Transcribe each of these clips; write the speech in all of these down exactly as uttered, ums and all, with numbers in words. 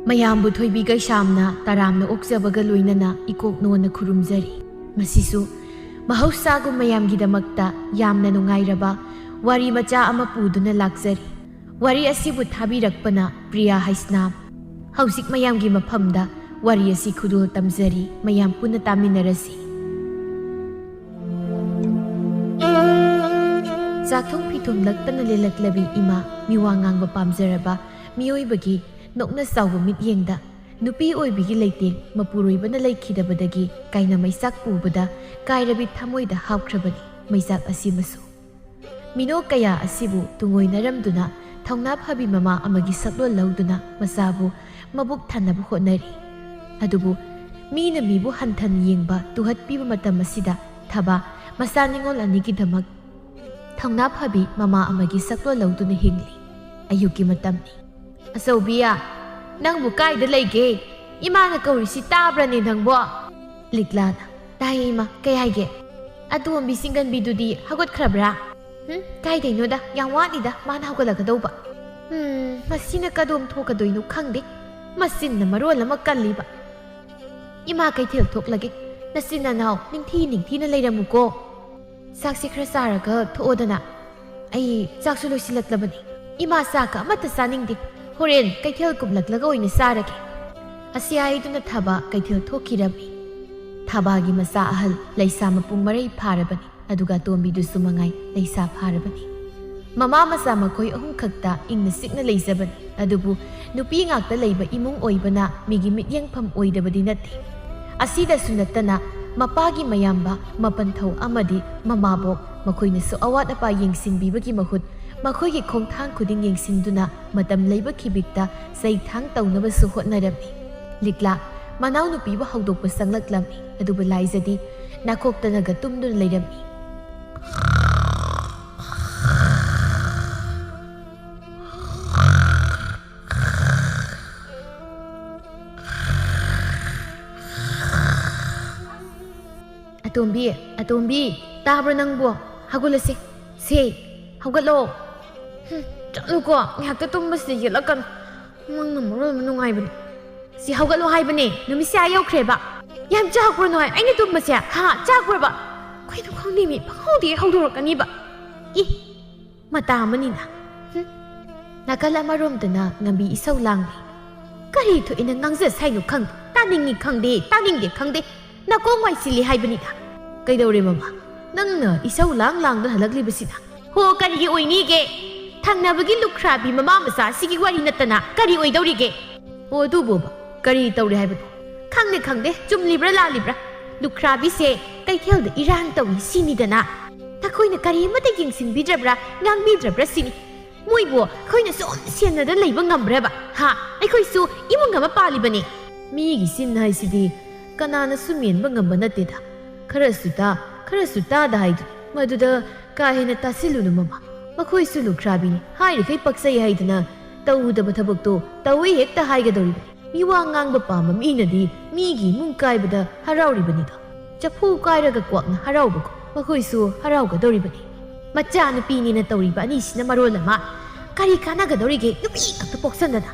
ꯃꯌꯥꯝꯕꯨ ꯊꯣꯏꯕꯤ ꯀꯩꯁꯥꯝꯅ ꯇꯔꯥꯝꯅ ꯑꯣꯛꯆꯕꯒ ꯂꯣꯏꯅꯅ ꯏꯀꯣꯛ ꯅꯣꯟꯅ ꯈꯨꯔꯨꯝꯖꯔꯤ꯫ ꯃꯁꯤꯁꯨ ꯃꯍꯧꯁꯥꯒꯨꯝ ꯃꯌꯥꯝꯒꯤꯗꯃꯛꯇ ꯌꯥꯝꯅ ꯅꯨꯡꯉꯥꯏꯔꯕ ꯋꯥꯔꯤ ꯃꯆꯥ ꯑꯃ ꯄꯨꯗꯨꯅ ꯂꯥꯛꯆꯔꯤ꯫ ꯋꯥꯔꯤ ꯑꯁꯤꯕꯨ ꯊꯥꯕꯤꯔꯛꯄꯅ ꯄ꯭ꯔꯤꯌꯥ ꯍꯩꯁꯅꯥꯝ꯫ ꯍꯧꯖꯤꯛ ꯃꯌꯥꯝꯒꯤ ꯃꯐꯝꯗ ꯋꯥꯔꯤ ꯑꯁꯤ ꯈꯨꯗꯣꯜ ꯇꯝꯖꯔꯤ, ꯃꯌꯥꯝ ꯄꯨꯟꯅ ꯇꯥꯃꯤꯟꯅꯔꯁꯤ꯫ ꯆꯥꯛꯊꯣꯡ ꯐꯤꯊꯣꯡ ꯂꯛꯇꯅ ꯂꯦꯜꯂꯛꯂꯕꯤ ꯏꯃꯥ, ꯃꯤꯋꯥ ꯉꯥꯡꯕ ꯄꯥꯝꯖꯔꯕ ꯃꯤꯑꯣꯏꯕꯒꯤ ꯅꯣꯛꯅ ꯆꯥꯎꯕ ꯃꯤꯠꯌꯦꯡꯗ ꯅꯨꯄꯤ ꯑꯣꯏꯕꯤꯒꯤ ꯂꯩꯇꯦꯡ ꯃꯄꯨꯔꯣꯏꯕꯅ ꯂꯩꯈꯤꯗꯕꯗꯒꯤ ꯀꯥꯏꯅ ꯃꯩꯆꯥꯛ ꯄꯨꯕꯗ ꯀꯥꯏꯔꯕꯤ ꯊꯃꯣꯏꯗ ꯍꯥꯞꯈ꯭ꯔꯕꯅꯤ ꯃꯩꯆꯥꯛ ꯑꯁꯤꯃꯁꯨ꯫ ꯃꯤꯅꯣꯛ ꯀꯌꯥ ꯑꯁꯤꯕꯨ ꯇꯨꯡꯑꯣꯏꯅꯔꯝꯗꯨꯅ ꯊꯧꯅꯥ ꯐꯕꯤ ꯃꯃꯥ ꯑꯃꯒꯤ ꯁꯛꯂꯣꯟ ꯂꯧꯗꯨꯅ ꯃꯆꯥꯕꯨ ꯃꯕꯨꯛ ꯊꯟꯅꯕ ꯍꯣꯠꯅꯔꯤ꯫ ꯑꯗꯨꯕꯨ ꯃꯤꯅ ꯃꯤꯕꯨ ꯍꯟꯊꯅ ꯌꯦꯡꯕ, ꯇꯨꯍꯠꯄꯤꯕ ꯃꯇꯝ ꯑꯁꯤꯗ ꯊꯕꯥ ꯃꯆꯥ ꯅꯤꯉꯣꯜ ꯑꯅꯤꯒꯤꯗꯃꯛ ꯊꯧꯅꯥ ꯐꯕꯤ ꯃꯃꯥ ꯑꯃꯒꯤ ꯁꯛꯂꯣꯟ ꯂꯧꯗꯨꯅ ꯍꯤꯡꯂꯤ꯫ ꯑꯌꯨꯛꯀꯤ ꯃꯇꯝꯅꯤ꯫ "ꯑꯆꯧꯕꯤꯌꯥ, ꯅꯪꯕꯨ ꯀꯥꯏꯗ ꯂꯩꯒꯦ? ꯏꯃꯥꯅ ꯀꯧꯔꯤꯁꯤ ꯇꯥꯕ꯭ꯔꯅꯦ ꯅꯪꯕꯣ?" ꯂꯤꯛꯂꯥꯅ, "ꯇꯥꯏꯌꯦ ꯏꯃꯥ, ꯀꯩ ꯍꯥꯏꯒꯦ?" "ꯑꯇꯣꯝꯕꯤ ꯁꯤꯡꯒꯟꯕꯤꯗꯨꯗꯤ ꯍꯧꯒꯠꯈ꯭ꯔꯕ꯭ꯔꯥ?" "ꯍꯨꯝ, ꯀꯥꯏꯗꯩꯅꯣꯗ, ꯌꯥꯝ ꯋꯥꯠꯂꯤꯗ ꯃꯥꯅ ꯍꯧꯒꯠꯂꯛꯀꯗꯧꯕ꯫ ꯍꯨꯝ, ꯃꯁꯤꯅ ꯀꯗꯣꯝ ꯊꯣꯛꯀꯗꯣꯏꯅꯣ ꯈꯪꯗꯦ, ꯃꯆꯤꯟꯅ ꯃꯔꯣꯜ ꯑꯃ ꯀꯜꯂꯤꯕ꯫ ꯏꯃꯥ, ꯀꯩꯊꯦꯜ ꯊꯣꯛꯂꯒꯦ, ꯅꯆꯤꯟ ꯅꯅꯥꯎ ꯅꯤꯡꯊꯤ ꯅꯤꯡꯊꯤꯅ ꯂꯩꯔꯝꯃꯨꯀꯣ꯫ ꯆꯥꯛꯁꯤ ꯈꯔ ꯆꯥꯔꯒ ꯊꯣꯛꯑꯣꯗꯅ꯫ ꯑꯩ ꯆꯥꯛꯁꯨ ꯂꯣꯏꯁꯤꯜꯂꯛꯂꯕꯅꯤ꯫ ꯏꯃꯥ, ꯆꯥꯛꯀ ꯑꯃꯠꯇ ꯆꯥꯅꯤꯡꯗꯦ, ꯍꯣꯔꯦꯟ ꯀꯩꯊꯦꯜ ꯀꯨꯝꯂꯛꯂꯒ ꯑꯣꯏꯅ ꯆꯥꯔꯒꯦ꯫" ꯑꯁꯤ ꯍꯥꯏꯗꯨꯅ ꯊꯕꯥ ꯀꯩꯊꯦꯜ ꯊꯣꯛꯈꯤꯔꯝꯃꯤ꯫ ꯊꯕꯥꯒꯤ ꯃꯆꯥ ꯑꯍꯜ ꯂꯩꯁꯥ ꯃꯄꯨꯡ ꯃꯔꯩ ꯐꯥꯔꯕꯅꯤ꯫ ꯑꯗꯨꯒ ꯑꯇꯣꯝꯕꯤꯗꯨꯁꯨ ꯃꯉꯥꯏ ꯂꯩꯁꯥ ꯐꯥꯔꯕꯅꯤ꯫ ꯃꯃꯥ ꯃꯆꯥ ꯃꯈꯣꯏ ꯑꯍꯨꯝ ꯈꯛꯇ ꯏꯪꯅ ꯆꯤꯛꯅ ꯂꯩꯖꯕꯅꯤ꯫ ꯑꯗꯨꯕꯨ ꯅꯨꯄꯤ ꯉꯥꯛꯇ ꯂꯩꯕ ꯏꯃꯨꯡ ꯑꯣꯏꯕꯅ ꯃꯤꯒꯤ ꯃꯤꯠꯌꯦꯡꯐꯝ ꯑꯣꯏꯗꯕꯗꯤ ꯅꯠꯇꯦ꯫ ꯑꯁꯤꯗꯁꯨ ꯅꯠꯇꯅ ꯃꯄꯥꯒꯤ ꯃꯌꯥꯝꯕ, ꯃꯄꯟꯊꯧ ꯑꯃꯗꯤ ꯃꯃꯥꯕꯣꯛ ꯃꯈꯣꯏꯅꯁꯨ ꯑꯋꯥꯠ ꯑꯄꯥ ꯌꯦꯡꯁꯤꯟꯕꯤꯕꯒꯤ ꯃꯍꯨꯠ ꯃꯈꯣꯏꯒꯤ ꯈꯣꯡꯊꯥꯡ ꯈꯨꯗꯤꯡ ꯌꯦꯡꯁꯤꯟꯗꯨꯅ ꯃꯇꯝ ꯂꯩꯕ ꯈꯤꯕꯤꯛꯇ ꯆꯩꯊꯥꯡ ꯇꯧꯅꯕꯁꯨ ꯍꯣꯠꯅꯔꯝꯃꯤ꯫ ꯂꯤꯛꯂꯥ ꯃꯅꯥꯎꯅꯨꯄꯤꯕꯨ ꯍꯧꯗꯣꯛꯄ ꯆꯪꯂꯛꯂꯝꯃꯤ꯫ ꯑꯗꯨꯕꯨ ꯂꯥꯏꯖꯗꯤ ꯅꯥꯈꯣꯛꯇꯅꯒ ꯇꯨꯝꯗꯨꯅ ꯂꯩꯔꯝꯃꯤ꯫ ꯑꯇꯣꯝꯕꯤ, ꯑꯇꯣꯝꯕꯤ, ꯇꯥꯕ꯭ꯔꯣ ꯅꯪꯕꯣ? ꯍꯧꯒꯠꯂꯁꯦ꯫ ꯁꯦ, ꯍꯧꯒꯠꯂꯣ꯫ ꯍꯨꯝ, ꯆꯠꯂꯨꯀꯣ, ꯉꯥꯏꯍꯥꯛꯇ ꯇꯨꯝꯕꯁꯤꯗ ꯌꯦꯠꯂꯛꯀꯅꯨ꯫ ꯃꯪꯅ ꯃꯔꯣꯜ ꯑꯃ ꯅꯨꯡꯉꯥꯏꯕꯅꯦ꯫ ꯁꯤ ꯍꯧꯒꯠꯂꯣ ꯍꯥꯏꯕꯅꯦ, ꯅꯨꯃꯤꯠꯁꯦ ꯑꯥ ꯌꯧꯈ꯭ꯔꯦꯕ꯫ ꯌꯥꯝ ꯆꯥꯛꯄ꯭ꯔꯣ ꯅꯣꯏ? ꯑꯩꯅ ꯇꯨꯝꯕꯁꯦ, ꯍꯥ, ꯆꯥꯛꯄ꯭ꯔꯕ? ꯀꯩꯅꯣ ꯈꯪꯗꯦꯃꯤ, ꯄꯪꯍꯧꯗ ꯍꯦꯛ ꯍꯧꯗꯣꯔꯛꯀꯅꯤꯕ꯫ ꯏ, ꯃꯇꯥ ꯑꯃꯅꯤꯅ꯫ ꯍꯨꯝ꯫ ꯅꯥꯀꯜ ꯑꯃꯔꯣꯝꯗꯅ ꯉꯝꯕꯤ ꯏꯁꯧ ꯂꯥꯡꯂꯤ꯫ ꯀꯔꯤ ꯊꯣꯛꯏꯅ ꯉꯥꯡꯖ ꯁꯥꯏꯅꯣ ꯈꯪꯗꯦ, ꯇꯥꯅꯤꯡꯉꯤ ꯈꯪꯗꯦ, ꯇꯥꯅꯤꯡꯗꯦ ꯈꯪꯗꯦ꯫ ꯅꯥꯀꯣꯡ ꯋꯥꯏꯁꯤꯜꯂꯤ ꯍꯥꯏꯕꯅꯤꯗ꯫ ꯀꯩꯗꯧꯔꯦ ꯃꯃꯥ? ꯅꯪꯅ ꯏꯁꯧ ꯂꯥꯡ ꯂꯥꯡꯗꯨꯅ ꯍꯜꯂꯛꯂꯤꯕꯁꯤꯅ? ꯍꯣ, ꯀꯔꯤꯒꯤ ꯑꯣꯏꯅꯤꯒꯦ? ꯊꯪꯅꯕꯒꯤ ꯂꯨꯈ꯭ꯔꯥꯕꯤ ꯃꯃꯥ ꯃꯆꯥ ꯑꯁꯤꯒꯤ ꯋꯥꯔꯤ ꯅꯠꯇꯅ ꯀꯔꯤ ꯑꯣꯏꯗꯧꯔꯤꯒꯦ? ꯑꯣ, ꯑꯗꯨꯕꯣꯕ, ꯀꯔꯤ ꯇꯧꯔꯦ ꯍꯥꯏꯕꯅꯣ? ꯈꯪꯗꯦ, ꯈꯪꯗꯦ, ꯆꯨꯝꯂꯤꯕ꯭ꯔꯥ ꯂꯥꯜꯂꯤꯕ꯭ꯔꯥ? ꯂꯨꯈ꯭ꯔꯥꯕꯤꯁꯦ ꯀꯩꯊꯦꯜꯗ ꯏꯔꯥꯡ ꯇꯧꯏ ꯁꯤꯅꯤꯗꯅ꯫ ꯅꯈꯣꯏꯅ ꯀꯔꯤꯃꯠꯇ ꯌꯦꯡꯁꯤꯟꯕꯤꯗ꯭ꯔꯕ꯭ꯔꯥ, ꯉꯥꯡꯕꯤꯗ꯭ꯔꯕ꯭ꯔꯥ ꯁꯤꯅꯤ꯫ ꯃꯣꯏꯕꯨ ꯑꯩꯈꯣꯏꯅ ꯁꯨꯝ ꯁꯦꯟꯅꯗ ꯂꯩꯕ ꯉꯝꯕ꯭ꯔꯕ? ꯍꯥ? ꯑꯩꯈꯣꯏꯁꯨ ꯏꯃꯨꯡ ꯑꯃ ꯄꯥꯜꯂꯤꯕꯅꯤ꯫ ꯃꯤꯒꯤ ꯆꯤꯟ ꯍꯥꯏꯁꯤꯗꯤ ꯀꯅꯥꯅꯁꯨ ꯃꯦꯟꯕ ꯉꯝꯕ ꯅꯠꯇꯦꯗ꯫ ꯈꯔꯁꯨ ꯇꯥ, ꯈꯔꯁꯨ ꯇꯥꯗ ꯍꯥꯏꯗꯨꯅꯤ꯫ ꯃꯗꯨꯗ ꯀꯥ ꯍꯦꯟꯅ ꯇꯥꯁꯤꯜꯂꯨꯅꯨ ꯃꯃꯥ꯫ ꯃꯈꯣꯏꯁꯨ ꯂꯨꯈ꯭ꯔꯥꯕꯤꯅꯤ꯫ ꯍꯥꯏꯔꯤꯈꯩ ꯄꯛꯆꯩ ꯍꯥꯏꯗꯅ ꯇꯧꯗꯕ ꯊꯕꯛꯇꯣ ꯇꯧꯏ ꯍꯦꯛꯇ ꯍꯥꯏꯒꯗꯧꯔꯤꯕꯅꯤ꯫ ꯃꯤꯋꯥ ꯉꯥꯡꯕ ꯄꯥꯝꯕ ꯃꯤꯅꯗꯤ ꯃꯤꯒꯤ ꯏꯃꯨꯡ ꯀꯥꯏꯕꯗ ꯍꯔꯥꯎꯔꯤꯕꯅꯤꯗꯣ꯫ ꯆꯐꯨ ꯀꯥꯏꯔꯒ ꯀ꯭ꯋꯥꯛꯅ ꯍꯔꯥꯎꯕꯒꯨꯝ ꯃꯈꯣꯏꯁꯨ ꯍꯔꯥꯎꯒꯗꯧꯔꯤꯕꯅꯤ꯫ ꯃꯆꯥꯅꯨꯄꯤꯅꯤꯅ ꯇꯧꯔꯤꯕ ꯑꯅꯤꯁꯤꯅ ꯃꯔꯣꯜ ꯑꯃ꯫ ꯀꯔꯤ ꯀꯥꯟꯅꯒꯗꯧꯔꯤꯒꯦ ꯅꯨꯄꯤ ꯈꯛꯇ ꯄꯣꯛꯁꯟꯗꯅ?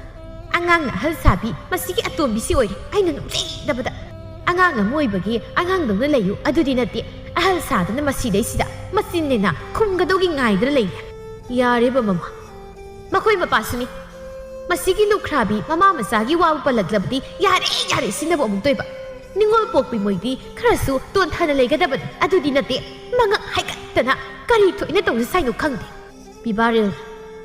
ꯑꯉꯥꯡꯅ ꯑꯍꯜ ꯁꯥꯕꯤ ꯃꯁꯤꯒꯤ ꯑꯇꯣꯝꯕꯤꯁꯤ ꯑꯣꯏꯔꯦ ꯑꯩꯅ ꯅꯨꯡꯁꯤꯗꯕꯗ꯫ ꯑꯉꯥꯡ ꯑꯃ ꯑꯣꯏꯕꯒꯤ ꯑꯉꯥꯡꯗꯧꯅ ꯂꯩꯌꯨ ꯑꯗꯨꯗꯤ ꯅꯠꯇꯦ꯫ ꯑꯍꯜ ꯁꯥꯗꯅ ꯃꯁꯤꯗꯩꯁꯤꯗ ꯃꯆꯤꯟꯅꯦꯅ ꯈꯨꯝꯒꯗꯧꯒꯤ ꯉꯥꯏꯗꯅ ꯂꯩꯔꯦ꯫ ꯌꯥꯔꯦꯕ ꯃꯃꯥ꯫ ꯃꯈꯣꯏ ꯃꯄꯥꯁꯨꯅꯤ꯫ ꯃꯁꯤꯒꯤ ꯂꯨꯈ꯭ꯔꯥꯕꯤ ꯃꯃꯥ ꯃꯆꯥꯒꯤ ꯋꯥꯕꯨ ꯄꯜꯂꯛꯂꯕꯗꯤ ꯌꯥꯔꯦ, ꯌꯥꯔꯦ ꯁꯤꯟꯅꯕ ꯑꯃꯨꯛ ꯇꯣꯏꯕ꯫ ꯅꯤꯡꯉꯣꯜ ꯄꯣꯛꯄꯤ ꯃꯣꯏꯗꯤ ꯈꯔꯁꯨ ꯇꯣꯟꯊꯅ ꯂꯩꯒꯗꯕꯅꯤ꯫ ꯑꯗꯨꯗꯤ ꯅꯠꯇꯦ, ꯃꯉꯛ ꯍꯥꯏꯒꯠꯇꯅ ꯀꯔꯤ ꯊꯣꯛꯏꯅ ꯇꯧꯔꯤ ꯁꯥꯏꯅꯣ ꯈꯪꯗꯦ꯫ ꯄꯤꯕꯥꯔꯦꯜ,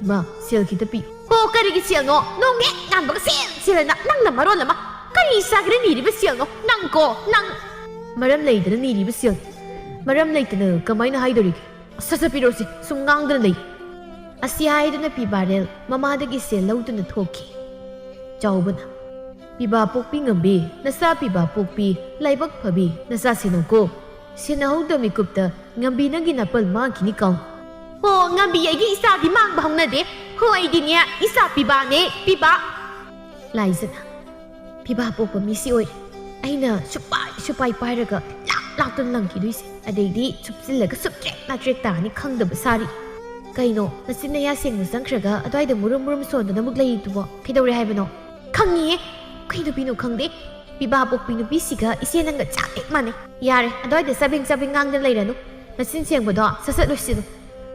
ꯏꯃꯥ, ꯁꯦꯜ ꯈꯤꯇ ꯄꯤ꯫ ꯍꯣ, ꯀꯔꯤꯒꯤ ꯁꯦꯜꯅꯣ? ꯅꯣꯡ ꯍꯦꯛ ꯉꯥꯟꯕꯒ ꯁꯦꯜ, ꯁꯦꯜ ꯍꯥꯏꯅ ꯅꯪꯅ ꯃꯔꯣꯜ ꯑꯃ꯫ ꯀꯔꯤ ꯆꯥꯒꯦꯅ ꯅꯤꯔꯤꯕ ꯁꯦꯜꯅꯣ? ꯅꯪ ꯀꯣ, ꯅꯪ꯫ ꯃꯔꯝ ꯂꯩꯗꯅ ꯅꯤꯔꯤꯕ ꯁꯦꯜ꯫ ꯃꯔꯝ ꯂꯩꯇꯅ ꯀꯃꯥꯏꯅ ꯍꯥꯏꯗꯣꯔꯤꯒꯦ? ꯁꯠ ꯁꯠ ꯄꯤꯔꯛꯑꯣꯁꯦ, ꯁꯨꯝ ꯉꯥꯡꯗꯅ ꯂꯩ꯫ ꯑꯁꯤ ꯍꯥꯏꯗꯨꯅ ꯄꯤꯕꯥꯔꯦꯜ ꯃꯃꯥꯗꯒꯤ ꯁꯦꯜ ꯂꯧꯗꯨꯅ ꯊꯣꯛꯈꯤ꯫ ꯆꯥꯎꯕꯅ, "ꯄꯤꯕꯥ ꯄꯣꯛꯄꯤ ꯉꯝꯕꯤ, ꯅꯆꯥ ꯄꯤꯕꯥ ꯄꯣꯛꯄꯤ, ꯂꯥꯏꯕꯛ ꯐꯕꯤ, ꯅꯆꯥ ꯁꯦꯟꯅꯧꯀꯣ꯫ ꯁꯦꯟꯅꯍꯧꯗ ꯃꯤꯀꯨꯞꯇ ꯉꯝꯕꯤ ꯅꯪꯒꯤ ꯅꯥꯄꯜ ꯃꯥꯡꯈꯤꯅꯤ ꯀꯥꯎ꯫" "ꯍꯣ, ꯉꯝꯕꯤ ꯑꯩꯒꯤ ꯏꯆꯥꯗꯤ ꯃꯥꯡꯕ ꯍꯧꯅꯗꯦ꯫ ꯍꯣ, ꯑꯩꯗꯤꯅꯦ ꯏꯆꯥ ꯄꯤꯕꯥꯅꯦ, ꯄꯤꯕꯥ꯫" ꯂꯥꯏꯖꯅ, "ꯄꯤꯕꯥ ꯄꯣꯛꯄ ꯃꯤꯁꯤ ꯑꯣꯏꯔꯦ꯫ ꯑꯩꯅ ꯁꯨꯄꯥꯏ ꯁꯨꯄꯥꯏ ꯄꯥꯏꯔꯒ ꯂꯥꯛ ꯂꯥꯛꯇꯨꯅ ꯂꯪꯈꯤꯗꯣꯏꯁꯦ꯫ ꯑꯗꯩꯗꯤ ꯆꯨꯞꯁꯤꯜꯂꯒ ꯁꯨꯞꯇ꯭ꯔꯦꯛ ꯅꯥꯇ꯭ꯔꯦꯛ ꯇꯥꯅꯤ ꯈꯪꯗꯕ ꯁꯥꯔꯤ꯫ ꯀꯩꯅꯣ, ꯅꯆꯤꯟ ꯅꯌꯥ ꯁꯦꯡꯅ ꯆꯪꯈ꯭ꯔꯒ ꯑꯗ꯭ꯋꯥꯏꯗ ꯃꯨꯔꯨꯝ ꯃꯨꯔꯨꯝ ꯁꯣꯟꯗꯅ ꯑꯃꯨꯛ ꯂꯩꯔꯤꯗꯨꯕꯣ ꯀꯩꯗꯧꯔꯦ ꯍꯥꯏꯕꯅꯣ? ꯈꯪꯉꯤꯍꯦ, ꯑꯩꯈꯣꯏ ꯅꯨꯄꯤꯅꯣ ꯈꯪꯗꯦ꯫ ꯄꯤꯕꯥ ꯄꯣꯛꯄꯤ ꯅꯨꯄꯤꯁꯤꯒ ꯏꯆꯦ ꯅꯪꯒ ꯆꯞ ꯍꯦꯛ ꯃꯥꯟꯅꯩ꯫ ꯌꯥꯔꯦ, ꯑꯗ꯭ꯋꯥꯏꯗ ꯆꯥꯕꯦꯡ ꯆꯥꯕꯦꯡ ꯉꯥꯡꯗꯅ ꯂꯩꯔꯅꯨ꯫ ꯅꯆꯤꯟ ꯁꯦꯡꯕꯗꯣ ꯁꯠ ꯁꯠ ꯂꯣꯏꯁꯤꯜꯂꯨ꯫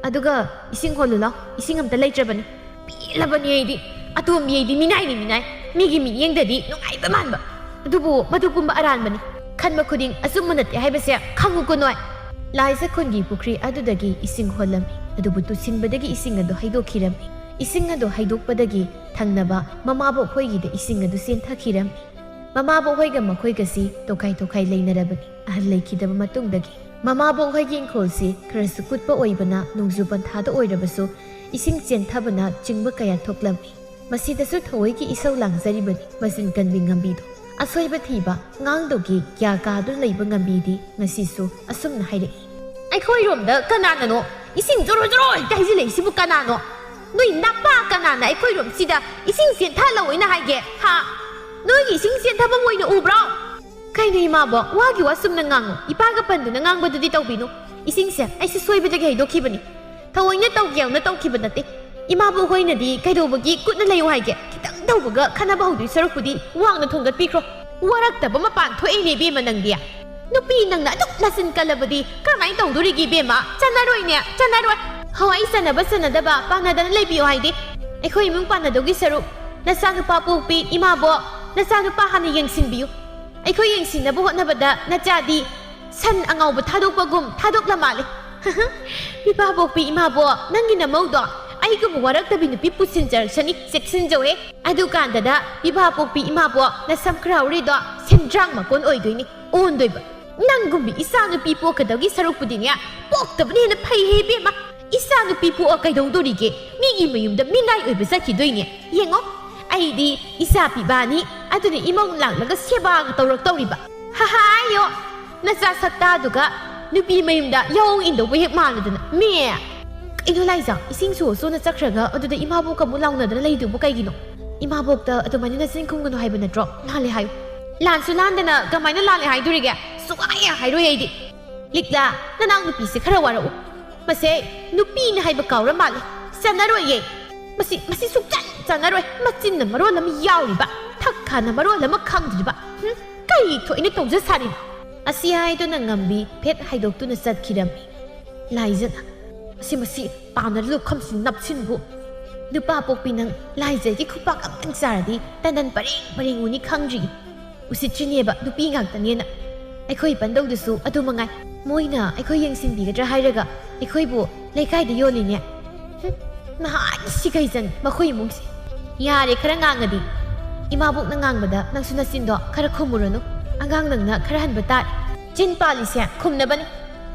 ꯑꯗꯨꯒ ꯏꯁꯤꯡ ꯍꯣꯜꯂꯨ ꯂꯥꯎ, ꯏꯁꯤꯡ ꯑꯝꯇ ꯂꯩꯇ꯭ꯔꯕꯅꯤ꯫ ꯄꯦꯜꯂꯕꯅꯤ ꯑꯩꯗꯤ꯫ ꯑꯇꯣꯝꯕꯤ ꯑꯩꯗꯤ ꯃꯤꯅꯥꯏꯅꯤ ꯃꯤꯅꯥꯏ꯫ ꯃꯤꯒꯤ ꯃꯤꯠꯌꯦꯡꯗꯗꯤ ꯅꯨꯡꯉꯥꯏꯕ ꯃꯥꯟꯕ꯫ ꯑꯗꯨꯕꯨ ꯃꯗꯨ ꯄꯨꯝꯕ ꯑꯔꯥꯟꯕꯅꯤ꯫ ꯈꯟꯕ ꯈꯨꯗꯤꯡ ꯑꯆꯨꯝꯕ ꯅꯠꯇꯦ ꯍꯥꯏꯕꯁꯦ ꯈꯪꯉꯨꯀꯣ ꯅꯣꯏ꯫ ꯂꯥꯏꯖ ꯈꯨꯟꯒꯤ ꯄꯨꯈ꯭ꯔꯤ ꯑꯗꯨꯗꯒꯤ ꯏꯁꯤꯡ ꯍꯣꯜꯂꯝꯃꯤ꯫ ꯑꯗꯨꯕꯨ ꯇꯨꯁꯤꯟꯕꯗꯒꯤ ꯏꯁꯤꯡ ꯑꯗꯨ ꯍꯩꯗꯣꯛꯈꯤꯔꯝꯃꯤ꯫ ꯏꯁꯤꯡ ꯑꯗꯨ ꯍꯩꯗꯣꯛꯄꯗꯒꯤ ꯊꯪꯅꯕ ꯃꯃꯥꯕꯣꯛ ꯍꯣꯏꯒꯤꯗ ꯏꯁꯤꯡ ꯑꯗꯨ ꯆꯦꯟꯊꯈꯤꯔꯝꯃꯤ꯫ ꯃꯃꯥꯕꯣꯛ ꯍꯣꯏꯒ ꯃꯈꯣꯏꯒꯁꯤ ꯇꯣꯈꯥꯏ ꯇꯣꯈꯥꯏ ꯂꯩꯅꯔꯕꯅꯤ꯫ ꯑꯍꯜ ꯂꯩꯈꯤꯗꯕ ꯃꯇꯨꯡꯗꯒꯤ ꯃꯃꯥꯕꯣꯛ ꯍꯣꯏꯒꯤ ꯏꯪꯈꯣꯜꯁꯤ ꯈꯔꯁꯨ ꯀꯨꯠꯄ ꯑꯣꯏꯕꯅ ꯅꯣꯡꯖꯨ ꯄꯟꯊꯥꯗ ꯑꯣꯏꯔꯕꯁꯨ ꯏꯁꯤꯡ ꯆꯦꯟꯊꯕꯅ ꯆꯤꯡꯕ ꯀꯌꯥ ꯊꯣꯛꯂꯝꯃꯤ꯫ ꯃꯁꯤꯗꯁꯨ ꯊꯑꯣꯏꯒꯤ ꯏꯁꯧ ꯂꯥꯡꯖꯔꯤꯕꯅꯤ꯫ ꯃꯆꯤꯟ ꯀꯟꯕꯤ ꯉꯝꯕꯤꯗꯣ꯫ ꯑꯁꯣꯏꯕ ꯊꯤꯕ, ꯉꯥꯡꯗꯧꯒꯤ ꯒ꯭ꯌꯥ ꯀꯥꯗꯨꯅ ꯂꯩꯕ ꯉꯝꯕꯤꯗꯤ ꯉꯁꯤꯁꯨ ꯑꯁꯨꯝꯅ ꯍꯥꯏꯔꯛꯏ꯫ ꯑꯩꯈꯣꯏꯔꯣꯝꯗ ꯀꯅꯥꯅꯅꯣ ꯏꯁꯤꯡ ꯖꯣꯔꯣ ꯖꯣꯔꯣ ꯍꯦꯛꯇ ꯍꯩꯖꯤꯜꯂꯛꯏꯁꯤꯕꯨ ꯀꯅꯥꯅꯣ? ꯅꯣꯏ ꯅꯄꯥ ꯀꯅꯥꯅ ꯑꯩꯈꯣꯏꯔꯣꯝꯁꯤꯗ ꯏꯁꯤꯡ ꯆꯦꯟꯊꯍꯜꯂꯛꯑꯣꯅ ꯍꯥꯏꯒꯦ? ꯍꯥ? ꯅꯣꯏꯒꯤ ꯏꯁꯤꯡ ꯆꯦꯟꯊꯐꯝ ꯑꯣꯏꯅ ꯎꯕ꯭ꯔꯣ? ꯀꯩꯅꯣ ꯏꯃꯥꯕꯣ, ꯋꯥꯒꯤ ꯋꯥ ꯆꯨꯝꯅ ꯉꯥꯡꯉꯨ, ꯏꯄꯥꯒ ꯄꯟꯗꯨꯅ ꯉꯥꯡꯕꯗꯨꯗꯤ ꯇꯧꯕꯤꯅꯨ꯫ ꯏꯁꯤꯡꯁꯦ ꯑꯩꯁꯨ ꯁꯣꯏꯕꯗꯒꯤ ꯍꯩꯗꯣꯛꯈꯤꯕꯅꯤ꯫ ꯊꯑꯣꯏꯅ ꯇꯧꯒꯦꯅ ꯇꯧꯈꯤꯕ ꯅꯠꯇꯦ꯫ ꯏꯃꯥꯕꯣꯛ ꯍꯣꯏꯅꯗꯤ ꯀꯩꯗꯧꯕꯒꯤ ꯀꯨꯠꯅ ꯂꯩꯌꯨ ꯍꯥꯏꯒꯦ? ꯈꯤꯇꯪ ꯇꯧꯕꯒ ꯈꯠꯅꯕ ꯍꯧꯗꯣꯏ ꯁꯔꯨꯛꯄꯨꯗꯤ ꯋꯥꯡꯅ ꯊꯣꯡꯒꯠꯄꯤꯈ꯭ꯔꯣ꯫ ꯋꯥꯔꯛꯇꯕ ꯃꯄꯥꯟ ꯊꯣꯛꯏꯅꯦ ꯏꯕꯦꯝꯃ ꯅꯪꯗꯤ꯫ ꯅꯨꯄꯤ ꯅꯪꯅ ꯑꯗꯨꯛ ꯅꯆꯤꯟ ꯀꯜꯂꯕꯗꯤ ꯀꯔꯝꯍꯥꯏꯅ ꯇꯧꯗꯣꯔꯤꯒꯦ ꯏꯕꯦꯝꯃ? ꯆꯥꯟꯅꯔꯣꯏꯅꯦ, ꯆꯥꯟꯅꯔꯣꯏ꯫ ꯍꯋꯥꯏ ꯆꯥꯟꯅꯕ ꯆꯥꯟꯅꯗꯕ ꯄꯥꯟꯅꯗꯅ ꯂꯩꯕꯤꯌꯨ ꯍꯥꯏꯗꯤ꯫ ꯑꯩꯈꯣꯏ ꯏꯃꯨꯡ ꯄꯥꯟꯅꯗꯧꯒꯤ ꯁꯔꯨꯛ ꯅꯆꯥꯅꯨꯄꯥ ꯄꯣꯛꯄꯤ ꯏꯃꯥꯕꯣꯛ, ꯅꯆꯥꯅꯨꯄꯥ ꯍꯥꯟꯅ ꯌꯦꯡꯁꯤꯟꯕꯤꯌꯨ꯫ ꯑꯩꯈꯣꯏ ꯌꯦꯡꯁꯤꯟꯅꯕ ꯍꯣꯠꯅꯕꯗ ꯅꯆꯥꯗꯤ ꯁꯟ ꯑꯉꯥꯎꯕ ꯊꯥꯗꯣꯛꯄꯒꯨꯝ ꯊꯥꯗꯣꯛꯂ ꯃꯥꯜꯂꯦ꯫ ꯏꯄꯥꯕꯣꯛꯄꯤ ꯏꯃꯥꯕꯣꯛ, ꯅꯪꯒꯤ ꯅꯃꯧꯗꯣ ꯑꯩꯒꯨꯝꯕ ꯋꯥꯔꯛꯇꯕꯤ ꯅꯨꯄꯤ ꯄꯨꯁꯤꯟꯖꯔꯛꯁꯅꯤ, ꯆꯦꯛꯁꯤꯟꯖꯧꯍꯦ꯫ ꯑꯗꯨꯀꯥꯟꯗꯗ ꯏꯄꯥꯕꯣꯛꯄꯤ ꯏꯃꯥꯕꯣꯛ ꯅꯁꯝ ꯈꯔ ꯍꯧꯔꯤꯗꯣ ꯁꯦꯟꯗ꯭ꯔꯥꯡ ꯃꯀꯣꯟ ꯑꯣꯏꯗꯣꯏꯅꯤ, ꯑꯣꯟꯗꯣꯏꯕ꯫ ꯅꯪꯒꯨꯝꯕꯤ ꯏꯆꯥ ꯅꯨꯄꯤ ꯄꯣꯛꯀꯗꯧꯒꯤ ꯁꯔꯨꯛꯄꯨꯗꯤꯅꯦ, ꯄꯣꯛꯇꯕꯅ ꯍꯦꯟꯅ ꯐꯩꯍꯦ ꯏꯕꯦꯝꯃ꯫ ꯏꯆꯥ ꯅꯨꯄꯤ ꯄꯣꯛꯑ ꯀꯩꯗꯧꯗꯣꯔꯤꯒꯦ? ꯃꯤꯒꯤ ꯃꯌꯨꯝꯗ ꯃꯤꯅꯥꯏ ꯑꯣꯏꯕ ꯆꯠꯈꯤꯗꯣꯏꯅꯦ꯫ ꯌꯦꯡꯉꯣ, ꯑꯩꯗꯤ ꯏꯆꯥ ꯄꯤꯕꯥꯅꯤ, ꯑꯗꯨꯅ ꯏꯃꯧ ꯂꯥꯛꯂꯒ ꯁꯦꯕꯥꯒ ꯇꯧꯔꯛꯇꯧꯔꯤꯕ꯫ ꯍꯍꯥꯏꯌꯣ, ꯅꯆꯥ ꯁꯛꯇꯥꯗꯨꯒ ꯅꯨꯄꯤ ꯃꯌꯨꯝꯗ ꯌꯥꯑꯣꯡ ꯏꯟꯗꯧꯕ ꯍꯦꯛ ꯃꯥꯜꯂꯗꯅ꯫ ꯃꯦ! ꯀꯩꯅꯣ ꯂꯥꯏꯖꯥ, ꯏꯁꯤꯡ ꯁꯣ ꯁꯣꯅ ꯆꯠꯈ꯭ꯔꯒ ꯑꯗꯨꯗ ꯏꯃꯥꯕꯣꯛꯀ ꯑꯃꯨꯛ ꯂꯥꯎꯅꯗꯅ ꯂꯩꯗꯨꯕꯨ ꯀꯩꯒꯤꯅꯣ? ꯏꯃꯥꯕꯣꯛꯇ ꯑꯗꯨꯃꯥꯏꯅ ꯅꯆꯤꯟ ꯈꯨꯝꯒꯅꯨ ꯍꯥꯏꯕ ꯅꯠꯇ꯭ꯔꯣ? ꯂꯥꯜꯂꯦ ꯍꯥꯏꯌꯨ꯫ ꯂꯥꯟꯁꯨ ꯂꯥꯟꯗꯅ ꯀꯃꯥꯏꯅ ꯂꯥꯜꯂꯦ ꯍꯥꯏꯗꯣꯔꯤꯒꯦ? ꯁꯨꯛꯍꯥꯏ ꯍꯥꯏꯔꯣꯏ ꯑꯩꯗꯤ꯫ ꯂꯤꯛꯂꯥ, ꯅꯅꯥꯎ ꯅꯨꯄꯤꯁꯦ ꯈꯔ ꯋꯥꯔꯛꯎ꯫ ꯃꯁꯦ ꯅꯨꯄꯤꯅꯤ ꯍꯥꯏꯕ ꯀꯥꯎꯔ ꯃꯥꯜꯂꯦ꯫ ꯆꯥꯟꯅꯔꯣꯏꯌꯦ꯫ ꯃꯁꯤ, ꯃꯁꯤ ꯁꯨꯛꯆꯟ ꯆꯥꯟꯅꯔꯣꯏ꯫ ꯃꯆꯤꯟꯅ ꯃꯔꯣꯜ ꯑꯃ ꯌꯥꯎꯔꯤꯕ, ꯊꯛ ꯈꯥꯅ ꯃꯔꯣꯜ ꯑꯃ ꯈꯪꯗ꯭ꯔꯤꯕ꯫ ꯍꯨꯝ, ꯀꯔꯤ ꯊꯣꯛꯏꯅ ꯇꯧꯖ ꯁꯥꯔꯤꯅꯣ? ꯑꯁꯤ ꯍꯥꯏꯗꯨꯅ ꯉꯝꯕꯤ ꯐꯦꯠ ꯍꯥꯏꯗꯣꯛꯇꯨꯅ ꯆꯠꯈꯤꯔꯝꯃꯤ꯫ ꯂꯥꯏꯖꯅ, "ꯑꯁꯤ ꯃꯁꯤ ꯄꯥꯝꯅ ꯂꯨꯈꯝꯁꯤ ꯅꯞꯁꯤꯟꯕꯨ꯫ ꯅꯨꯄꯥ ꯄꯣꯛꯄꯤ ꯅꯪ ꯂꯥꯏꯖꯒꯤ ꯈꯨꯄꯥꯛ ꯑꯃꯇꯪ ꯆꯥꯔꯗꯤ ꯇꯟꯗꯟ ꯄꯔꯦꯡ ꯄꯔꯦꯡ ꯎꯅꯤ ꯈꯪꯗ꯭ꯔꯤ꯫ ꯎꯁꯤꯠꯇ꯭ꯔꯤꯅꯦꯕ ꯅꯨꯄꯤ ꯉꯥꯛꯇꯅꯦꯅ꯫ ꯑꯩꯈꯣꯏ ꯄꯟꯗꯧꯗꯨꯁꯨ ꯑꯗꯨ ꯃꯉꯥꯏ꯫ ꯃꯣꯏꯅ ꯑꯩꯈꯣꯏ ꯌꯦꯡꯁꯤꯟꯕꯤꯒꯗ꯭ꯔꯥ ꯍꯥꯏꯔꯒ ꯑꯩꯈꯣꯏꯕꯨ ꯂꯩꯀꯥꯏꯗ ꯌꯣꯜꯂꯤꯅꯦ꯫ ꯍꯨꯝ, ꯅꯍꯥꯟ ꯁꯤꯒꯩꯖꯟ ꯃꯈꯣꯏ ꯏꯃꯨꯡꯁꯦ꯫ ꯌꯥꯔꯦ, ꯈꯔ ꯉꯥꯡꯉꯗꯤ꯫ ꯏꯃꯥꯕꯣꯛꯅ ꯉꯥꯡꯕꯗ ꯅꯪꯁꯨ ꯅꯆꯤꯟꯗꯣ ꯈꯔ ꯈꯨꯝꯃꯨꯔꯅꯨ꯫ ꯑꯉꯥꯡ ꯅꯪꯅ ꯈꯔ ꯍꯟꯕ ꯇꯥꯔꯦ꯫ ꯆꯤꯟ ꯄꯥꯜꯂꯤꯁꯦ ꯈꯨꯝꯅꯕꯅꯤ꯫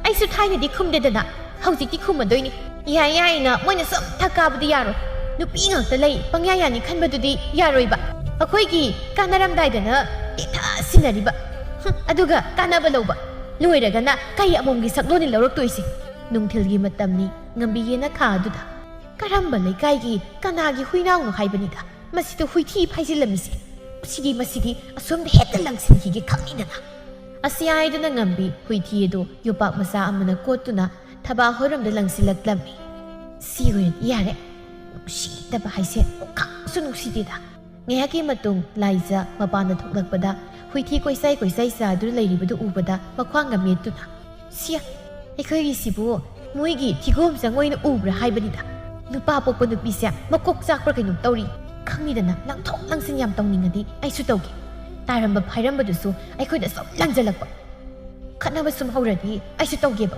ꯑꯩꯁꯨ ꯊꯥꯏꯅꯗꯤ ꯈꯨꯝꯗꯦꯗꯅ, ꯍꯧꯖꯤꯛꯇꯤ ꯈꯨꯝꯃꯗꯣꯏꯅꯤ꯫ ꯌꯥꯏ ꯌꯥꯏꯅ ꯃꯣꯏꯅ ꯁꯨꯝ ꯊꯛ ꯀꯥꯕꯗꯤ ꯌꯥꯔꯣꯏ꯫ ꯅꯨꯄꯤ ꯉꯥꯛꯇ ꯂꯩ, ꯄꯪꯌꯥ ꯌꯥꯅꯤ ꯈꯟꯕꯗꯨꯗꯤ ꯌꯥꯔꯣꯏꯕ꯫ ꯑꯩꯈꯣꯏꯒꯤ ꯀꯥꯟꯅꯔꯝꯗꯥꯏꯗꯅ ꯇꯦꯊ ꯁꯤꯟꯅꯔꯤꯕ꯫ ꯍꯨꯝ, ꯑꯗꯨꯒ ꯀꯥꯟꯅꯕ ꯂꯧꯕ꯫ ꯂꯣꯏꯔꯒꯅ ꯀꯩ ꯑꯃꯣꯝꯒꯤ ꯁꯛꯂꯣꯟꯅꯤ ꯂꯧꯔꯛꯇꯣꯏꯁꯦ? ꯅꯨꯡꯊꯤꯜꯒꯤ ꯃꯇꯝꯅꯤ, ꯉꯝꯕꯤ ꯌꯦꯅꯈꯥ ꯑꯗꯨꯗ꯫ ꯀꯔꯝꯕ ꯂꯩꯀꯥꯏꯒꯤ ꯀꯅꯥꯒꯤ ꯍꯨꯏꯅꯥꯎꯅꯣ ꯍꯥꯏꯕꯅꯤꯗ꯫ ꯃꯁꯤꯗ ꯍꯨꯏꯊꯤ ꯐꯥꯏꯖꯤꯜꯂꯝꯃꯤꯁꯦ꯫ ꯃꯁꯤꯗꯤ, ꯃꯁꯤꯗꯤ ꯑꯁꯣꯝꯗ ꯍꯦꯛꯇ ꯂꯪꯁꯤꯟꯈꯤꯒꯦ ꯈꯪꯉꯤꯗꯅ꯫ ꯑꯁꯤ ꯍꯥꯏꯗꯨꯅ ꯉꯝꯕꯤ ꯍꯨꯏꯊꯤ ꯑꯗꯨ ꯌꯣꯄꯥꯛ ꯃꯆꯥ ꯑꯃꯅ ꯀꯣꯠꯇꯨꯅ ꯊꯕꯥ ꯍꯣꯏꯔꯣꯝꯗ ꯂꯪꯁꯤꯜꯂꯛꯂꯝꯃꯤ꯫ ꯁꯤ ꯑꯣꯏꯔꯗꯤ ꯌꯥꯔꯦ꯫ ꯅꯨꯡꯁꯤꯗꯕ ꯍꯥꯏꯁꯦ ꯑꯃꯨꯛꯈꯛꯁꯨ ꯅꯨꯡꯁꯤꯗꯦꯗ꯫ ꯉꯥꯏꯍꯥꯛꯀꯤ ꯃꯇꯨꯡ ꯂꯥꯏꯖ ꯃꯄꯥꯟꯗ ꯊꯣꯛꯂꯛꯄꯗ ꯍꯨꯏꯊꯤ ꯀꯣꯏꯆꯥꯏ ꯀꯣꯏꯆꯥꯏ ꯆꯥꯗꯨꯅ ꯂꯩꯔꯤꯕꯗꯨ ꯎꯕꯗ ꯃꯈ꯭ꯋꯥꯡꯒ ꯃꯦꯠꯇꯨꯅ, "ꯁꯤꯌꯥ, ꯑꯩꯈꯣꯏꯒꯤꯁꯤꯕꯨ ꯃꯣꯏꯒꯤ ꯊꯤꯒꯣꯝ ꯆꯪ ꯑꯣꯏꯅ ꯎꯕ꯭ꯔꯥ ꯍꯥꯏꯕꯅꯤꯗ꯫ ꯅꯨꯄꯥ ꯄꯣꯛꯄ ꯅꯨꯄꯤꯁꯦ ꯃꯀꯣꯛ ꯆꯥꯛꯄ꯭ꯔꯥ ꯀꯩꯅꯣꯝ ꯇꯧꯔꯤ꯫ ꯈꯪꯉꯤꯗꯅ, ꯂꯪꯊꯣꯛ ꯂꯪꯁꯤꯟ ꯌꯥꯝ ꯇꯧꯅꯤꯡꯉꯗꯤ ꯑꯩꯁꯨ ꯇꯧꯒꯦ꯫ ꯇꯥꯔꯝꯕ ꯐꯥꯏꯔꯝꯕꯗꯨꯁꯨ ꯑꯩꯈꯣꯏꯗ ꯁꯨꯝ ꯂꯪꯖꯜꯂꯛꯄ꯫ ꯈꯠꯅꯕ ꯁꯨꯝ ꯍꯧꯔꯗꯤ ꯑꯩꯁꯨ ꯇꯧꯒꯦꯕ"꯫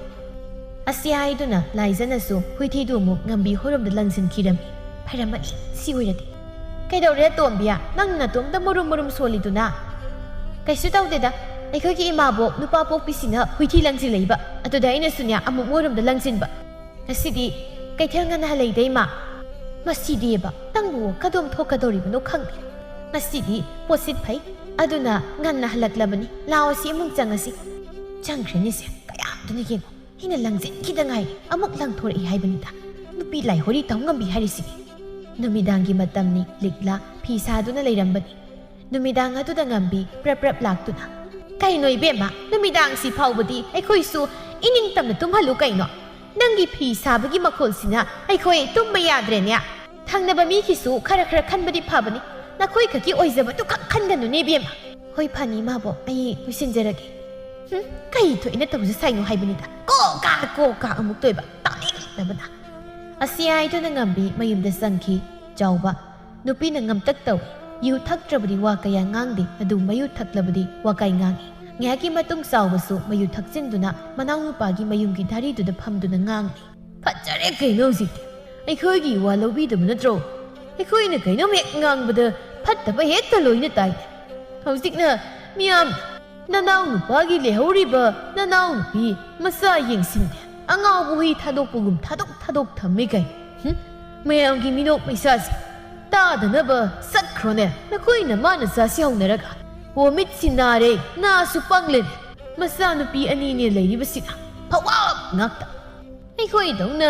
ꯑꯁꯤ ꯍꯥꯏꯗꯨꯅ ꯂꯥꯏꯖꯅꯁꯨ ꯍꯨꯏꯊꯤꯗꯨ ꯑꯃꯨꯛ ꯉꯝꯕꯤ ꯍꯣꯏꯔꯣꯝꯗ ꯂꯪꯁꯤꯟꯈꯤꯔꯝꯃꯤ꯫ ꯐꯔꯝꯃꯅꯤ ꯁꯤ ꯑꯣꯏꯔꯗꯤ꯫ "ꯀꯩꯗꯧꯔꯦ ꯑꯇꯣꯝꯕꯤ? ꯅꯪ ꯅꯇꯣꯝꯇ ꯃꯨꯔꯨꯝ ꯃꯨꯔꯨꯝ ꯁꯣꯜꯂꯤꯗꯨꯅ?" "ꯀꯩꯁꯨ ꯇꯧꯗꯦꯗ꯫ ꯑꯩꯈꯣꯏꯒꯤ ꯏꯃꯥꯕꯣꯛ ꯅꯨꯄꯥ ꯄꯣꯛꯄꯤꯁꯤꯅ ꯍꯨꯏꯊꯤ ꯂꯪꯁꯤꯜꯂꯛꯏꯕ꯫ ꯑꯗꯨꯗ ꯑꯩꯅꯁꯨꯅꯦ ꯑꯃꯨꯛ ꯃꯣꯏꯔꯣꯝꯗ ꯂꯪꯁꯤꯟꯕ꯫ ꯉꯁꯤꯗꯤ ꯀꯩꯊꯦꯜ ꯉꯟꯅ ꯍꯜꯂꯛꯏꯗ ꯏꯃꯥ꯫ ꯃꯁꯤꯗꯤꯕ ꯅꯪꯕꯨ ꯀꯗꯣꯝ ꯊꯣꯛꯀꯗꯧꯔꯤꯕꯅꯣ ꯈꯪꯗꯦ꯫ ꯉꯁꯤꯗꯤ ꯄꯣꯠꯁꯤꯠ ꯐꯩ꯫ ꯑꯗꯨꯅ ꯉꯟꯅ ꯍꯜꯂꯛꯂꯕꯅꯤ꯫ ꯂꯥꯛꯑꯣ ꯁꯤ ꯏꯃꯨꯡ ꯆꯪꯉꯁꯤ"꯫ ꯆꯪꯈ꯭ꯔꯦꯅꯦꯁꯦ꯫ ꯀꯌꯥꯝꯗꯨꯅ ꯌꯦꯡꯉꯣ꯫ ꯑꯩꯅ ꯂꯪꯁꯤꯟꯈꯤꯗ ꯉꯥꯏꯔꯤ, ꯑꯃꯨꯛ ꯂꯪꯊꯣꯔꯛꯏ ꯍꯥꯏꯕꯅꯤꯗ꯫ ꯅꯨꯄꯤ ꯂꯥꯏꯍꯣꯔꯤ ꯇꯧ ꯉꯝꯕꯤ ꯍꯥꯏꯔꯤꯁꯤꯅꯤ꯫ ꯅꯨꯃꯤꯗꯥꯡꯒꯤ ꯃꯇꯝꯅꯤ, ꯂꯤꯛꯂꯥ ꯐꯤ ꯁꯥꯗꯨꯅ ꯂꯩꯔꯝꯕꯅꯤ꯫ ꯅꯨꯃꯤꯗꯥꯡ ꯑꯗꯨꯗ ꯉꯝꯕꯤ ꯄ꯭ꯔꯞ ꯄ꯭ꯔꯞ ꯂꯥꯛꯇꯨꯅ꯫ ꯀꯩꯅꯣ ꯏꯕꯦꯝꯃ, ꯅꯨꯃꯤꯗꯥꯡꯁꯤ ꯐꯥꯎꯕꯗꯤ ꯑꯩꯈꯣꯏꯁꯨ ꯏꯅꯤꯡꯇꯝꯅ ꯇꯨꯝꯍꯜꯂꯨ ꯀꯩꯅꯣ? ꯅꯪꯒꯤ ꯐꯤ ꯁꯥꯕꯒꯤ ꯃꯈꯣꯜꯁꯤꯅ ꯑꯩꯈꯣꯏ ꯇꯨꯝꯕ ꯌꯥꯗ꯭ꯔꯦꯅꯦ꯫ ꯊꯪꯅꯕ ꯃꯤꯒꯤꯁꯨ ꯈꯔ ꯈꯔ ꯈꯟꯕꯗꯤ ꯐꯕꯅꯤ, ꯅꯈꯣꯏ ꯈꯛꯀꯤ ꯑꯣꯏꯖꯕꯗꯨ ꯈꯛ ꯈꯟꯒꯅꯨꯅꯦ ꯏꯕꯦꯝꯃ꯫ ꯍꯣꯏ ꯐꯅꯤ ꯏꯃꯥꯕꯣꯛ, ꯑꯩ ꯂꯣꯏꯁꯤꯟꯖꯔꯒꯦ꯫ ꯍꯨꯝ, ꯀꯩ ꯊꯣꯛꯏꯅ ꯇꯧꯖ ꯁꯥꯏꯅꯣ ꯍꯥꯏꯕꯅꯤꯗ꯫ ꯀꯣ ꯀꯥ ꯀꯣ ꯀꯥ ꯑꯃꯨꯛ ꯇꯣꯏꯕ, ꯇꯥꯅꯤꯡꯗꯕꯅ꯫ ꯑꯁꯤ ꯍꯥꯏꯗꯨꯅ ꯉꯝꯕꯤ ꯃꯌꯨꯝꯗ ꯆꯪꯈꯤ꯫ ꯆꯥꯎꯕ ꯅꯨꯄꯤꯅ ꯉꯝꯇꯛ ꯇꯧꯏ꯫ ꯌꯨ ꯊꯛꯇ꯭ꯔꯕꯗꯤ ꯋꯥ ꯀꯌꯥ ꯉꯥꯡꯗꯦ, ꯑꯗꯨ ꯃꯌꯨ ꯊꯛꯂꯕꯗꯤ ꯋꯥꯀꯥꯏ ꯉꯥꯡꯏ꯫ ꯉꯥꯏꯍꯥꯛꯀꯤ ꯃꯇꯨꯡ ꯆꯥꯎꯕꯁꯨ ꯃꯌꯨ ꯊꯛꯆꯤꯟꯗꯨꯅ ꯃꯅꯥꯎꯅꯨꯄꯥꯒꯤ ꯃꯌꯨꯝꯒꯤ ꯙꯥꯔꯤꯗꯨꯗ ꯐꯝꯗꯨꯅ ꯉꯥꯡꯂꯤ꯫ "ꯐꯠꯖꯔꯦ ꯀꯩꯅꯣ ꯍꯧꯖꯤꯛꯇꯤ? ꯑꯩꯈꯣꯏꯒꯤ ꯋꯥ ꯂꯧꯕꯤꯗꯕ ꯅꯠꯇ꯭ꯔꯣ? ꯑꯩꯈꯣꯏꯅ ꯀꯩꯅꯣꯝ ꯍꯦꯛ ꯉꯥꯡꯕꯗ ꯐꯠꯇꯕ ꯍꯦꯛꯇ ꯂꯣꯏꯅ ꯇꯥꯏ꯫ ꯍꯧꯖꯤꯛꯅ ꯃꯤꯌꯥꯝ ꯅꯅꯥꯎ ꯅꯨꯄꯥꯒꯤ ꯂꯩꯍꯧꯔꯤꯕ ꯅꯅꯥꯎ ꯅꯨꯄꯤ ꯃꯆꯥ ꯌꯦꯡꯁꯤꯟꯗꯦ, ꯑꯉꯥꯎꯕ ꯍꯨꯏ ꯊꯥꯗꯣꯛꯄꯒꯨꯝ ꯊꯥꯗꯣꯛ ꯊꯥꯗꯣꯛ ꯊꯝꯃꯤ ꯀꯩ? ꯍꯨꯝ? ꯃꯌꯥꯝꯒꯤ ꯃꯤꯅꯣꯛ ꯃꯩꯁꯥꯁꯦ ꯇꯥꯗꯅꯕ ꯆꯠꯈ꯭ꯔꯣꯅꯦ, ꯅꯈꯣꯏ ꯅꯃꯥ ꯅꯆꯥꯁꯤ ꯍꯧꯅꯔꯒ꯫ ꯑꯣ, ꯃꯤꯠꯁꯤ ꯅꯥꯔꯦ, ꯅꯥꯁꯨ ꯄꯪꯂꯦꯅꯦ꯫ ꯃꯆꯥꯅꯨꯄꯤ ꯑꯅꯤꯅꯦ ꯂꯩꯔꯤꯕꯁꯤꯅ, ꯐꯋꯥꯛ ꯉꯥꯛꯇ꯫ ꯑꯩꯈꯣꯏꯗꯧꯅ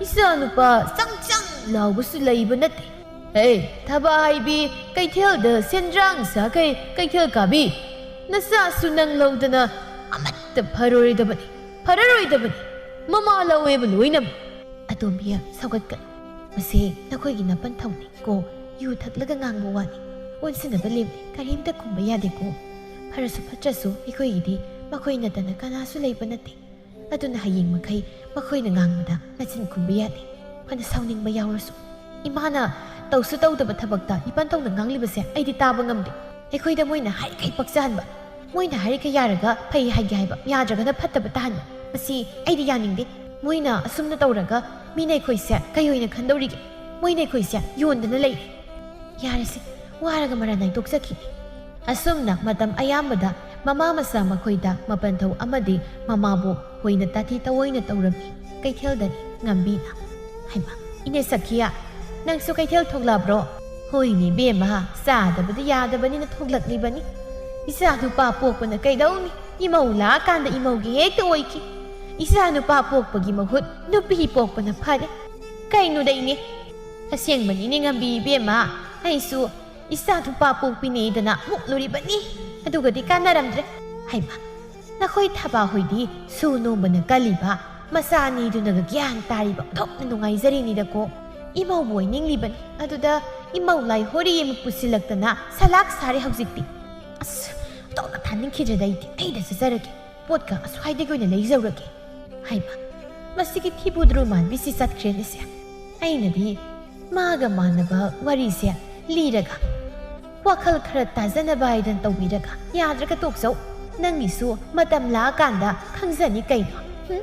ꯏꯆꯥ ꯅꯨꯄꯥ ꯆꯪ ꯆꯪ ꯂꯥꯎꯕꯁꯨ ꯂꯩꯕ ꯅꯠꯇꯦ꯫ ꯍꯦ, ꯊꯕꯥ ꯍꯥꯏꯕꯤ, ꯀꯩꯊꯦꯜꯗ ꯁꯦꯟꯗ꯭ꯔꯥꯡ ꯁꯥꯈꯩ ꯀꯩꯊꯦꯜ ꯀꯥꯕꯤ, ꯅꯆꯥꯁꯨ ꯅꯪ ꯂꯧꯗꯅ ꯑꯃꯠꯇ ꯐꯔꯣꯏꯗꯕꯅꯤ, ꯐꯔꯔꯣꯏꯗꯕꯅꯤ꯫ ꯃꯃꯥ ꯂꯧꯋꯦꯕ ꯂꯣꯏꯅꯃꯛ꯫ ꯑꯇꯣꯝꯕꯤ, ꯁꯧꯒꯠꯀꯅꯨ꯫ ꯃꯁꯤ ꯅꯈꯣꯏꯒꯤ ꯅꯄꯟ ꯊꯧꯅꯤ ꯀꯣ꯫ ꯌꯨ ꯊꯛꯂꯒ ꯉꯥꯡꯕ ꯋꯥꯅꯤ꯫ ꯑꯣꯟꯁꯤꯟꯅꯕ ꯂꯦꯝꯅꯤ꯫ ꯀꯔꯤꯝꯇ ꯈꯨꯝꯕ ꯌꯥꯗꯦꯀꯣ꯫ ꯐꯔꯁꯨ ꯐꯠꯇ꯭ꯔꯁꯨ ꯑꯩꯈꯣꯏꯒꯤꯗꯤ ꯃꯈꯣꯏ ꯅꯠꯇꯅ ꯀꯅꯥꯁꯨ ꯂꯩꯕ ꯅꯠꯇꯦ꯫ ꯑꯗꯨꯅ ꯍꯌꯦꯡ ꯃꯈꯩ ꯃꯈꯣꯏꯅ ꯉꯥꯡꯕꯗ ꯅꯆꯤꯟ ꯈꯨꯝꯕ ꯌꯥꯗꯦ꯫ ꯐꯅ ꯁꯥꯎꯅꯤꯡꯕ ꯌꯥꯎꯔꯁꯨ꯫ ꯏꯃꯥꯅ ꯇꯧꯁꯨ ꯇꯧꯗꯕ ꯊꯕꯛꯇ ꯏꯄꯟ ꯇꯧꯅ ꯉꯥꯡꯂꯤꯕꯁꯦ ꯑꯩꯗꯤ ꯇꯥꯕ ꯉꯝꯗꯦ꯫ ꯑꯩꯈꯣꯏꯗ ꯃꯣꯏꯅ ꯍꯥꯏꯔꯤꯈꯩ ꯄꯛꯆꯍꯟꯕ, ꯃꯣꯏꯅ ꯍꯥꯏꯔꯤꯈꯩ ꯌꯥꯔꯒ ꯐꯩ ꯍꯥꯏꯒꯦ ꯍꯥꯏꯕ, ꯌꯥꯗ꯭ꯔꯒꯅ ꯐꯠꯇꯕ ꯇꯥꯍꯟꯕ, ꯃꯁꯤ ꯑꯩꯗꯤ ꯌꯥꯅꯤꯡꯗꯦ꯫ ꯃꯣꯏꯅ ꯑꯁꯨꯝꯅ ꯇꯧꯔꯒ ꯃꯤꯅ ꯑꯩꯈꯣꯏꯁꯦ ꯀꯩ ꯑꯣꯏꯅ ꯈꯟꯗꯧꯔꯤꯒꯦ? ꯃꯣꯏꯅ ꯑꯩꯈꯣꯏꯁꯦ ꯌꯣꯟꯗꯅ ꯂꯩꯔꯦ꯫ ꯌꯥꯔꯦꯁꯦ, ꯋꯥꯔꯒ ꯃꯔꯥꯟ ꯅꯥꯏꯊꯣꯛꯆꯈꯤꯅꯤ꯫ ꯑꯁꯨꯝꯅ ꯃꯇꯝ ꯑꯌꯥꯝꯕꯗ ꯃꯃꯥ ꯃꯆꯥ ꯃꯈꯣꯏꯗ ꯃꯄꯟꯊꯧ ꯑꯃꯗꯤ ꯃꯃꯥꯕꯨ ꯍꯣꯏꯅ ꯇꯥꯊꯤ ꯇꯧꯑꯣꯏꯅ ꯇꯧꯔꯝꯃꯤ꯫ ꯀꯩꯊꯦꯜꯗꯅꯤ ꯉꯝꯕꯤꯅ꯫ "ꯍꯩꯃꯥ, ꯏꯅꯦ ꯁꯈꯤꯌꯥ, ꯅꯪꯁꯨ ꯀꯩꯊꯦꯜ ꯊꯣꯛꯂꯛꯑꯕ꯭ꯔꯣ?" "ꯍꯣꯏꯅꯦ ꯏꯕꯦꯝꯃ, ꯆꯥꯗꯕꯗꯤ ꯌꯥꯗꯕꯅꯤꯅ ꯊꯣꯛꯂꯛꯂꯤꯕꯅꯤ꯫ ꯏꯆꯥ ꯅꯨꯄꯥ ꯄꯣꯛꯄꯅ ꯀꯩꯗꯧꯅꯤ? ꯏꯃꯧ ꯂꯥꯛꯑꯀꯥꯟꯗ ꯏꯃꯧꯒꯤ ꯍꯦꯛꯇ ꯑꯣꯏꯈꯤ꯫ ꯏꯆꯥ ꯅꯨꯄꯥ ꯄꯣꯛꯄꯒꯤ ꯃꯍꯨꯠ ꯅꯨꯄꯤ ꯄꯣꯛꯄꯅ ꯐꯔꯦ꯫ ꯀꯩꯅꯣꯗ ꯏꯅꯦ?" "ꯑꯁꯦꯡꯕꯅꯤꯅꯦ ꯉꯝꯕꯤ ꯏꯕꯦꯝꯃ, ꯑꯩꯁꯨ ꯏꯆꯥ ꯅꯨꯄꯥ ꯄꯣꯛꯄꯤꯅꯦꯗꯅ ꯃꯨꯛꯂꯨꯔꯤꯕꯅꯤ꯫ ꯑꯗꯨꯒꯗꯤ ꯀꯥꯟꯅꯔꯝꯗ꯭ꯔꯦ꯫ ꯍꯩꯃꯥ, ꯅꯈꯣꯏ ꯊꯕꯥ ꯍꯣꯏꯗꯤ ꯁꯨ ꯅꯣꯝꯕꯅ ꯀꯜꯂꯤꯕ, ꯃꯆꯥ ꯑꯅꯤꯗꯨꯅꯒ ꯒ꯭ꯌꯥꯟ ꯇꯥꯔꯤꯕ, ꯑꯣꯟꯊꯣꯛꯅ ꯅꯨꯡꯉꯥꯏꯖꯔꯤꯅꯤꯗꯀꯣ꯫ ꯏꯃꯧꯕꯨ ꯑꯣꯏꯅꯤꯡꯂꯤꯕꯅꯤ, ꯑꯗꯨꯗ ꯏꯃꯧ ꯂꯥꯏ ꯍꯣꯔꯤ ꯑꯃ ꯄꯨꯁꯤꯜꯂꯛꯇꯅ ꯁꯂꯥꯛ ꯁꯥꯔꯦ ꯍꯧꯖꯤꯛꯇꯤ꯫ ꯑꯁ, ꯑꯣꯟꯊꯣꯛꯅ ꯊꯥꯅꯤꯡꯈꯤꯗ꯭ꯔꯦꯗ ꯑꯩꯗꯤ, ꯑꯩꯗ ꯆꯠꯆꯔꯒꯦ꯫ ꯄꯣꯠꯀ ꯑꯁ꯭ꯋꯥꯏꯗꯒꯤ ꯑꯣꯏꯅ ꯂꯩꯖꯧꯔꯒꯦ꯫ ꯍꯩꯃꯥ, ꯃꯁꯤꯒꯤ ꯊꯤꯕꯨꯗ꯭ꯔꯨ ꯃꯥꯟꯕꯤꯁꯤ ꯆꯠꯈ꯭ꯔꯦꯅꯦꯁꯦ꯫ ꯑꯩꯅꯗꯤ ꯃꯥꯒ ꯃꯥꯟꯅꯕ ꯋꯥꯔꯤꯁꯦ ꯂꯤꯔꯒ, ꯋꯥꯈꯜ ꯈꯔ ꯇꯥꯖꯅꯕ ꯍꯥꯏꯗꯅ ꯇꯧꯕꯤꯔꯒ, ꯌꯥꯗ꯭ꯔꯒ ꯇꯣꯛꯆꯧ꯫ ꯅꯪꯒꯤꯁꯨ ꯃꯇꯝ ꯂꯥꯛꯑꯀꯥꯟꯗ ꯈꯪꯖꯅꯤ ꯀꯩꯅꯣ꯫ ꯍꯨꯝ?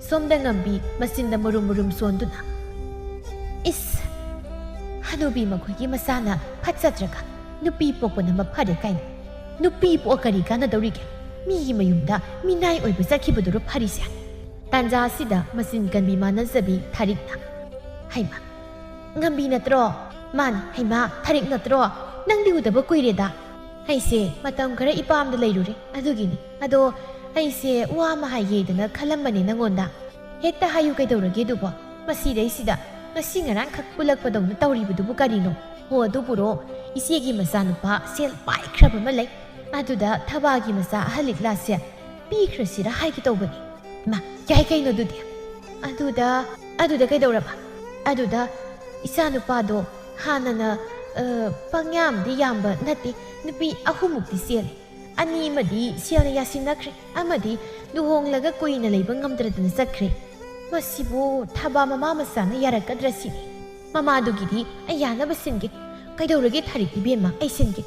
ꯁꯣꯝꯗ ꯉꯝꯕꯤ ꯃꯆꯤꯟꯗ ꯃꯨꯔꯨꯝ ꯃꯨꯔꯨꯝ ꯁꯣꯟꯗꯨꯅ, "ꯏꯁ, ꯍꯅꯨꯕꯤ ꯃꯈꯣꯏꯒꯤ ꯃꯆꯥꯅ ꯐꯠꯆꯗ꯭ꯔꯒ ꯅꯨꯄꯤ ꯄꯣꯛꯄꯅ ꯃꯐꯔꯦ ꯀꯥꯏꯅ꯫ ꯅꯨꯄꯤ ꯄꯣꯛꯑ ꯀꯔꯤ ꯀꯥꯟꯅꯗꯧꯔꯤꯒꯦ? ꯃꯤꯒꯤ ꯃꯌꯨꯝꯗ ꯃꯤꯅꯥꯏ ꯑꯣꯏꯕ ꯆꯠꯈꯤꯕꯗꯨꯔꯣ ꯐꯔꯤꯁꯦ?" ꯇꯥꯟꯖꯥꯁꯤꯗ ꯃꯆꯤꯟ ꯀꯟꯕꯤ ꯃꯥꯟꯅꯖꯕꯤ ꯊꯥꯔꯤꯛꯅ, "ꯍꯩꯃꯥ, ꯉꯝꯕꯤ ꯅꯠꯇ꯭ꯔꯣ?" "ꯃꯥꯅꯤ, ꯍꯩꯃꯥ, ꯊꯥꯔꯤꯛ ꯅꯠꯇ꯭ꯔꯣ? ꯅꯪꯗꯤ ꯎꯗꯕ ꯀꯨꯏꯔꯦꯗ꯫ ꯑꯩꯁꯦ ꯃꯇꯝ ꯈꯔ ꯏꯄꯥꯝꯗ ꯂꯩꯔꯨꯔꯦ, ꯑꯗꯨꯒꯤꯅꯤ꯫ ꯑꯗꯣ ꯑꯩꯁꯦ ꯋꯥ ꯑꯃ ꯍꯥꯏꯒꯦꯗꯅ ꯈꯜꯂꯝꯕꯅꯦ ꯅꯪꯉꯣꯟꯗ꯫ ꯍꯦꯛꯇ ꯍꯥꯏꯌꯨ ꯀꯩꯗꯧꯔꯒꯦ ꯑꯗꯨꯕꯣ? ꯃꯁꯤꯗꯩꯁꯤꯗ ꯉꯁꯤ ꯉꯔꯥꯡ ꯈꯛ ꯄꯨꯜꯂꯛꯄꯗꯧꯅ ꯇꯧꯔꯤꯕꯗꯨꯕꯨ ꯀꯔꯤꯅꯣ?" "ꯑꯣ, ꯑꯗꯨꯕꯨꯔꯣ, ꯏꯆꯦꯒꯤ ꯃꯆꯥꯅꯨꯄꯥ ꯁꯦꯜ ꯄꯥꯏꯈ꯭ꯔꯕ ꯑꯃ ꯂꯩ꯫ ꯑꯗꯨꯗ ꯊꯕꯥꯒꯤ ꯃꯆꯥ ꯑꯍꯜ ꯂꯤꯛꯂꯥꯁꯦ ꯄꯤꯈ꯭ꯔꯁꯤꯔ ꯍꯥꯏꯒꯦ ꯇꯧꯕꯅꯤ꯫" "ꯃꯥ, ꯌꯥꯏ ꯀꯩꯅꯣ ꯑꯗꯨꯗꯤ?" "ꯑꯗꯨꯗ, ꯑꯗꯨꯗ ꯀꯩꯗꯧꯔꯕ?" "ꯑꯗꯨꯗ ꯏꯆꯥꯅꯨꯄꯥꯗꯣ ꯍꯥꯟꯅꯅ, ꯑ, ꯄꯪꯌꯥꯝꯗꯤ ꯌꯥꯝꯕ ꯅꯠꯇꯦ, ꯅꯨꯄꯤ ꯑꯍꯨꯝꯃꯨꯛꯇꯤ ꯆꯦꯜꯂꯦ꯫ ꯑꯅꯤ ꯑꯃꯗꯤ ꯁꯦꯜꯅ ꯌꯥꯁꯤꯟꯅꯈ꯭ꯔꯦ, ꯑꯃꯗꯤ ꯂꯨꯍꯣꯡꯂꯒ ꯀꯨꯏꯅ ꯂꯩꯕ ꯉꯝꯗ꯭ꯔꯗꯅ ꯆꯠꯈ꯭ꯔꯦ꯫ ꯃꯁꯤꯕꯨ ꯊꯕꯥ ꯃꯃꯥ ꯃꯆꯥꯅ ꯌꯥꯔꯛꯀꯗ꯭ꯔꯥ ꯁꯤꯅꯤ꯫ ꯃꯃꯥꯗꯨꯒꯤꯗꯤ ꯑꯩ ꯌꯥꯅꯕ ꯁꯤꯟꯒꯦ꯫ ꯀꯩꯗꯧꯔꯒꯦ ꯊꯥꯔꯤꯛ ꯏꯕꯦꯝꯃ, ꯑꯩ ꯁꯤꯟꯒꯦ꯫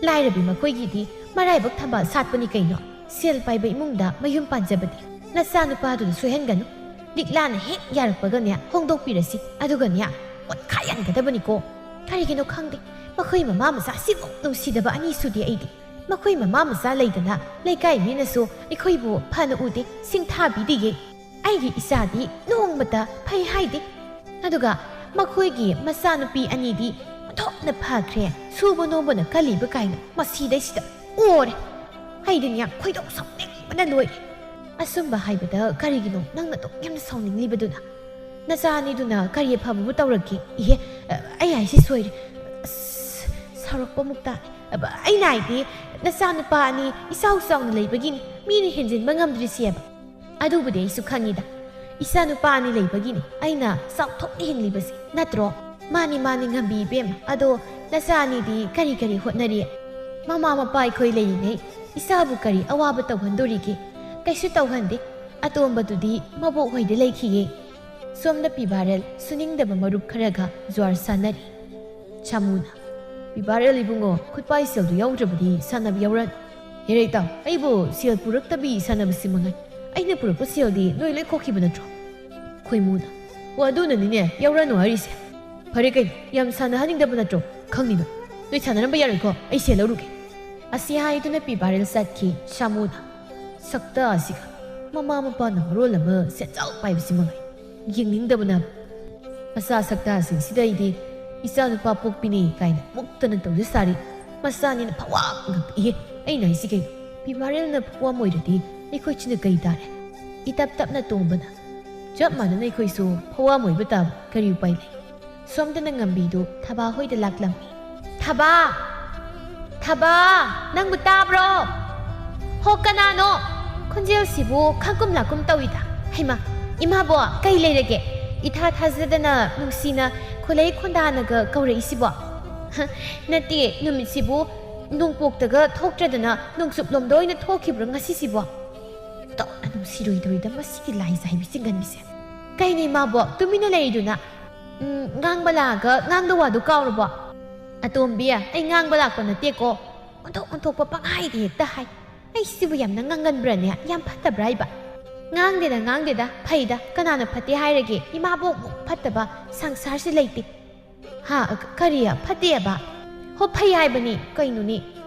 ꯂꯥꯏꯔꯕꯤ ꯃꯈꯣꯏꯒꯤꯗꯤ ꯃꯔꯥꯏꯕꯛ ꯊꯝꯕꯥꯜ ꯁꯥꯠꯄꯅꯤ ꯀꯩꯅꯣ꯫ ꯁꯦꯜ ꯄꯥꯏꯕ ꯏꯃꯨꯡꯗ ꯃꯌꯨꯝ ꯄꯥꯟꯖꯕꯗꯤ꯫ ꯅꯆꯥꯅꯨꯄꯥꯗꯨꯗ ꯁꯣꯏꯍꯟꯒꯅꯨ꯫ ꯂꯤꯛꯂꯥꯅ ꯍꯦꯛ ꯌꯥꯔꯛꯄꯒꯅꯦ, ꯍꯣꯡꯗꯣꯛꯄꯤꯔꯁꯤ꯫ ꯑꯗꯨꯒꯅꯦ, ꯑꯣꯠꯈꯥꯏꯍꯟꯒꯗꯕꯅꯤꯀꯣ꯫ ꯀꯔꯤꯒꯤꯅꯣ ꯈꯪꯗꯦ, ꯃꯈꯣꯏ ꯃꯃꯥ ꯃꯆꯥ ꯁꯤꯃꯨꯛ ꯅꯨꯡꯁꯤꯗꯕ ꯑꯅꯤꯁꯨꯗꯤ ꯑꯩꯗꯤ꯫ ꯃꯈꯣꯏ ꯃꯃꯥ ꯃꯆꯥ ꯂꯩꯗꯅ ꯂꯩꯀꯥꯏ ꯃꯤꯅꯁꯨ ꯑꯩꯈꯣꯏꯕꯨ ꯐꯅ ꯎꯗꯦ, ꯁꯤꯡꯊꯥꯕꯤꯗꯦꯌꯦ꯫ ꯑꯩꯒꯤ ꯏꯆꯥꯗꯤ ꯅꯣꯡꯃꯇ ꯐꯩ ꯍꯥꯏꯗꯦ꯫ ꯑꯗꯨꯒ ꯃꯈꯣꯏꯒꯤ ꯃꯆꯥꯅꯨꯄꯤ ꯑꯅꯤꯗꯤ ꯑꯣꯟꯊꯣꯛꯅ ꯐꯈ꯭ꯔꯦ, ꯁꯨꯕ ꯅꯣꯝꯕꯅ ꯀꯜꯂꯤꯕ ꯀꯥꯏꯅ ꯃꯁꯤꯗꯩꯁꯤꯗ ꯑꯣꯔꯦ꯫ ꯑꯩꯗꯤꯅꯦ ꯈꯣꯏꯗꯧ ꯁꯥꯎꯅꯤꯡꯕꯅ ꯂꯣꯏꯔꯦ꯫ ꯑꯆꯨꯝꯕ ꯍꯥꯏꯕꯗ ꯀꯔꯤꯒꯤꯅꯣ ꯅꯪꯅ ꯑꯗꯨꯛ ꯌꯥꯝꯅ ꯁꯥꯎꯅꯤꯡꯂꯤꯕꯗꯨꯅ? ꯅꯆꯥ ꯑꯅꯤꯗꯨꯅ ꯀꯔꯤ ꯑꯐꯕꯕꯨ ꯇꯧꯔꯛꯀꯦ? ꯏꯍꯦ, ꯑꯩ ꯍꯥꯏꯁꯤ ꯁꯣꯏꯔꯦ꯫ ꯑꯁ, ꯁꯥꯎꯔꯛꯄ ꯃꯨꯛꯇ ꯑꯕ, ꯑꯩꯅ ꯍꯥꯏꯗꯤ, ꯅꯆꯥꯅꯨꯄꯥ ꯑꯅꯤ ꯏꯆꯥꯎ ꯆꯥꯎꯅ ꯂꯩꯕꯒꯤꯅꯤ ꯃꯤꯅ ꯍꯦꯟꯖꯤꯟꯕ ꯉꯝꯗ꯭ꯔꯤꯁꯦꯕ꯫ ꯑꯗꯨꯕꯨꯗꯤ ꯑꯩꯁꯨ ꯈꯪꯉꯤꯗ, ꯏꯆꯥꯅꯨꯄꯥ ꯑꯅꯤ ꯂꯩꯕꯒꯤꯅꯤ ꯑꯩꯅ ꯆꯥꯎꯊꯣꯛꯅ ꯍꯤꯡꯂꯤꯕꯁꯦ, ꯅꯠꯇ꯭ꯔꯣ? ꯃꯥꯅꯤ, ꯃꯥꯅꯤ, ꯉꯝꯕꯤ ꯏꯕꯦꯝꯃ꯫ ꯑꯗꯣ ꯅꯆꯥ ꯑꯅꯤꯗꯤ ꯀꯔꯤ ꯀꯔꯤ ꯍꯣꯠꯅꯔꯤ? ꯃꯃꯥ ꯃꯄꯥ ꯑꯩꯈꯣꯏ ꯂꯩꯔꯤꯉꯩ ꯏꯆꯥꯕꯨ ꯀꯔꯤ ꯑꯋꯥꯕ ꯇꯧꯍꯟꯗꯣꯔꯤꯒꯦ? ꯀꯩꯁꯨ ꯇꯧꯍꯟꯗꯦ꯫ ꯑꯇꯣꯝꯕꯗꯨꯗꯤ ꯃꯕꯣꯛ ꯍꯣꯏꯗ ꯂꯩꯈꯤꯌꯦ꯫ ꯁꯣꯝꯗ ꯄꯤꯕꯥꯔꯦꯜ ꯁꯨꯅꯤꯡꯗꯕ ꯃꯔꯨꯞ ꯈꯔꯒ ꯖ꯭ꯋꯥꯔ ꯁꯥꯟꯅꯔꯤ꯫ ꯁꯥꯃꯨꯅ, "ꯄꯤꯕꯥꯔꯦꯜ ꯏꯕꯨꯡꯉꯣ, ꯈꯨꯠꯄꯥꯏ ꯁꯦꯜꯗꯨ ꯌꯥꯎꯗ꯭ꯔꯕꯗꯤ ꯁꯥꯟꯅꯕ ꯌꯥꯎꯔꯅꯨ꯫ ꯍꯦꯔꯩ ꯇꯥꯎ, ꯑꯩꯕꯨ ꯁꯦꯜ ꯄꯨꯔꯛꯇꯕꯤ ꯁꯥꯟꯅꯕꯁꯤ ꯃꯉꯥꯏ꯫ ꯑꯩꯅ ꯄꯨꯔꯛꯄ ꯁꯦꯜꯗꯤ ꯅꯣꯏ ꯂꯣꯏ ꯈꯣꯛꯈꯤꯕ ꯅꯠꯇ꯭ꯔꯣ?" ꯈꯣꯏꯃꯨꯅ, "ꯑꯣ, ꯑꯗꯨꯅꯅꯤꯅꯦ, ꯌꯥꯎꯔꯅꯨ ꯍꯥꯏꯔꯤꯁꯦ꯫ ꯐꯔꯦ ꯀꯩꯅꯣ, ꯌꯥꯝ ꯁꯥꯟꯅꯍꯟꯅꯤꯡꯗꯕ ꯅꯠꯇ꯭ꯔꯣ? ꯈꯪꯅꯤꯗꯣ꯫ ꯅꯣꯏ ꯁꯥꯟꯅꯔꯝꯕ ꯌꯥꯔꯣꯏꯀꯣ, ꯑꯩ ꯁꯦꯜ ꯂꯧꯔꯨꯒꯦ꯫" ꯑꯁꯤ ꯍꯥꯏꯗꯨꯅ ꯄꯤꯕꯥꯔꯦꯜ ꯆꯠꯈꯤ꯫ ꯁꯥꯃꯨꯅ, "ꯁꯛꯇ ꯑꯁꯤꯒ, ꯃꯃꯥ ꯃꯄꯥꯅ ꯃꯔꯣꯜ ꯑꯃ ꯁꯦꯟꯖꯥꯎ ꯄꯥꯏꯕꯁꯤ ꯃꯉꯥꯏ꯫ ꯌꯦꯡꯅꯤꯡꯗꯕꯅ꯫ ꯃꯆꯥ ꯁꯛꯇꯥꯁꯤꯡꯁꯤꯗ ꯑꯩꯗꯤ ꯏꯆꯥ ꯅꯨꯄꯥ ꯄꯣꯛꯄꯤꯅꯤ ꯀꯥꯏꯅ ꯃꯨꯛꯇꯅ ꯇꯧꯖ ꯁꯥꯔꯤ꯫ ꯃꯆꯥꯅꯤꯅ ꯐꯋꯥ ꯉꯝ ꯄꯤꯛꯏ꯫ ꯑꯩꯅ ꯍꯥꯏꯁꯤ ꯀꯩꯅꯣ? ꯄꯤꯕꯥꯔꯦꯜꯅ ꯐꯋꯥ ꯃꯣꯏꯔꯗꯤ ꯑꯩꯈꯣꯏ ꯆꯤꯅ ꯀꯩ ꯇꯥꯔꯦ?" ꯏꯇꯞ ꯇꯞꯅ ꯇꯣꯝꯕꯅ, "ꯆꯞ ꯃꯥꯟꯅꯅ ꯑꯩꯈꯣꯏꯁꯨ ꯐꯋꯥ ꯃꯣꯏꯕ ꯇꯥꯕ, ꯀꯔꯤ ꯎꯄꯥꯏ ꯂꯩ?" ꯁꯣꯝꯗꯅ ꯉꯝꯕꯤꯗꯨ ꯊꯕꯥ ꯍꯣꯏꯗ ꯂꯥꯛꯂꯝꯃꯤ꯫ "ꯊꯕꯥ! ꯊꯕꯥ! ꯅꯪꯕꯨ ꯇꯥꯕ꯭ꯔꯣ? ꯍꯣ, ꯀꯅꯥꯅꯣ? ꯈꯣꯟꯖꯦꯜꯁꯤꯕꯨ ꯈꯪꯒꯨꯝ ꯂꯥꯛꯀꯨꯝ ꯇꯧꯏꯗ꯫ ꯍꯩꯃꯥ, ꯏꯃꯥꯕꯣ, ꯀꯩ ꯂꯩꯔꯒꯦ? ꯏꯊꯥ ꯊꯥꯖꯗꯅ ꯅꯨꯡꯁꯤꯅ ꯈꯣꯂꯩ ꯈꯣꯟꯗꯥꯅꯒ ꯀꯧꯔꯛꯏꯁꯤꯕꯣ? ꯍ, ꯅꯠꯇꯦ, ꯅꯨꯃꯤꯠꯁꯤꯕꯨ ꯅꯣꯡꯄꯣꯛꯇꯒ ꯊꯣꯛꯇ꯭ꯔꯗꯅ ꯅꯣꯡꯆꯨꯞꯂꯣꯝꯗ ꯑꯣꯏꯅ ꯊꯣꯛꯈꯤꯕ꯭ꯔꯣ ꯉꯁꯤꯁꯤꯕꯣ? ꯑꯣꯟꯊꯣꯛꯅ ꯅꯨꯡꯁꯤꯔꯣꯏꯗꯧꯔꯤꯗ ꯃꯁꯤꯒꯤ ꯂꯥꯏ ꯆꯥꯏꯕꯤ ꯆꯤꯡꯒꯟꯕꯤꯁꯦ꯫ ꯀꯩꯅꯣ ꯏꯃꯥꯕꯣ, ꯇꯨꯃꯤꯟꯅ ꯂꯩꯔꯤꯗꯨꯅ? ꯎꯝ, ꯉꯥꯡꯕ ꯂꯥꯛꯑꯒ ꯉꯥꯡꯗ ꯋꯥꯗꯨ ꯀꯥꯎꯔꯕꯣ?" "ꯑꯇꯣꯝꯕꯤ, ꯑꯩ ꯉꯥꯡꯕ ꯂꯥꯛꯄ ꯅꯠꯇꯦꯀꯣ꯫ ꯑꯣꯟꯊꯣꯛ ꯑꯣꯟꯊꯣꯛꯄ ꯄꯪꯍꯥꯏꯗ ꯍꯦꯛꯇ ꯍꯥꯏ꯫ ꯑꯩ ꯁꯤꯕꯨ ꯌꯥꯝꯅ ꯉꯥꯡꯒꯟꯕ꯭ꯔꯥꯅꯦ? ꯌꯥꯝ ꯐꯠꯇꯕ꯭ꯔꯥ ꯍꯥꯏꯕ?" "ꯉꯥꯡꯗꯦꯗ, ꯉꯥꯡꯗꯦꯗ꯫ ꯐꯩꯗ꯫ ꯀꯅꯥꯅ ꯐꯠꯇꯦ ꯍꯥꯏꯔꯒꯦ? ꯏꯃꯥꯕꯣꯛꯃꯨꯛ ꯐꯠꯇꯕ ꯁꯪꯁꯥꯔꯁꯤ ꯂꯩꯇꯦ꯫" "ꯍꯥ? ꯀ-, ꯀꯔꯤ? ꯐꯠꯇꯦꯕ?" "ꯍꯣ, ꯐꯩ ꯍꯥꯏꯕꯅꯤ꯫ ꯀꯩꯅꯣꯅꯦ?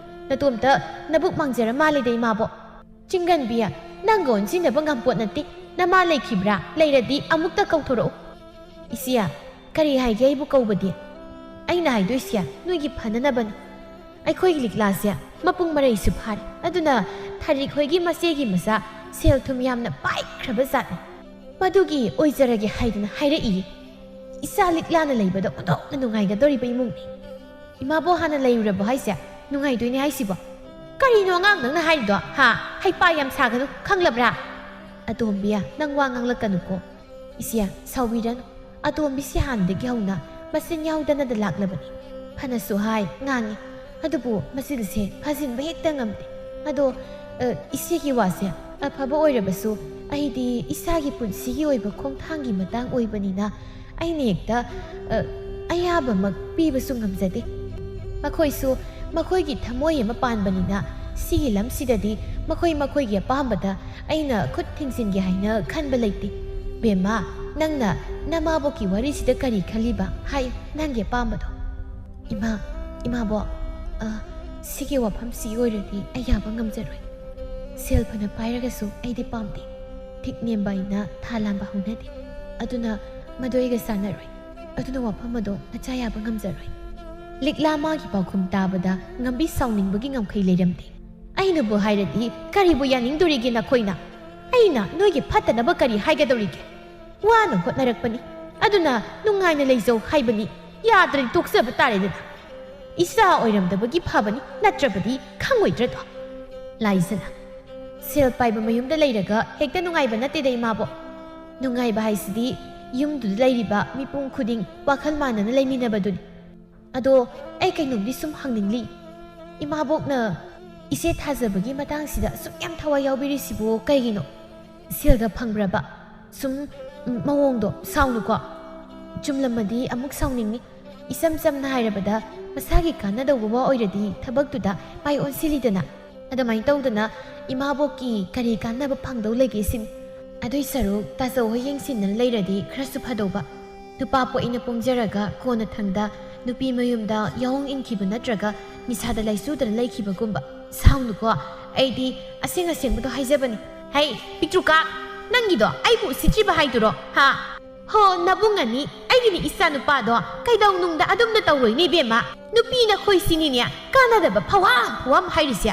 ꯅꯇꯣꯝꯇ ꯅꯕꯨꯛ ꯃꯥꯡꯖꯔ ꯃꯥꯜꯂꯦꯗ, ꯏꯃꯥꯕꯣꯛ꯫" "ꯆꯤꯡꯒꯟꯕꯤ, ꯅꯪꯒ ꯑꯣꯟꯁꯤꯟꯅꯕ ꯉꯝꯄꯣꯠ ꯅꯠꯇꯦ꯫ ꯅꯃꯥ ꯂꯩꯈꯤꯕ꯭ꯔꯥ? ꯂꯩꯔꯗꯤ ꯑꯃꯨꯛꯇ ꯀꯧꯊꯣꯔꯛꯎ꯫" "ꯏꯆꯦ, ꯀꯔꯤ ꯍꯥꯏꯒꯦ ꯑꯩꯕꯨ ꯀꯧꯕꯗꯤ? ꯑꯩꯅ ꯍꯥꯏꯗꯣꯏꯁꯦ ꯅꯣꯏꯒꯤ ꯐꯅꯅꯕꯅꯤ꯫ ꯑꯩꯈꯣꯏꯒꯤ ꯂꯤꯛꯂꯥꯁꯦ ꯃꯄꯨꯡ ꯃꯔꯩꯁꯨ ꯐꯥꯔꯦ꯫ ꯑꯗꯨꯅ ꯊꯥꯔꯤꯛ ꯍꯣꯏꯒꯤ ꯃꯆꯦꯒꯤ ꯃꯆꯥ ꯁꯦꯜ ꯊꯨꯝ ꯌꯥꯝꯅ ꯄꯥꯏꯈ꯭ꯔꯕ ꯖꯥꯠꯅꯤ꯫ ꯃꯗꯨꯒꯤ ꯑꯣꯏꯖꯔꯒꯦ ꯍꯥꯏꯗꯅ ꯍꯥꯏꯔꯛꯏꯌꯦ꯫ ꯏꯆꯥ ꯂꯤꯛꯂꯥꯅ ꯂꯩꯕꯗ ꯑꯣꯟꯊꯣꯛꯅ ꯅꯨꯡꯉꯥꯏꯒꯗꯧꯔꯤꯕ ꯏꯃꯨꯡꯅꯤ꯫" "ꯏꯃꯥꯕꯣꯛ ꯍꯥꯟꯅ ꯂꯩꯔꯨꯔꯕꯣ ꯍꯥꯏꯁꯦ?" ꯅꯨꯡꯉꯥꯏꯗꯣꯏꯅꯦ ꯍꯥꯏꯁꯤꯕꯣ? ꯀꯔꯤꯅꯣ ꯑꯉꯥꯡ ꯅꯪꯅ ꯍꯥꯏꯔꯤꯗꯣ? ꯍꯥ? ꯍꯩꯄꯥ ꯌꯥꯝ ꯁꯥꯒꯅꯨ, ꯈꯪꯂꯕ꯭ꯔꯥ? ꯑꯇꯣꯝꯕꯤ, ꯅꯪ ꯋꯥ ꯉꯥꯡꯂꯛꯀꯅꯨꯀꯣ꯫ ꯏꯆꯦ, ꯁꯥꯎꯕꯤꯔꯅꯨ꯫ ꯑꯇꯣꯝꯕꯤꯁꯤ ꯍꯥꯟꯅꯗꯒꯤ ꯍꯧꯅ ꯃꯆꯤꯟ ꯌꯥꯎꯗꯅꯗ ꯂꯥꯛꯂꯕꯅꯤ꯫ ꯐꯅꯁꯨ ꯍꯥꯏ, ꯉꯥꯡꯉꯤ꯫ ꯑꯗꯨꯕꯨ ꯃꯆꯤꯟꯁꯦ ꯐꯥꯖꯤꯟꯕ ꯍꯦꯛꯇ ꯉꯝꯗꯦ꯫ ꯑꯗꯣ, ꯑ, ꯏꯆꯦꯒꯤ ꯋꯥꯁꯦ ꯑꯐꯕ ꯑꯣꯏꯔꯕꯁꯨ, ꯑꯩꯗꯤ ꯏꯁꯥꯒꯤ ꯄꯨꯟꯁꯤꯒꯤ ꯑꯣꯏꯕ ꯈꯣꯡꯊꯥꯡꯒꯤ ꯃꯇꯥꯡ ꯑꯣꯏꯕꯅꯤꯅ, ꯑꯩꯅ ꯍꯦꯛꯇ, ꯑ, ꯑꯌꯥꯕꯃꯛ ꯄꯤꯕꯁꯨ ꯉꯝꯖꯗꯦ꯫ ꯃꯈꯣꯏꯁꯨ ꯃꯈꯣꯏꯒꯤ ꯊꯃꯣꯏ ꯑꯃ ꯄꯥꯟꯕꯅꯤꯅ, ꯁꯤꯒꯤ ꯂꯝꯁꯤꯗꯗꯤ ꯃꯈꯣꯏ ꯃꯈꯣꯏꯒꯤ ꯑꯄꯥꯝꯕꯗ ꯑꯩꯅ ꯈꯨꯠ ꯊꯤꯡꯖꯤꯟꯒꯦ ꯍꯥꯏꯅ ꯈꯟꯕ ꯂꯩꯇꯦ꯫ ꯕꯦꯝꯃ, ꯅꯪꯅ ꯅꯃꯥꯕꯣꯛꯀꯤ ꯋꯥꯔꯤꯁꯤꯗ ꯀꯔꯤ ꯈꯜꯂꯤꯕ? ꯍꯥꯏꯌꯨ, ꯅꯪꯒꯤ ꯑꯄꯥꯝꯕꯗꯣ꯫ ꯏꯃꯥ, ꯏꯃꯥꯕꯣꯛ, ꯑ, ꯁꯤꯒꯤ ꯋꯥꯐꯝꯁꯤ ꯑꯣꯏꯔꯗꯤ ꯑꯩ ꯌꯥꯕ ꯉꯝꯖꯔꯣꯏ꯫ ꯁꯦꯜ ꯐꯅ ꯄꯥꯏꯔꯒꯁꯨ ꯑꯩꯗꯤ ꯄꯥꯝꯗꯦ꯫ ꯊꯤꯛ ꯅꯦꯝꯕ ꯑꯩꯅ ꯊꯥ ꯂꯥꯝꯕ ꯍꯧꯅꯗꯦ꯫ ꯑꯗꯨꯅ ꯃꯗꯨ ꯑꯩꯒ ꯆꯥꯟꯅꯔꯣꯏ꯫ ꯑꯗꯨꯅ ꯋꯥꯐꯝ ꯑꯗꯣ ꯅꯆꯥ ꯌꯥꯕ ꯉꯝꯖꯔꯣꯏ꯫ ꯂꯤꯛꯂꯥ ꯃꯥꯒꯤ ꯄꯥꯎꯈꯨꯝ ꯇꯥꯕꯗ ꯉꯝꯕꯤ ꯁꯥꯎꯅꯤꯡꯕꯒꯤ ꯉꯝꯈꯩ ꯂꯩꯔꯝꯗꯦ꯫ ꯑꯩꯅꯕꯨ ꯍꯥꯏꯔꯗꯤ ꯀꯔꯤꯕꯨ ꯌꯥꯅꯤꯡꯗꯣꯔꯤꯒꯦ ꯅꯈꯣꯏꯅ? ꯑꯩꯅ ꯅꯣꯏꯒꯤ ꯐꯠꯇꯅꯕ ꯀꯔꯤ ꯍꯥꯏꯒꯗꯧꯔꯤꯒꯦ? ꯋꯥꯅ ꯍꯣꯠꯅꯔꯛꯄꯅꯤ꯫ ꯑꯗꯨꯅ ꯅꯨꯡꯉꯥꯏꯅ ꯂꯩꯖꯧ ꯍꯥꯏꯕꯅꯤ꯫ ꯌꯥꯗ꯭ꯔꯗꯤ ꯇꯣꯛꯆꯕ ꯇꯥꯔꯦꯗꯅ꯫ ꯏꯆꯥ ꯑꯣꯏꯔꯝꯗꯕꯒꯤ ꯐꯕꯅꯤ, ꯅꯠꯇ꯭ꯔꯕꯗꯤ ꯈꯪꯉꯣꯏꯗ꯭ꯔꯗꯣ? ꯂꯥꯏꯖꯅ, ꯁꯦꯜ ꯄꯥꯏꯕ ꯃꯌꯨꯝꯗ ꯂꯩꯔꯒ ꯍꯦꯛꯇ ꯅꯨꯡꯉꯥꯏꯕ ꯅꯠꯇꯦꯗ, ꯏꯃꯥꯕꯣꯛ꯫ ꯅꯨꯡꯉꯥꯏꯕ ꯍꯥꯏꯁꯤꯗꯤ ꯌꯨꯝꯗꯨꯗ ꯂꯩꯔꯤꯕ ꯃꯤꯄꯨꯝ ꯈꯨꯗꯤꯡ ꯋꯥꯈꯜ ꯃꯥꯟꯅꯅ ꯂꯩꯃꯤꯟꯅꯕꯗꯨꯅꯤ꯫ ꯑꯗꯣ ꯑꯩ ꯀꯩꯅꯣꯝꯗꯤ ꯁꯨꯝ ꯍꯪꯅꯤꯡꯂꯤ꯫ ꯏꯃꯥꯕꯣꯛꯅ ꯏꯆꯦ ꯊꯥꯖꯕꯒꯤ ꯃꯇꯥꯡꯁꯤꯗ ꯑꯁꯨꯛ ꯌꯥꯝ ꯊꯋꯥꯏ ꯌꯥꯎꯕꯤꯔꯤꯁꯤꯕꯨ ꯀꯩꯒꯤꯅꯣ? ꯁꯦꯜꯒ ꯐꯪꯕ꯭ꯔꯕ? ꯁꯨꯝ, ꯎꯝ, ꯃꯑꯣꯡꯗꯣ ꯁꯥꯎꯅꯨꯀꯣ꯫ ꯆꯨꯝꯂꯝꯃꯗꯤ ꯑꯃꯨꯛ ꯁꯥꯎꯅꯤꯡꯅꯤ꯫ ꯏꯆꯝ ꯆꯝꯅ ꯍꯥꯏꯔꯕꯗ, ꯃꯁꯥꯒꯤ ꯀꯥꯟꯅꯗꯧꯕ ꯋꯥ ꯑꯣꯏꯔꯗꯤ ꯊꯕꯛꯇꯨꯗ ꯃꯥꯏ ꯑꯣꯟꯁꯤꯜꯂꯤꯗꯅ꯫ ꯑꯗꯨꯃꯥꯏꯅ ꯇꯧꯗꯅ ꯏꯃꯥꯕꯣꯛꯀꯤ ꯀꯔꯤ ꯀꯥꯟꯅꯕ ꯐꯪꯗꯧ ꯂꯩꯒꯦ ꯁꯤꯅꯤ꯫ ꯑꯗꯨꯏ ꯁꯔꯨꯛ ꯇꯥꯆꯧ ꯍꯣꯏ ꯌꯦꯡꯁꯤꯟꯗꯅ ꯂꯩꯔꯗꯤ ꯈꯔꯁꯨ ꯐꯗꯧꯕ꯫ ꯅꯨꯄꯥ ꯄꯣꯛꯏꯅ ꯄꯣꯡꯖꯔꯒ ꯀꯣꯟꯅꯊꯪꯗ ꯅꯨꯄꯤ ꯃꯌꯨꯝꯗ ꯌꯥꯑꯣꯡ ꯏꯟꯈꯤꯕ ꯅꯠꯇ꯭ꯔꯒ ꯅꯤꯁꯥꯗ ꯂꯥꯏꯆꯨꯗꯅ ꯂꯩꯈꯤꯕꯒꯨꯝꯕ꯫ ꯁꯥꯎꯅꯨꯀꯣ, ꯑꯩꯗꯤ ꯑꯁꯦꯡ ꯑꯁꯦꯡꯕꯗꯣ ꯍꯥꯏꯖꯕꯅꯤ꯫ ꯍꯩ, ꯄꯤꯛꯇ꯭ꯔꯨꯀꯥ, ꯅꯪꯒꯤꯗꯣ ꯑꯩꯕꯨ ꯎꯁꯤꯠꯇ꯭ꯔꯤꯕ ꯍꯥꯏꯗꯨꯔꯣ? ꯍꯥ? ꯍꯣ, ꯅꯕꯨꯡ ꯑꯅꯤ, ꯑꯩꯒꯤꯅꯦ ꯏꯆꯥ ꯅꯨꯄꯥꯗꯣ ꯀꯩꯗꯧꯅꯨꯡꯗ ꯑꯗꯨꯝꯅ ꯇꯧꯔꯣꯏꯅꯦ ꯏꯕꯦꯝꯃ꯫ ꯅꯨꯄꯤ ꯅꯈꯣꯏꯁꯤꯅꯤꯅꯦ ꯀꯥꯟꯅꯗꯕ ꯐꯋꯥꯝ ꯐꯋꯥꯝ ꯍꯥꯏꯔꯤꯁꯦ꯫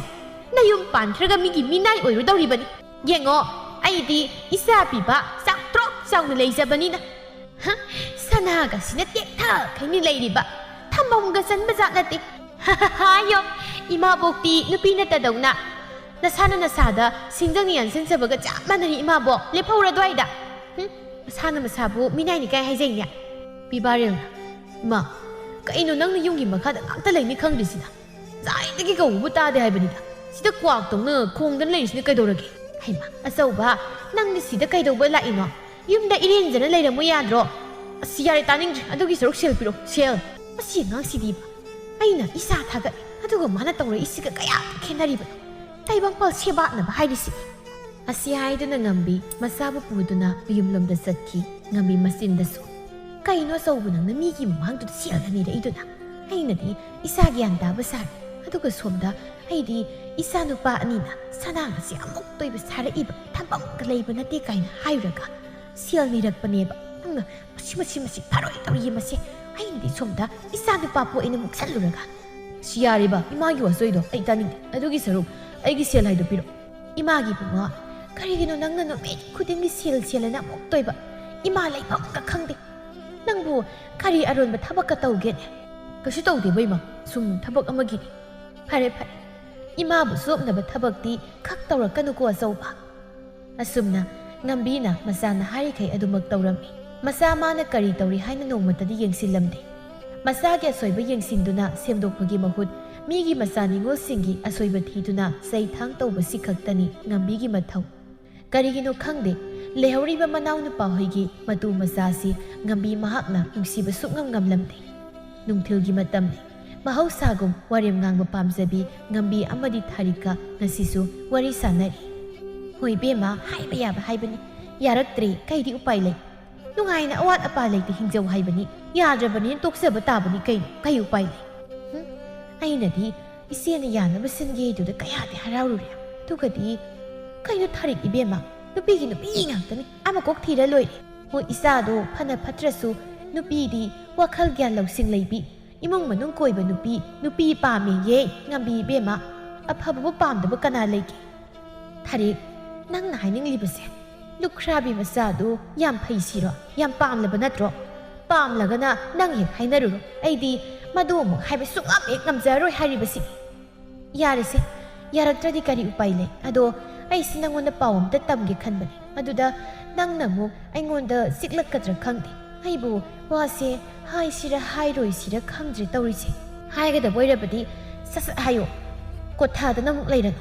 ꯅꯌꯨꯝ ꯄꯥꯟꯈ꯭ꯔꯒ ꯃꯤꯒꯤ ꯃꯤꯅꯥꯏ ꯑꯣꯏꯔꯨꯗꯧꯔꯤꯕꯅꯤ꯫ ꯌꯦꯡꯉꯣ, ꯑꯩꯗꯤ ꯏꯆꯥ ꯄꯤꯕ ꯆꯥꯎꯇ꯭ꯔꯣꯛ ꯆꯥꯎꯅ ꯂꯩꯖꯕꯅꯤꯅ꯫ ꯍ, ꯁꯅꯥꯒꯁꯤꯅ ꯇꯦꯛꯊꯈꯩꯅꯤ ꯂꯩꯔꯤꯕ, ꯊꯝꯐꯝꯒ ꯆꯟꯕ ꯖꯥꯠ ꯅꯠꯇꯦ꯫ ꯍꯥꯏꯌꯣ, ꯏꯃꯥꯕꯣꯛꯇꯤ ꯅꯨꯄꯤ ꯅꯠꯇꯗꯧꯅ ꯅꯁꯥꯅ ꯅꯁꯥꯗ ꯁꯤꯡꯖꯪꯅ ꯌꯥꯟꯁꯤꯟꯖꯕꯒ ꯆꯞ ꯃꯥꯟꯅꯔꯤ ꯏꯃꯥꯕꯣꯛ꯫ ꯂꯦꯞꯍꯧꯔ ꯑꯗ꯭ꯋꯥꯏꯗ꯫ ꯍꯨꯝ? ꯃꯁꯥꯅ ꯃꯁꯥꯕꯨ ꯃꯤꯅꯥꯏꯅꯤ ꯀꯥꯏ ꯍꯥꯏꯖꯩꯅꯦ? ꯄꯤꯕꯥꯔꯦꯜꯅ, "ꯏꯃꯥ, ꯀꯩꯅꯣ ꯅꯪꯅ ꯌꯨꯝꯒꯤ ꯃꯈꯥꯗ ꯉꯥꯛꯇ ꯂꯩꯅꯤ ꯈꯪꯗ꯭ꯔꯤꯁꯤꯅ? ꯉꯁꯥꯏꯗꯒꯤ ꯀꯧꯕꯕꯨ ꯇꯥꯗꯦ ꯍꯥꯏꯕꯅꯤꯗ꯫ ꯁꯤꯗ ꯀ꯭ꯋꯥꯛꯇꯧꯅ ꯈꯣꯡꯗꯅ ꯂꯩꯔꯤꯁꯤꯅ ꯀꯩꯗꯧꯔꯒꯦ?" ꯍꯩꯃꯥ, ꯑꯆꯧꯕ, ꯅꯪꯗꯤ ꯁꯤꯗ ꯀꯩꯗꯧꯕ ꯂꯥꯛꯏꯅꯣ? ꯌꯨꯝꯗ ꯏꯔꯦꯟꯖꯅ ꯂꯩꯔꯝꯃꯨ ꯌꯥꯗ꯭ꯔꯣ? ꯑꯁ, ꯌꯥꯔꯦ, ꯇꯥꯅꯤꯡꯗ꯭ꯔꯦ꯫ ꯑꯗꯨꯒꯤ ꯁꯔꯨꯛ ꯁꯦꯜ ꯄꯤꯔꯣ, ꯁꯦꯜ꯫ ꯃꯁꯤ ꯑꯉꯥꯡꯁꯤꯗꯤꯕ꯫ ꯑꯩꯅ ꯏꯁꯥ ꯊꯥꯒꯠꯂꯤ, ꯑꯗꯨꯒ ꯃꯥꯅ ꯇꯧꯔꯛꯏꯁꯤꯒ ꯀꯌꯥ ꯈꯦꯠꯅꯔꯤꯕꯅꯣ? ꯇꯥꯏꯕꯪꯄꯥꯜ ꯁꯦꯕꯥꯠꯅꯕ ꯍꯥꯏꯔꯤꯁꯤꯅꯤ꯫ ꯑꯁꯤ ꯍꯥꯏꯗꯨꯅ ꯉꯝꯕꯤ ꯃꯆꯥꯕꯨ ꯄꯨꯗꯨꯅ ꯃꯌꯨꯝꯂꯣꯝꯗ ꯆꯠꯈꯤ꯫ ꯉꯝꯕꯤ ꯃꯆꯤꯟꯗꯁꯨ, "ꯀꯩꯅꯣ ꯑꯆꯧꯕ ꯅꯪꯅ ꯃꯤꯒꯤ ꯃꯃꯥꯡꯗꯨꯗ ꯁꯦꯜꯒ ꯅꯤꯔꯛꯏꯗꯨꯅ? ꯑꯩꯅꯗꯤ ꯏꯁꯥ ꯒ꯭ꯌꯥꯟ ꯇꯥꯕ ꯁꯥꯔꯤ, ꯑꯗꯨꯒ ꯁꯣꯝꯗ ꯑꯩꯗꯤ ꯏꯆꯥ ꯅꯨꯄꯥ ꯑꯅꯤꯅ ꯁꯅꯥꯒꯁꯦ ꯑꯃꯨꯛꯇ ꯑꯣꯏꯕ ꯁꯥꯔꯛꯏꯕ ꯊꯝꯐꯝꯒ ꯂꯩꯕ ꯅꯠꯇꯦ" ꯀꯥꯏꯅ ꯍꯥꯏꯔꯨꯔꯒ ꯁꯦꯜ ꯅꯤꯔꯛꯄꯅꯦꯕ꯫ ꯅꯪꯅ ꯃꯁꯤ, ꯃꯁꯤ, ꯃꯁꯤ ꯐꯔꯣꯏ ꯇꯧꯔꯤꯌꯦ ꯃꯁꯤ꯫ ꯑꯩꯅꯗꯤ ꯁꯣꯝꯗ ꯏꯆꯥ ꯅꯨꯄꯥ ꯄꯣꯛꯑꯦꯅ ꯃꯨꯛꯁꯜꯂꯨꯔꯒ꯫ "ꯁꯤ ꯌꯥꯔꯦꯕ, ꯏꯃꯥꯒꯤ ꯋꯥꯆꯣꯏꯗꯣ ꯑꯩ ꯇꯥꯅꯤꯡꯗꯦ꯫ ꯑꯗꯨꯒꯤ ꯁꯔꯨꯛ ꯑꯩꯒꯤ ꯁꯦꯜ ꯍꯥꯏꯗꯣ ꯄꯤꯔꯣ꯫" "ꯏꯃꯥꯒꯤ ꯏꯕꯨꯡꯉꯣ, ꯀꯔꯤꯒꯤꯅꯣ ꯅꯪꯅ ꯅꯨꯃꯤꯠ ꯈꯨꯗꯤꯡꯒꯤ ꯁꯦꯜ, ꯁꯦꯜ ꯍꯥꯏꯅ ꯑꯃꯨꯛ ꯇꯣꯏꯕ? ꯏꯃꯥ ꯂꯩꯐꯝꯒ ꯈꯪꯗꯦ꯫ ꯅꯪꯕꯨ ꯀꯔꯤ ꯑꯔꯣꯟꯕ ꯊꯕꯛꯀ ꯇꯧꯒꯦꯅꯦ?" "ꯀꯩꯁꯨ ꯇꯧꯗꯦꯕ ꯏꯃꯥ, ꯁꯨꯝ ꯊꯕꯛ ꯑꯃꯒꯤꯅꯤ꯫" "ꯐꯔꯦ, ꯐꯔꯦ, ꯏꯃꯥꯕꯨ ꯆꯣꯞꯅꯕ ꯊꯕꯛꯇꯤ ꯈꯛ ꯇꯧꯔꯛꯀꯅꯨꯀꯣ ꯑꯆꯧꯕ꯫" ꯑꯁꯨꯝꯅ ꯉꯝꯕꯤꯅ ꯃꯆꯥꯅ ꯍꯥꯏꯔꯤꯈꯩ ꯑꯗꯨꯃꯛ ꯇꯧꯔꯝꯃꯤ꯫ ꯃꯆꯥ ꯃꯥꯅ ꯀꯔꯤ ꯇꯧꯔꯤ ꯍꯥꯏꯅ ꯅꯣꯡꯃꯇꯗꯤ ꯌꯦꯡꯁꯤꯜꯂꯝꯗꯦ꯫ ꯃꯆꯥꯒꯤ ꯑꯁꯣꯏꯕ ꯌꯦꯡꯁꯤꯟꯗꯨꯅ ꯁꯦꯝꯗꯣꯛꯄꯒꯤ ꯃꯍꯨꯠ, ꯃꯤꯒꯤ ꯃꯆꯥ ꯅꯤꯉꯣꯜꯁꯤꯡꯒꯤ ꯑꯁꯣꯏꯕ ꯊꯤꯗꯨꯅ ꯆꯩ ꯊꯥꯡ ꯇꯧꯕꯁꯤ ꯈꯛꯇꯅꯤ ꯉꯝꯕꯤꯒꯤ ꯃꯊꯧ꯫ ꯀꯔꯤꯒꯤꯅꯣ ꯈꯪꯗꯦ, ꯂꯩꯍꯧꯔꯤꯕ ꯃꯅꯥꯎꯅꯨꯄꯥ ꯍꯣꯏꯒꯤ ꯃꯇꯨ ꯃꯆꯥꯁꯤ ꯉꯝꯕꯤ ꯃꯍꯥꯛꯅ ꯅꯨꯡꯁꯤꯕ ꯁꯨꯛꯉꯝ ꯉꯝꯂꯝꯗꯦ꯫ ꯅꯨꯡꯊꯤꯜꯒꯤ ꯃꯇꯝꯅꯤ꯫ ꯃꯍꯧꯁꯥꯒꯨꯝ ꯋꯥꯔꯦꯝ ꯉꯥꯡꯕ ꯄꯥꯝꯖꯕꯤ ꯉꯝꯕꯤ ꯑꯃꯗꯤ ꯊꯥꯔꯤꯛꯀ ꯉꯁꯤꯁꯨ ꯋꯥꯔꯤ ꯁꯥꯟꯅꯔꯤ꯫ "ꯍꯣꯏ ꯏꯕꯦꯝꯃ, ꯍꯥꯏꯕ ꯌꯥꯕ ꯍꯥꯏꯕꯅꯤ꯫ ꯌꯥꯔꯛꯇ꯭ꯔꯦ, ꯀꯩꯗꯤ ꯎꯄꯥꯏ ꯂꯩ? ꯅꯨꯡꯉꯥꯏꯅ ꯑꯋꯥꯠ ꯑꯄꯥ ꯂꯩꯇ ꯍꯤꯡꯖꯧ ꯍꯥꯏꯕꯅꯤ꯫ ꯌꯥꯗ꯭ꯔꯕꯅꯤꯅ ꯇꯣꯛꯆꯕ ꯇꯥꯕꯅꯤ ꯀꯩꯅꯣ, ꯀꯩ ꯎꯄꯥꯏ ꯂꯩ?" ꯍꯨꯝ? ꯑꯩꯅꯗꯤ ꯏꯆꯦꯅ ꯌꯥꯅꯕ ꯁꯤꯟꯒꯦ ꯍꯥꯏꯗꯨꯗ ꯀꯌꯥꯗꯤ ꯍꯔꯥꯎꯔꯨꯔꯦ꯫ ꯑꯗꯨꯒꯗꯤ, "ꯀꯩꯅꯣ ꯊꯥꯔꯤꯛ ꯏꯕꯦꯝꯃ, ꯅꯨꯄꯤꯒꯤ ꯅꯨꯄꯤ ꯉꯥꯛꯇꯅꯤ, ꯑꯃ ꯀꯣꯛ ꯊꯤꯔ ꯂꯣꯏꯔꯦ꯫ ꯍꯣꯏ, ꯏꯆꯥꯗꯣ ꯐꯅ ꯐꯠꯇ꯭ꯔꯁꯨ ꯅꯨꯄꯤꯗꯤ ꯋꯥꯈꯜ ꯒ꯭ꯌꯥꯟ ꯂꯧꯁꯤꯡ ꯂꯩꯕꯤ, ꯏꯃꯨꯡ ꯃꯅꯨꯡ ꯀꯣꯏꯕ ꯅꯨꯄꯤ, ꯅꯨꯄꯤ ꯄꯥꯝꯃꯦꯌꯦ ꯉꯝꯕꯤ ꯏꯕꯦꯝꯃ꯫ ꯑꯐꯕꯕꯨ ꯄꯥꯝꯗꯕ ꯀꯅꯥ ꯂꯩꯒꯦ?" "ꯊꯥꯔꯤꯛ, ꯅꯪꯅ ꯍꯥꯏꯅꯤꯡꯂꯤꯕꯁꯦ ꯂꯨꯈ꯭ꯔꯥꯕꯤ ꯃꯆꯥꯗꯨ ꯌꯥꯝ ꯐꯩ ꯁꯤꯔꯣ? ꯌꯥꯝ ꯄꯥꯝꯂꯕ ꯅꯠꯇ꯭ꯔꯣ? ꯄꯥꯝꯂꯒꯅ ꯅꯪ ꯍꯦꯛ ꯍꯥꯏꯅꯔꯨꯔꯣ꯫ ꯑꯩꯗꯤ ꯃꯗꯨ ꯑꯃꯨꯛ ꯍꯥꯏꯕ ꯁꯨꯡꯉꯝ ꯍꯦꯛ ꯉꯝꯖꯔꯔꯣꯏ ꯍꯥꯏꯔꯤꯕꯁꯤꯅꯤ꯫" "ꯌꯥꯔꯦꯁꯦ, ꯌꯥꯔꯛꯇ꯭ꯔꯗꯤ ꯀꯔꯤ ꯎꯄꯥꯏ ꯂꯩ? ꯑꯗꯣ ꯑꯩꯁꯤ ꯅꯪꯉꯣꯟꯗ ꯄꯥꯎ ꯑꯝꯇ ꯇꯝꯒꯦ ꯈꯟꯕꯅꯦ꯫ ꯑꯗꯨꯗ ꯅꯪꯅ ꯑꯃꯨꯛ ꯑꯩꯉꯣꯟꯗ ꯆꯤꯛꯂꯛꯀꯗ꯭ꯔꯥ ꯈꯪꯗꯦ꯫ ꯑꯩꯕꯨ ꯋꯥꯁꯦ ꯍꯥꯏꯁꯤꯔ ꯍꯥꯏꯔꯣꯏꯁꯤꯔ ꯈꯪꯗ꯭ꯔꯦ ꯇꯧꯔꯤꯁꯦ꯫ ꯍꯥꯏꯒꯗꯕ ꯑꯣꯏꯔꯕꯗꯤ ꯁꯠ ꯁꯠ ꯍꯥꯏꯌꯣ, ꯀꯣꯊꯥꯗꯅ ꯑꯃꯨꯛ ꯂꯩꯔꯅꯨ꯫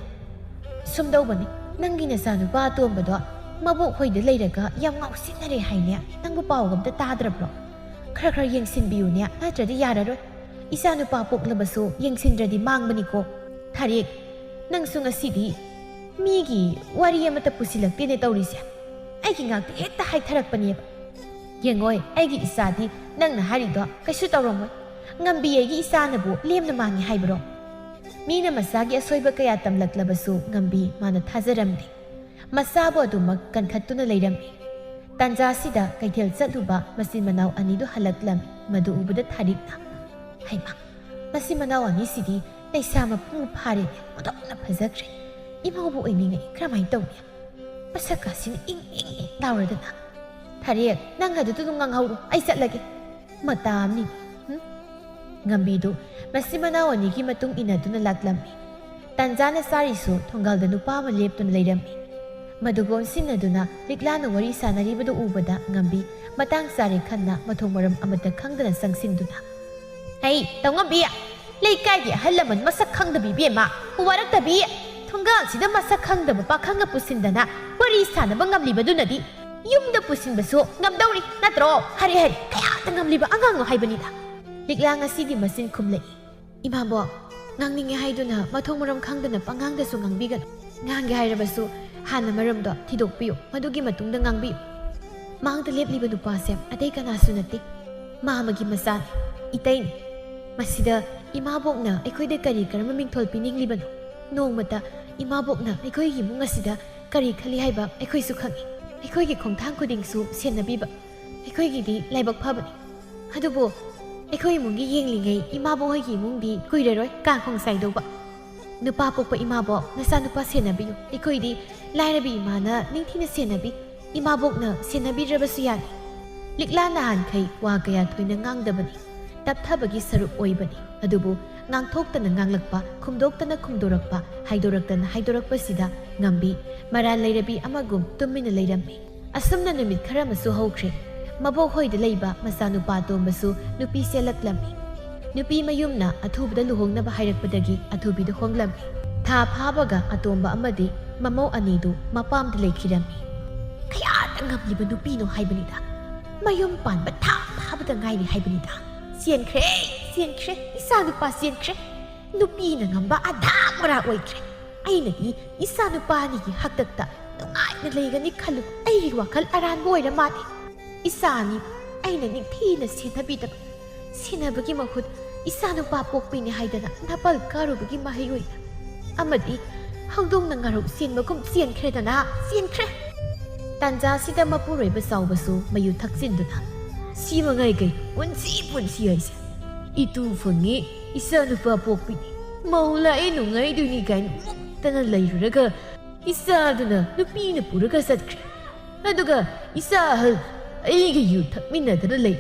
ꯁꯨꯝꯗꯧꯕꯅꯤ, ꯅꯪꯒꯤ ꯅꯆꯥꯅꯨꯄꯥ ꯑꯇꯣꯝꯕꯗꯣ ꯃꯕꯣꯛ ꯍꯣꯏꯗ ꯂꯩꯔꯒ ꯌꯥꯝ ꯉꯥꯎꯁꯤꯟꯅꯔꯦ ꯍꯥꯏꯅꯦ꯫ ꯅꯪꯕꯨ ꯄꯥꯎꯒ ꯑꯝꯇ ꯇꯥꯗ꯭ꯔꯕ꯭ꯔꯣ? ꯈꯔ ꯈꯔ ꯌꯦꯡꯁꯤꯟꯕꯤꯌꯨꯅꯦ, ꯅꯠꯇ꯭ꯔꯗꯤ ꯌꯥꯔꯔꯣꯏ꯫ ꯏꯆꯥꯅꯨꯄꯥ ꯄꯣꯛꯂꯕꯁꯨ ꯌꯦꯡꯁꯤꯟꯗ꯭ꯔꯗꯤ ꯃꯥꯡꯕꯅꯤꯀꯣ꯫ ꯊꯥꯔꯦꯛ, ꯅꯪꯁꯨ ꯉꯁꯤꯗꯤ ꯃꯤꯒꯤ ꯋꯥꯔꯤ ꯑꯃꯠꯇ ꯄꯨꯁꯤꯜꯂꯛꯇꯦꯅꯦ ꯇꯧꯔꯤꯁꯦ꯫ ꯑꯩꯒꯤ ꯉꯥꯛꯇ ꯍꯦꯛꯇ ꯍꯥꯏꯊꯔꯛꯄꯅꯦꯕ꯫ ꯌꯦꯡꯉꯣꯏ, ꯑꯩꯒꯤ ꯏꯆꯥꯗꯤ ꯅꯪꯅ ꯍꯥꯏꯔꯤꯗꯣ ꯀꯩꯁꯨ ꯇꯧꯔꯝꯃꯣꯏ꯫ ꯉꯝꯕꯤ ꯑꯩꯒꯤ ꯏꯆꯥꯅꯕꯨ ꯂꯦꯝꯅ ꯃꯥꯡꯉꯤ ꯍꯥꯏꯕ꯭ꯔꯣ? ꯃꯤꯅ ꯃꯆꯥꯒꯤ ꯑꯁꯣꯏꯕ ꯀꯌꯥ ꯇꯝꯂꯛꯂꯕꯁꯨ ꯉꯝꯕꯤ ꯃꯥꯅ ꯊꯥꯖꯔꯝꯗꯦ꯫ ꯃꯆꯥꯕꯨ ꯑꯗꯨꯃꯛ ꯀꯟꯈꯠꯇꯨꯅ ꯂꯩꯔꯝꯃꯤ꯫ ꯇꯥꯟꯖꯥꯁꯤꯗ ꯀꯩꯊꯦꯜ ꯆꯠꯂꯨꯕ ꯃꯆꯤꯟ ꯃꯅꯥꯎ ꯑꯅꯤꯗꯨ ꯍꯜꯂꯛꯂꯝꯃꯤ꯫ ꯃꯗꯨ ꯎꯕꯗ ꯊꯥꯔꯤꯛꯅ, "ꯍꯩꯃꯥ, ꯃꯆꯤꯟ ꯃꯅꯥꯎ ꯑꯅꯤꯁꯤꯗꯤ ꯂꯩꯁꯥ ꯃꯄꯨꯡ ꯐꯥꯔꯦꯅꯦ, ꯑꯣꯟꯊꯣꯛꯅ ꯐꯖꯈ꯭ꯔꯦ꯫ ꯏꯃꯧꯕꯨ ꯑꯣꯏꯅꯤꯡꯉꯦ, ꯀꯔꯝꯍꯥꯏꯅ ꯇꯧꯅꯤ? ꯃꯁꯛ ꯑꯁꯤꯅ ꯏꯪ ꯏꯪ ꯏꯪ ꯂꯥꯎꯔꯗꯅ꯫ ꯊꯥꯔꯦꯛ, ꯅꯪ ꯑꯗꯨꯗ ꯑꯗꯨꯝ ꯉꯥꯡꯍꯧꯔꯣ, ꯑꯩ ꯆꯠꯂꯒꯦ꯫ ꯃꯇꯥ ꯑꯃꯅꯤ꯫ ꯍꯨꯝ?" ꯉꯝꯕꯤꯗꯨ ꯃꯆꯤꯟ ꯃꯅꯥꯎ ꯑꯅꯤꯒꯤ ꯃꯇꯨꯡ ꯏꯟꯅꯗꯨꯅ ꯂꯥꯛꯂꯝꯃꯤ꯫ ꯇꯥꯟꯖꯥꯅ ꯆꯥꯔꯤꯁꯨ ꯊꯣꯡꯒꯥꯜꯗ ꯅꯨꯄꯥ ꯑꯃ ꯂꯦꯞꯇꯨꯅ ꯂꯩꯔꯝꯃꯤ꯫ ꯃꯗꯨꯕꯨ ꯑꯣꯟꯁꯤꯟꯅꯗꯨꯅ ꯂꯤꯛꯂꯥꯅ ꯋꯥꯔꯤ ꯁꯥꯟꯅꯔꯤꯕꯗꯨ ꯎꯕꯗ ꯉꯝꯕꯤ ꯃꯇꯥꯡ ꯆꯥꯔꯦ ꯈꯟꯅ ꯃꯊꯣꯡ ꯃꯔꯝ ꯑꯃꯠꯇ ꯈꯪꯗꯅ ꯆꯪꯁꯤꯟꯗꯨꯅ, "ꯍꯩ, ꯇꯧꯉꯝꯕꯤ! ꯂꯩꯀꯥꯏꯒꯤ ꯑꯍꯜ ꯂꯃꯟ ꯃꯁꯛ ꯈꯪꯗꯕꯤ ꯏꯕꯦꯝꯃ, ꯋꯥꯔꯛꯇꯕꯤ! ꯊꯣꯡꯒꯥꯜꯁꯤꯗ ꯃꯁꯛ ꯈꯪꯗꯕ ꯄꯥꯈꯪꯒ ꯄꯨꯁꯤꯟꯗꯅ ꯋꯥꯔꯤ ꯁꯥꯟꯅꯕ ꯉꯝꯂꯤꯕꯗꯨꯅꯗꯤ ꯌꯨꯝꯗ ꯄꯨꯁꯤꯟꯕꯁꯨ ꯉꯝꯗꯧꯔꯤ ꯅꯠꯇ꯭ꯔꯣ? ꯍꯔꯦ ꯍꯔꯦ, ꯀꯌꯥꯗ ꯉꯝꯂꯤꯕ ꯑꯉꯥꯡꯅꯣ ꯍꯥꯏꯕꯅꯤꯗ!" ꯂꯤꯛꯂꯥ ꯉꯁꯤꯗꯤ ꯃꯆꯤꯟ ꯈꯨꯝꯂꯛꯏ꯫ "ꯏꯃꯥꯕꯣꯛ, ꯉꯥꯡꯅꯤꯡꯉꯦ ꯍꯥꯏꯗꯨꯅ ꯃꯊꯣꯡ ꯃꯔꯝ ꯈꯪꯗꯅ ꯄꯉꯥꯡꯗꯁꯨ ꯉꯥꯡꯕꯤꯒꯅꯨ꯫ ꯉꯥꯡꯒꯦ ꯍꯥꯏꯔꯕꯁꯨ ꯍꯥꯟꯅ ꯃꯔꯝꯗꯣ ꯊꯤꯗꯣꯛꯄꯤꯌꯨ, ꯃꯗꯨꯒꯤ ꯃꯇꯨꯡꯗ ꯉꯥꯡꯕꯤꯌꯨ꯫ ꯃꯥꯡꯗ ꯂꯦꯞꯂꯤꯕ ꯅꯨꯄꯥꯁꯦ ꯑꯇꯩ ꯀꯅꯥꯁꯨ ꯅꯠꯇꯦ, ꯃꯥꯃꯒꯤ ꯃꯆꯥꯅꯤ, ꯏꯇꯩꯅꯤ꯫ ꯃꯁꯤꯗ ꯏꯃꯥꯕꯣꯛꯅ ꯑꯩꯈꯣꯏꯗ ꯀꯔꯤ ꯀꯔꯝꯕ ꯃꯤꯡꯊꯣꯜ ꯄꯤꯅꯤꯡꯂꯤꯕꯅꯣ? ꯅꯣꯡꯃꯇ ꯏꯃꯥꯕꯣꯛꯅ ꯑꯩꯈꯣꯏꯒꯤ ꯏꯃꯨꯡ ꯑꯁꯤꯗ ꯀꯔꯤ ꯈꯜꯂꯤ ꯍꯥꯏꯕ ꯑꯩꯈꯣꯏꯁꯨ ꯈꯪꯏ꯫ ꯑꯩꯈꯣꯏꯒꯤ ꯈꯣꯡꯊꯥꯡ ꯈꯨꯗꯤꯡꯁꯨ ꯁꯦꯟꯅꯕꯤꯕ ꯑꯩꯈꯣꯏꯒꯤꯗꯤ ꯂꯥꯏꯕꯛ ꯐꯕꯅꯤ꯫ ꯑꯗꯨꯕꯨ ꯑꯩꯈꯣꯏ ꯏꯃꯨꯡꯒꯤ ꯌꯦꯡꯂꯤꯉꯩ ꯏꯃꯥꯕꯣꯛ ꯍꯣꯏꯒꯤ ꯏꯃꯨꯡꯗꯤ ꯀꯨꯏꯔꯔꯣꯏ ꯀꯥꯡꯈꯣꯡ ꯆꯥꯏꯗꯧꯕ꯫ ꯅꯨꯄꯥ ꯄꯣꯛꯄ ꯏꯃꯥꯕꯣꯛ, ꯅꯆꯥꯅꯨꯄꯥ ꯁꯦꯟꯅꯕꯤꯌꯨ꯫ ꯑꯩꯈꯣꯏꯗꯤ ꯂꯥꯏꯔꯕꯤ ꯏꯃꯥꯅ ꯅꯤꯡꯊꯤꯅ ꯁꯦꯟꯅꯕꯤ꯫ ꯏꯃꯥꯕꯣꯛꯅ ꯁꯦꯟꯅꯕꯤꯗ꯭ꯔꯕꯁꯨ ꯌꯥꯅꯤ꯫" ꯂꯤꯛꯂꯥ ꯅꯍꯥꯟꯈꯩ ꯋꯥ ꯀꯌꯥ ꯊꯣꯏꯅ ꯉꯥꯡꯗꯕꯅꯤ, ꯇꯞꯊꯕꯒꯤ ꯁꯔꯨꯛ ꯑꯣꯏꯕꯅꯤ꯫ ꯑꯗꯨꯕꯨ ꯉꯥꯡꯊꯣꯛꯇꯅ ꯉꯥꯡꯂꯛꯄ, ꯈꯨꯝꯗꯣꯛꯇꯅ ꯈꯨꯝꯗꯣꯔꯛꯄ, ꯍꯥꯏꯗꯣꯔꯛꯇꯅ ꯍꯥꯏꯗꯣꯔꯛꯄꯁꯤꯗ ꯉꯝꯕꯤ ꯃꯔꯥꯜ ꯂꯩꯔꯕꯤ ꯑꯃꯒꯨꯝ ꯇꯨꯃꯤꯟꯅ ꯂꯩꯔꯝꯃꯤ꯫ ꯑꯁꯨꯝꯅ ꯅꯨꯃꯤꯠ ꯈꯔ ꯑꯃꯁꯨ ꯍꯧꯈ꯭ꯔꯦ꯫ ꯃꯕꯣꯛ ꯍꯣꯏꯗ ꯂꯩꯕ ꯃꯆꯥꯅꯨꯄꯥ ꯑꯇꯣꯝꯕꯁꯨ ꯅꯨꯄꯤ ꯆꯦꯜꯂꯛꯂꯝꯃꯤ꯫ ꯅꯨꯄꯤ ꯃꯌꯨꯝꯅ ꯑꯊꯨꯕꯗ ꯂꯨꯍꯣꯡꯅꯕ ꯍꯥꯏꯔꯛꯄꯗꯒꯤ ꯑꯊꯨꯕꯤꯗ ꯍꯣꯡꯂꯝꯃꯤ꯫ ꯊꯥ ꯐꯥꯕꯒ ꯑꯇꯣꯝꯕ ꯑꯃꯗꯤ ꯃꯃꯧ ꯑꯅꯤꯗꯨ ꯃꯄꯥꯝꯗ ꯂꯩꯈꯤꯔꯝꯃꯤ꯫ ꯀꯌꯥꯗ ꯉꯝꯂꯤꯕ ꯅꯨꯄꯤꯅꯣ ꯍꯥꯏꯕꯅꯤꯗ꯫ ꯃꯌꯨꯝ ꯄꯥꯟꯕ ꯊꯥ ꯐꯥꯕꯗ ꯉꯥꯏꯔꯤ ꯍꯥꯏꯕꯅꯤꯗ꯫ ꯆꯦꯟꯈ꯭ꯔꯦ, ꯆꯦꯟꯈ꯭ꯔꯦ, ꯏꯆꯥꯅꯨꯄꯥ ꯆꯦꯟꯈ꯭ꯔꯦ꯫ ꯅꯨꯄꯤꯅ ꯉꯝꯕ ꯑꯙꯥ ꯃꯣꯔꯥ ꯑꯣꯏꯈ꯭ꯔꯦ꯫ ꯑꯩꯅꯗꯤ ꯏꯆꯥꯅꯨꯄꯥ ꯑꯅꯤꯒꯤ ꯍꯥꯛꯇꯛꯇ ꯅꯨꯡꯉꯥꯏꯅ ꯂꯩꯒꯅꯤ ꯈꯜꯂꯨ꯫ ꯑꯩꯒꯤ ꯋꯥꯈꯜ ꯑꯔꯥꯟꯕ ꯑꯣꯏꯔ ꯃꯥꯜꯂꯦ꯫ ꯏꯆꯥ ꯑꯅꯤ ꯑꯩꯅ ꯅꯤꯡꯊꯤꯅ ꯁꯦꯟꯅꯕꯤꯗꯕ, ꯁꯦꯟꯅꯕꯒꯤ ꯃꯍꯨꯠ ꯏꯆꯥꯅꯨꯄꯥ ꯄꯣꯛꯄꯤꯅꯤ ꯍꯥꯏꯗꯅ ꯅꯥꯄꯜ ꯀꯥꯔꯨꯕꯒꯤ ꯃꯍꯩ ꯑꯣꯏꯅ ꯑꯃꯗꯤ ꯍꯧꯗꯣꯡꯅ ꯉꯥꯔꯧ ꯆꯦꯟꯕꯒꯨꯝ ꯆꯦꯟꯈ꯭ꯔꯦꯗꯅ, ꯆꯦꯟꯈ꯭ꯔꯦ꯫ ꯇꯥꯟꯖꯥꯁꯤꯗ ꯃꯄꯨꯔꯣꯏꯕ ꯆꯥꯎꯕꯁꯨ ꯃꯌꯨ ꯊꯛꯆꯤꯟꯗꯨꯅ, "ꯁꯤ ꯃꯉꯥꯏ ꯀꯩ ꯄꯨꯟꯁꯤ ꯄꯨꯟꯁꯤ ꯍꯥꯏꯁꯦ? ꯏꯇꯨ ꯐꯪꯉꯤ, ꯏꯆꯥ ꯅꯨꯄꯥ ꯄꯣꯛꯄꯤꯅꯤ, ꯃꯧ ꯂꯥꯛꯑꯦ ꯅꯨꯡꯉꯥꯏꯗꯣꯏꯅꯤ" ꯀꯥꯏꯅ ꯃꯨꯛꯇꯅ ꯂꯩꯔꯨꯔꯒ ꯏꯆꯥꯗꯨꯅ ꯅꯨꯄꯤꯅ ꯄꯨꯔꯒ ꯆꯠꯈ꯭ꯔꯦ꯫ ꯑꯗꯨꯒ ꯏꯆꯥ ꯑꯍꯜ ꯑꯩꯒ ꯌꯨ ꯊꯛꯃꯤꯟꯅꯗꯅ ꯂꯩ꯫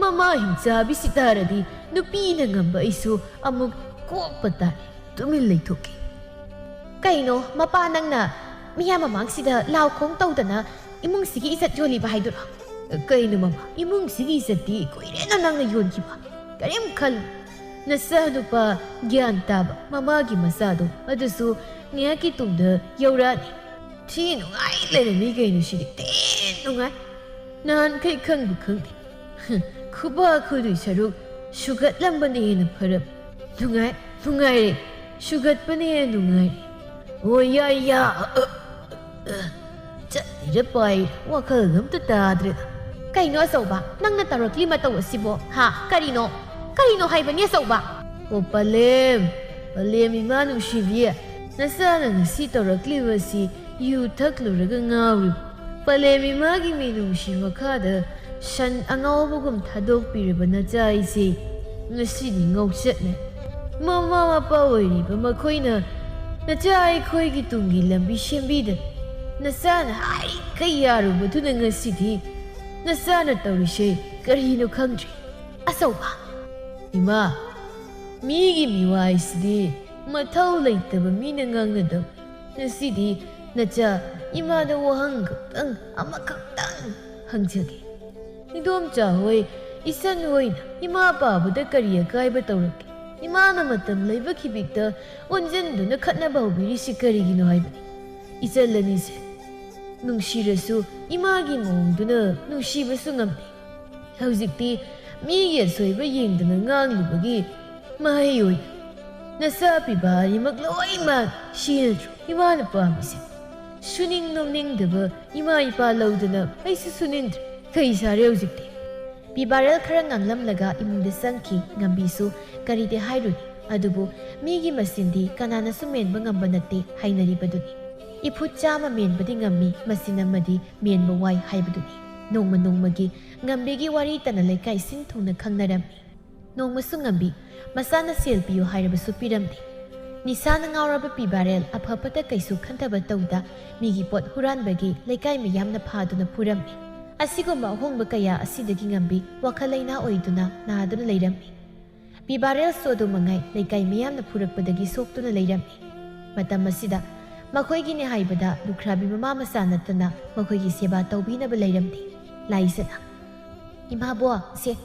ꯃꯃꯥ ꯍꯤꯡꯆꯥꯕꯤ ꯁꯤꯇꯥꯔꯗꯤ ꯅꯨꯄꯤꯅ ꯉꯝꯕ ꯑꯩꯁꯨ ꯑꯃꯨꯛ ꯀꯣꯛꯄ ꯇꯥꯔꯦ꯫ ꯇꯨꯃꯤꯟ ꯂꯩꯊꯣꯛꯀꯦ꯫ ꯀꯩꯅꯣ ꯃꯄꯥ, ꯅꯪꯅ ꯃꯤꯌꯥꯝ ꯃꯃꯥꯡꯁꯤꯗ ꯂꯥꯎ ꯈꯣꯡ ꯇꯧꯗꯅ ꯏꯃꯨꯡꯁꯤꯒꯤ ꯏꯖꯠ ꯌꯣꯜꯂꯤꯕ ꯍꯥꯏꯗꯨꯔꯣ? ꯀꯩꯅꯣ ꯃꯃꯥ, ꯏꯃꯨꯡꯁꯤꯒꯤ ꯏꯖꯠꯇꯤ ꯀꯨꯏꯔꯦꯅ ꯅꯪꯅ ꯌꯣꯟꯈꯤꯕ꯫ ꯀꯔꯤꯝ ꯈꯜꯂꯨ꯫ ꯅꯆꯥꯅꯨꯄꯥ ꯒ꯭ꯌꯥꯟ ꯇꯥꯕ ꯃꯃꯥꯒꯤ ꯃꯆꯥꯗꯣ ꯑꯗꯨꯁꯨ ꯉꯥꯏꯍꯥꯛꯀꯤ ꯇꯨꯡꯗ ꯌꯧꯔꯛꯑꯅꯤ꯫ ꯊꯤ ꯅꯨꯡꯉꯥꯏ ꯂꯩꯔꯝꯃꯤ ꯀꯩꯅꯣ ꯁꯤꯗꯤ, ꯊꯤ ꯅꯨꯡꯉꯥꯏ꯫ ꯅꯍꯥꯟꯈꯩ ꯈꯪꯕꯨ ꯈꯪꯗꯦ꯫ ꯈꯨꯕꯥꯛ ꯈꯨꯗꯣꯏ ꯁꯔꯨꯛ ꯁꯨꯒꯠꯂꯝꯕꯅ ꯍꯦꯟꯅ ꯐꯔꯕ꯫ ꯅꯨꯡꯉꯥꯏ, ꯅꯨꯡꯉꯥꯏꯔꯦ꯫ ꯁꯨꯒꯠꯄꯅ ꯍꯦꯟꯅ ꯅꯨꯡꯉꯥꯏꯔꯦ꯫ ꯑꯣ, ꯌꯥ, ꯌꯥ꯫ ꯑ, ꯑ, ꯑ꯫ ꯆꯠꯂꯤꯔ ꯄꯥꯏꯔꯤꯔ ꯋꯥꯈꯜꯒ ꯑꯝꯇ ꯇꯥꯗ꯭ꯔꯦꯗ꯫ ꯀꯩꯅꯣ ꯑꯆꯧꯕ? ꯅꯪꯅ ꯇꯧꯔꯛꯂꯤ ꯃꯇꯧ ꯑꯁꯤꯕꯣ? ꯍꯥ? ꯀꯔꯤꯅꯣ? ꯀꯔꯤꯅꯣ ꯍꯥꯏꯕꯅꯤ ꯑꯆꯧꯕ? ꯑꯣ, ꯄꯂꯦꯝ꯫ ꯄꯂꯦꯝ ꯏꯃꯥ ꯅꯨꯡꯁꯤꯕꯤ꯫ ꯅꯆꯥꯅ ꯉꯁꯤ ꯇꯧꯔꯛꯂꯤꯕ ꯑꯁꯤ ꯌꯨ ꯊꯛꯂꯨꯔꯒ ꯉꯥꯎꯔꯤꯕ꯫ ꯄꯂꯦꯝ ꯏꯃꯥꯒꯤ ꯃꯤꯅꯨꯡꯁꯤ ꯃꯈꯥꯗ ꯁꯟ ꯑꯉꯥꯎꯕꯒꯨꯝ ꯊꯥꯗꯣꯛꯄꯤꯔꯕ ꯅꯆꯥ ꯑꯩꯁꯦ ꯉꯁꯤꯗꯤ ꯉꯥꯎꯆꯠꯅꯩ꯫ ꯃꯃꯥ ꯃꯄꯥ ꯑꯣꯏꯔꯤꯕ ꯃꯈꯣꯏꯅ ꯅꯆꯥ ꯑꯩꯈꯣꯏꯒꯤ ꯇꯨꯡꯒꯤ ꯂꯝꯕꯤ ꯁꯦꯝꯕꯤꯗꯅ ꯅꯆꯥꯅ ꯍꯥꯏꯔꯤꯈꯩ ꯌꯥꯔꯨꯕꯗꯨꯅ ꯉꯁꯤꯗꯤ ꯅꯆꯥꯅ ꯇꯧꯔꯤꯁꯦ ꯀꯔꯤꯅꯣ ꯈꯪꯗ꯭ꯔꯦ꯫ ꯑꯆꯧꯕ꯫ ꯏꯃꯥ, ꯃꯤꯒꯤ ꯃꯤꯋꯥꯏꯁꯤꯗꯤ ꯃꯊꯧ ꯂꯩꯇꯕ ꯃꯤꯅ ꯉꯥꯡꯅꯗꯧ꯫ ꯉꯁꯤꯗꯤ ꯅꯆꯥ, ꯏꯃꯥꯗ ꯋꯥꯍꯪ ꯈꯛꯇꯪ, ꯑꯃꯈꯛꯇꯪ ꯍꯪꯖꯒꯦ꯫ ꯏꯗꯣꯝꯆꯥ ꯍꯣꯏ, ꯏꯆꯟ ꯍꯣꯏꯅ ꯏꯃꯥ ꯄꯥꯕꯗ ꯀꯔꯤ ꯑꯀꯥꯏꯕ ꯇꯧꯔꯛꯀꯦ? ꯏꯃꯥꯅ ꯃꯇꯝ ꯂꯩꯕ ꯈꯤꯕꯤꯛꯇ ꯑꯣꯟꯁꯤꯟꯗꯨꯅ ꯈꯠꯅꯕ ꯍꯧꯕꯤꯔꯤꯁꯤ ꯀꯔꯤꯒꯤꯅꯣ ꯍꯥꯏꯕꯅꯤ꯫ ꯏꯆꯜ ꯑꯅꯤꯁꯦ ꯅꯨꯡꯁꯤꯔꯁꯨ ꯏꯃꯥꯒꯤ ꯃꯑꯣꯡꯗꯨꯅ ꯅꯨꯡꯁꯤꯕꯁꯨ ꯉꯝꯗꯦ꯫ ꯍꯧꯖꯤꯛꯇꯤ ꯃꯤꯒꯤ ꯑꯁꯣꯏꯕ ꯌꯦꯡꯗꯅ ꯉꯥꯡꯂꯨꯕꯒꯤ ꯃꯍꯩ ꯑꯣꯏꯅ ꯅꯆꯥ ꯄꯤꯕꯥ ꯑꯅꯤꯃꯛ ꯂꯣꯏꯃꯛ ꯁꯤꯍꯟꯗ꯭ꯔꯣ ꯏꯃꯥꯅ ꯄꯥꯝꯃꯤꯁꯦ? ꯁꯨꯅꯤꯡ ꯅꯣꯝꯅꯤꯡꯗꯕ ꯏꯃꯥ ꯏꯄꯥ ꯂꯧꯗꯅ ꯑꯩꯁꯨ ꯁꯨꯅꯤꯡꯗ꯭ꯔꯦ꯫ ꯀꯩ ꯁꯥꯔꯦ ꯍꯧꯖꯤꯛꯇꯤ? ꯄꯤꯕꯥꯔꯦꯜ ꯈꯔ ꯉꯥꯡꯂꯝꯂꯒ ꯏꯃꯨꯡꯗ ꯆꯪꯈꯤ꯫ ꯉꯝꯕꯤꯁꯨ ꯀꯔꯤꯗꯤ ꯍꯥꯏꯔꯨꯅꯤ, ꯑꯗꯨꯕꯨ ꯃꯤꯒꯤ ꯃꯆꯤꯟꯗꯤ ꯀꯅꯥꯅꯁꯨ ꯃꯦꯟꯕ ꯉꯝꯕ ꯅꯠꯇꯦ ꯍꯥꯏꯅꯔꯤꯕꯗꯨꯅꯤ꯫ ꯏꯐꯨꯠ ꯆꯥꯝꯃ ꯃꯦꯟꯕꯗꯤ ꯉꯝꯃꯤ, ꯃꯆꯤꯟ ꯑꯃꯗꯤ ꯃꯦꯟꯕ ꯋꯥꯏ ꯍꯥꯏꯕꯗꯨꯅꯤ꯫ ꯅꯣꯡꯃ ꯅꯣꯡꯃꯒꯤ ꯉꯝꯕꯤꯒꯤ ꯋꯥꯔꯤ ꯇꯅ ꯂꯩꯀꯥꯏ ꯁꯤꯟ ꯊꯨꯡꯅ ꯈꯪꯅꯔꯝꯃꯤ꯫ ꯅꯣꯡꯃꯁꯨ ꯉꯝꯕꯤ ꯃꯆꯥꯅ ꯁꯦꯜ ꯄꯤꯌꯨ ꯍꯥꯏꯔꯕꯁꯨ ꯄꯤꯔꯝꯗꯦ꯫ ꯅꯤꯁꯥꯅ ꯉꯥꯎꯔꯕ ꯄꯤꯕꯥꯔꯦꯜ ꯑꯐ ꯐꯠꯇ ꯀꯩꯁꯨ ꯈꯟꯊꯕ ꯇꯧꯗ ꯃꯤꯒꯤ ꯄꯣꯠ ꯍꯨꯔꯥꯟꯕꯒꯤ ꯂꯩꯀꯥꯏ ꯃꯤꯌꯥꯝꯅ ꯐꯥꯗꯨꯅ ꯐꯨꯔꯝꯃꯤ꯫ ꯑꯁꯤꯒꯨꯝꯕ ꯑꯍꯣꯡꯕ ꯀꯌꯥ ꯑꯁꯤꯗꯒꯤ ꯉꯝꯕꯤ ꯋꯥꯈꯜ ꯂꯩꯅꯥ ꯑꯣꯏꯗꯨꯅ ꯅꯥꯗꯨꯅ ꯂꯩꯔꯝꯃꯤ꯫ ꯄꯤꯕꯥꯔꯦꯜꯁꯨ ꯑꯗꯨ ꯃꯉꯥꯏ ꯂꯩꯀꯥꯏ ꯃꯤꯌꯥꯝꯅ ꯐꯨꯔꯛꯄꯗꯒꯤ ꯁꯣꯛꯇꯨꯅ ꯂꯩꯔꯝꯃꯤ꯫ ꯃꯇꯝ ꯑꯁꯤꯗ ꯃꯈꯣꯏꯒꯤꯅꯦ ꯍꯥꯏꯕꯗ ꯂꯨꯈ꯭ꯔꯥꯕꯤ ꯃꯃꯥ ꯃꯆꯥ ꯅꯠꯇꯅ ꯃꯈꯣꯏꯒꯤ ꯁꯦꯕꯥ ꯇꯧꯕꯤꯅꯕ ꯂꯩꯔꯝꯗꯦ꯫ ꯂꯥꯏꯖꯅ, "ꯏꯃꯥꯕꯣ, ꯁꯦ,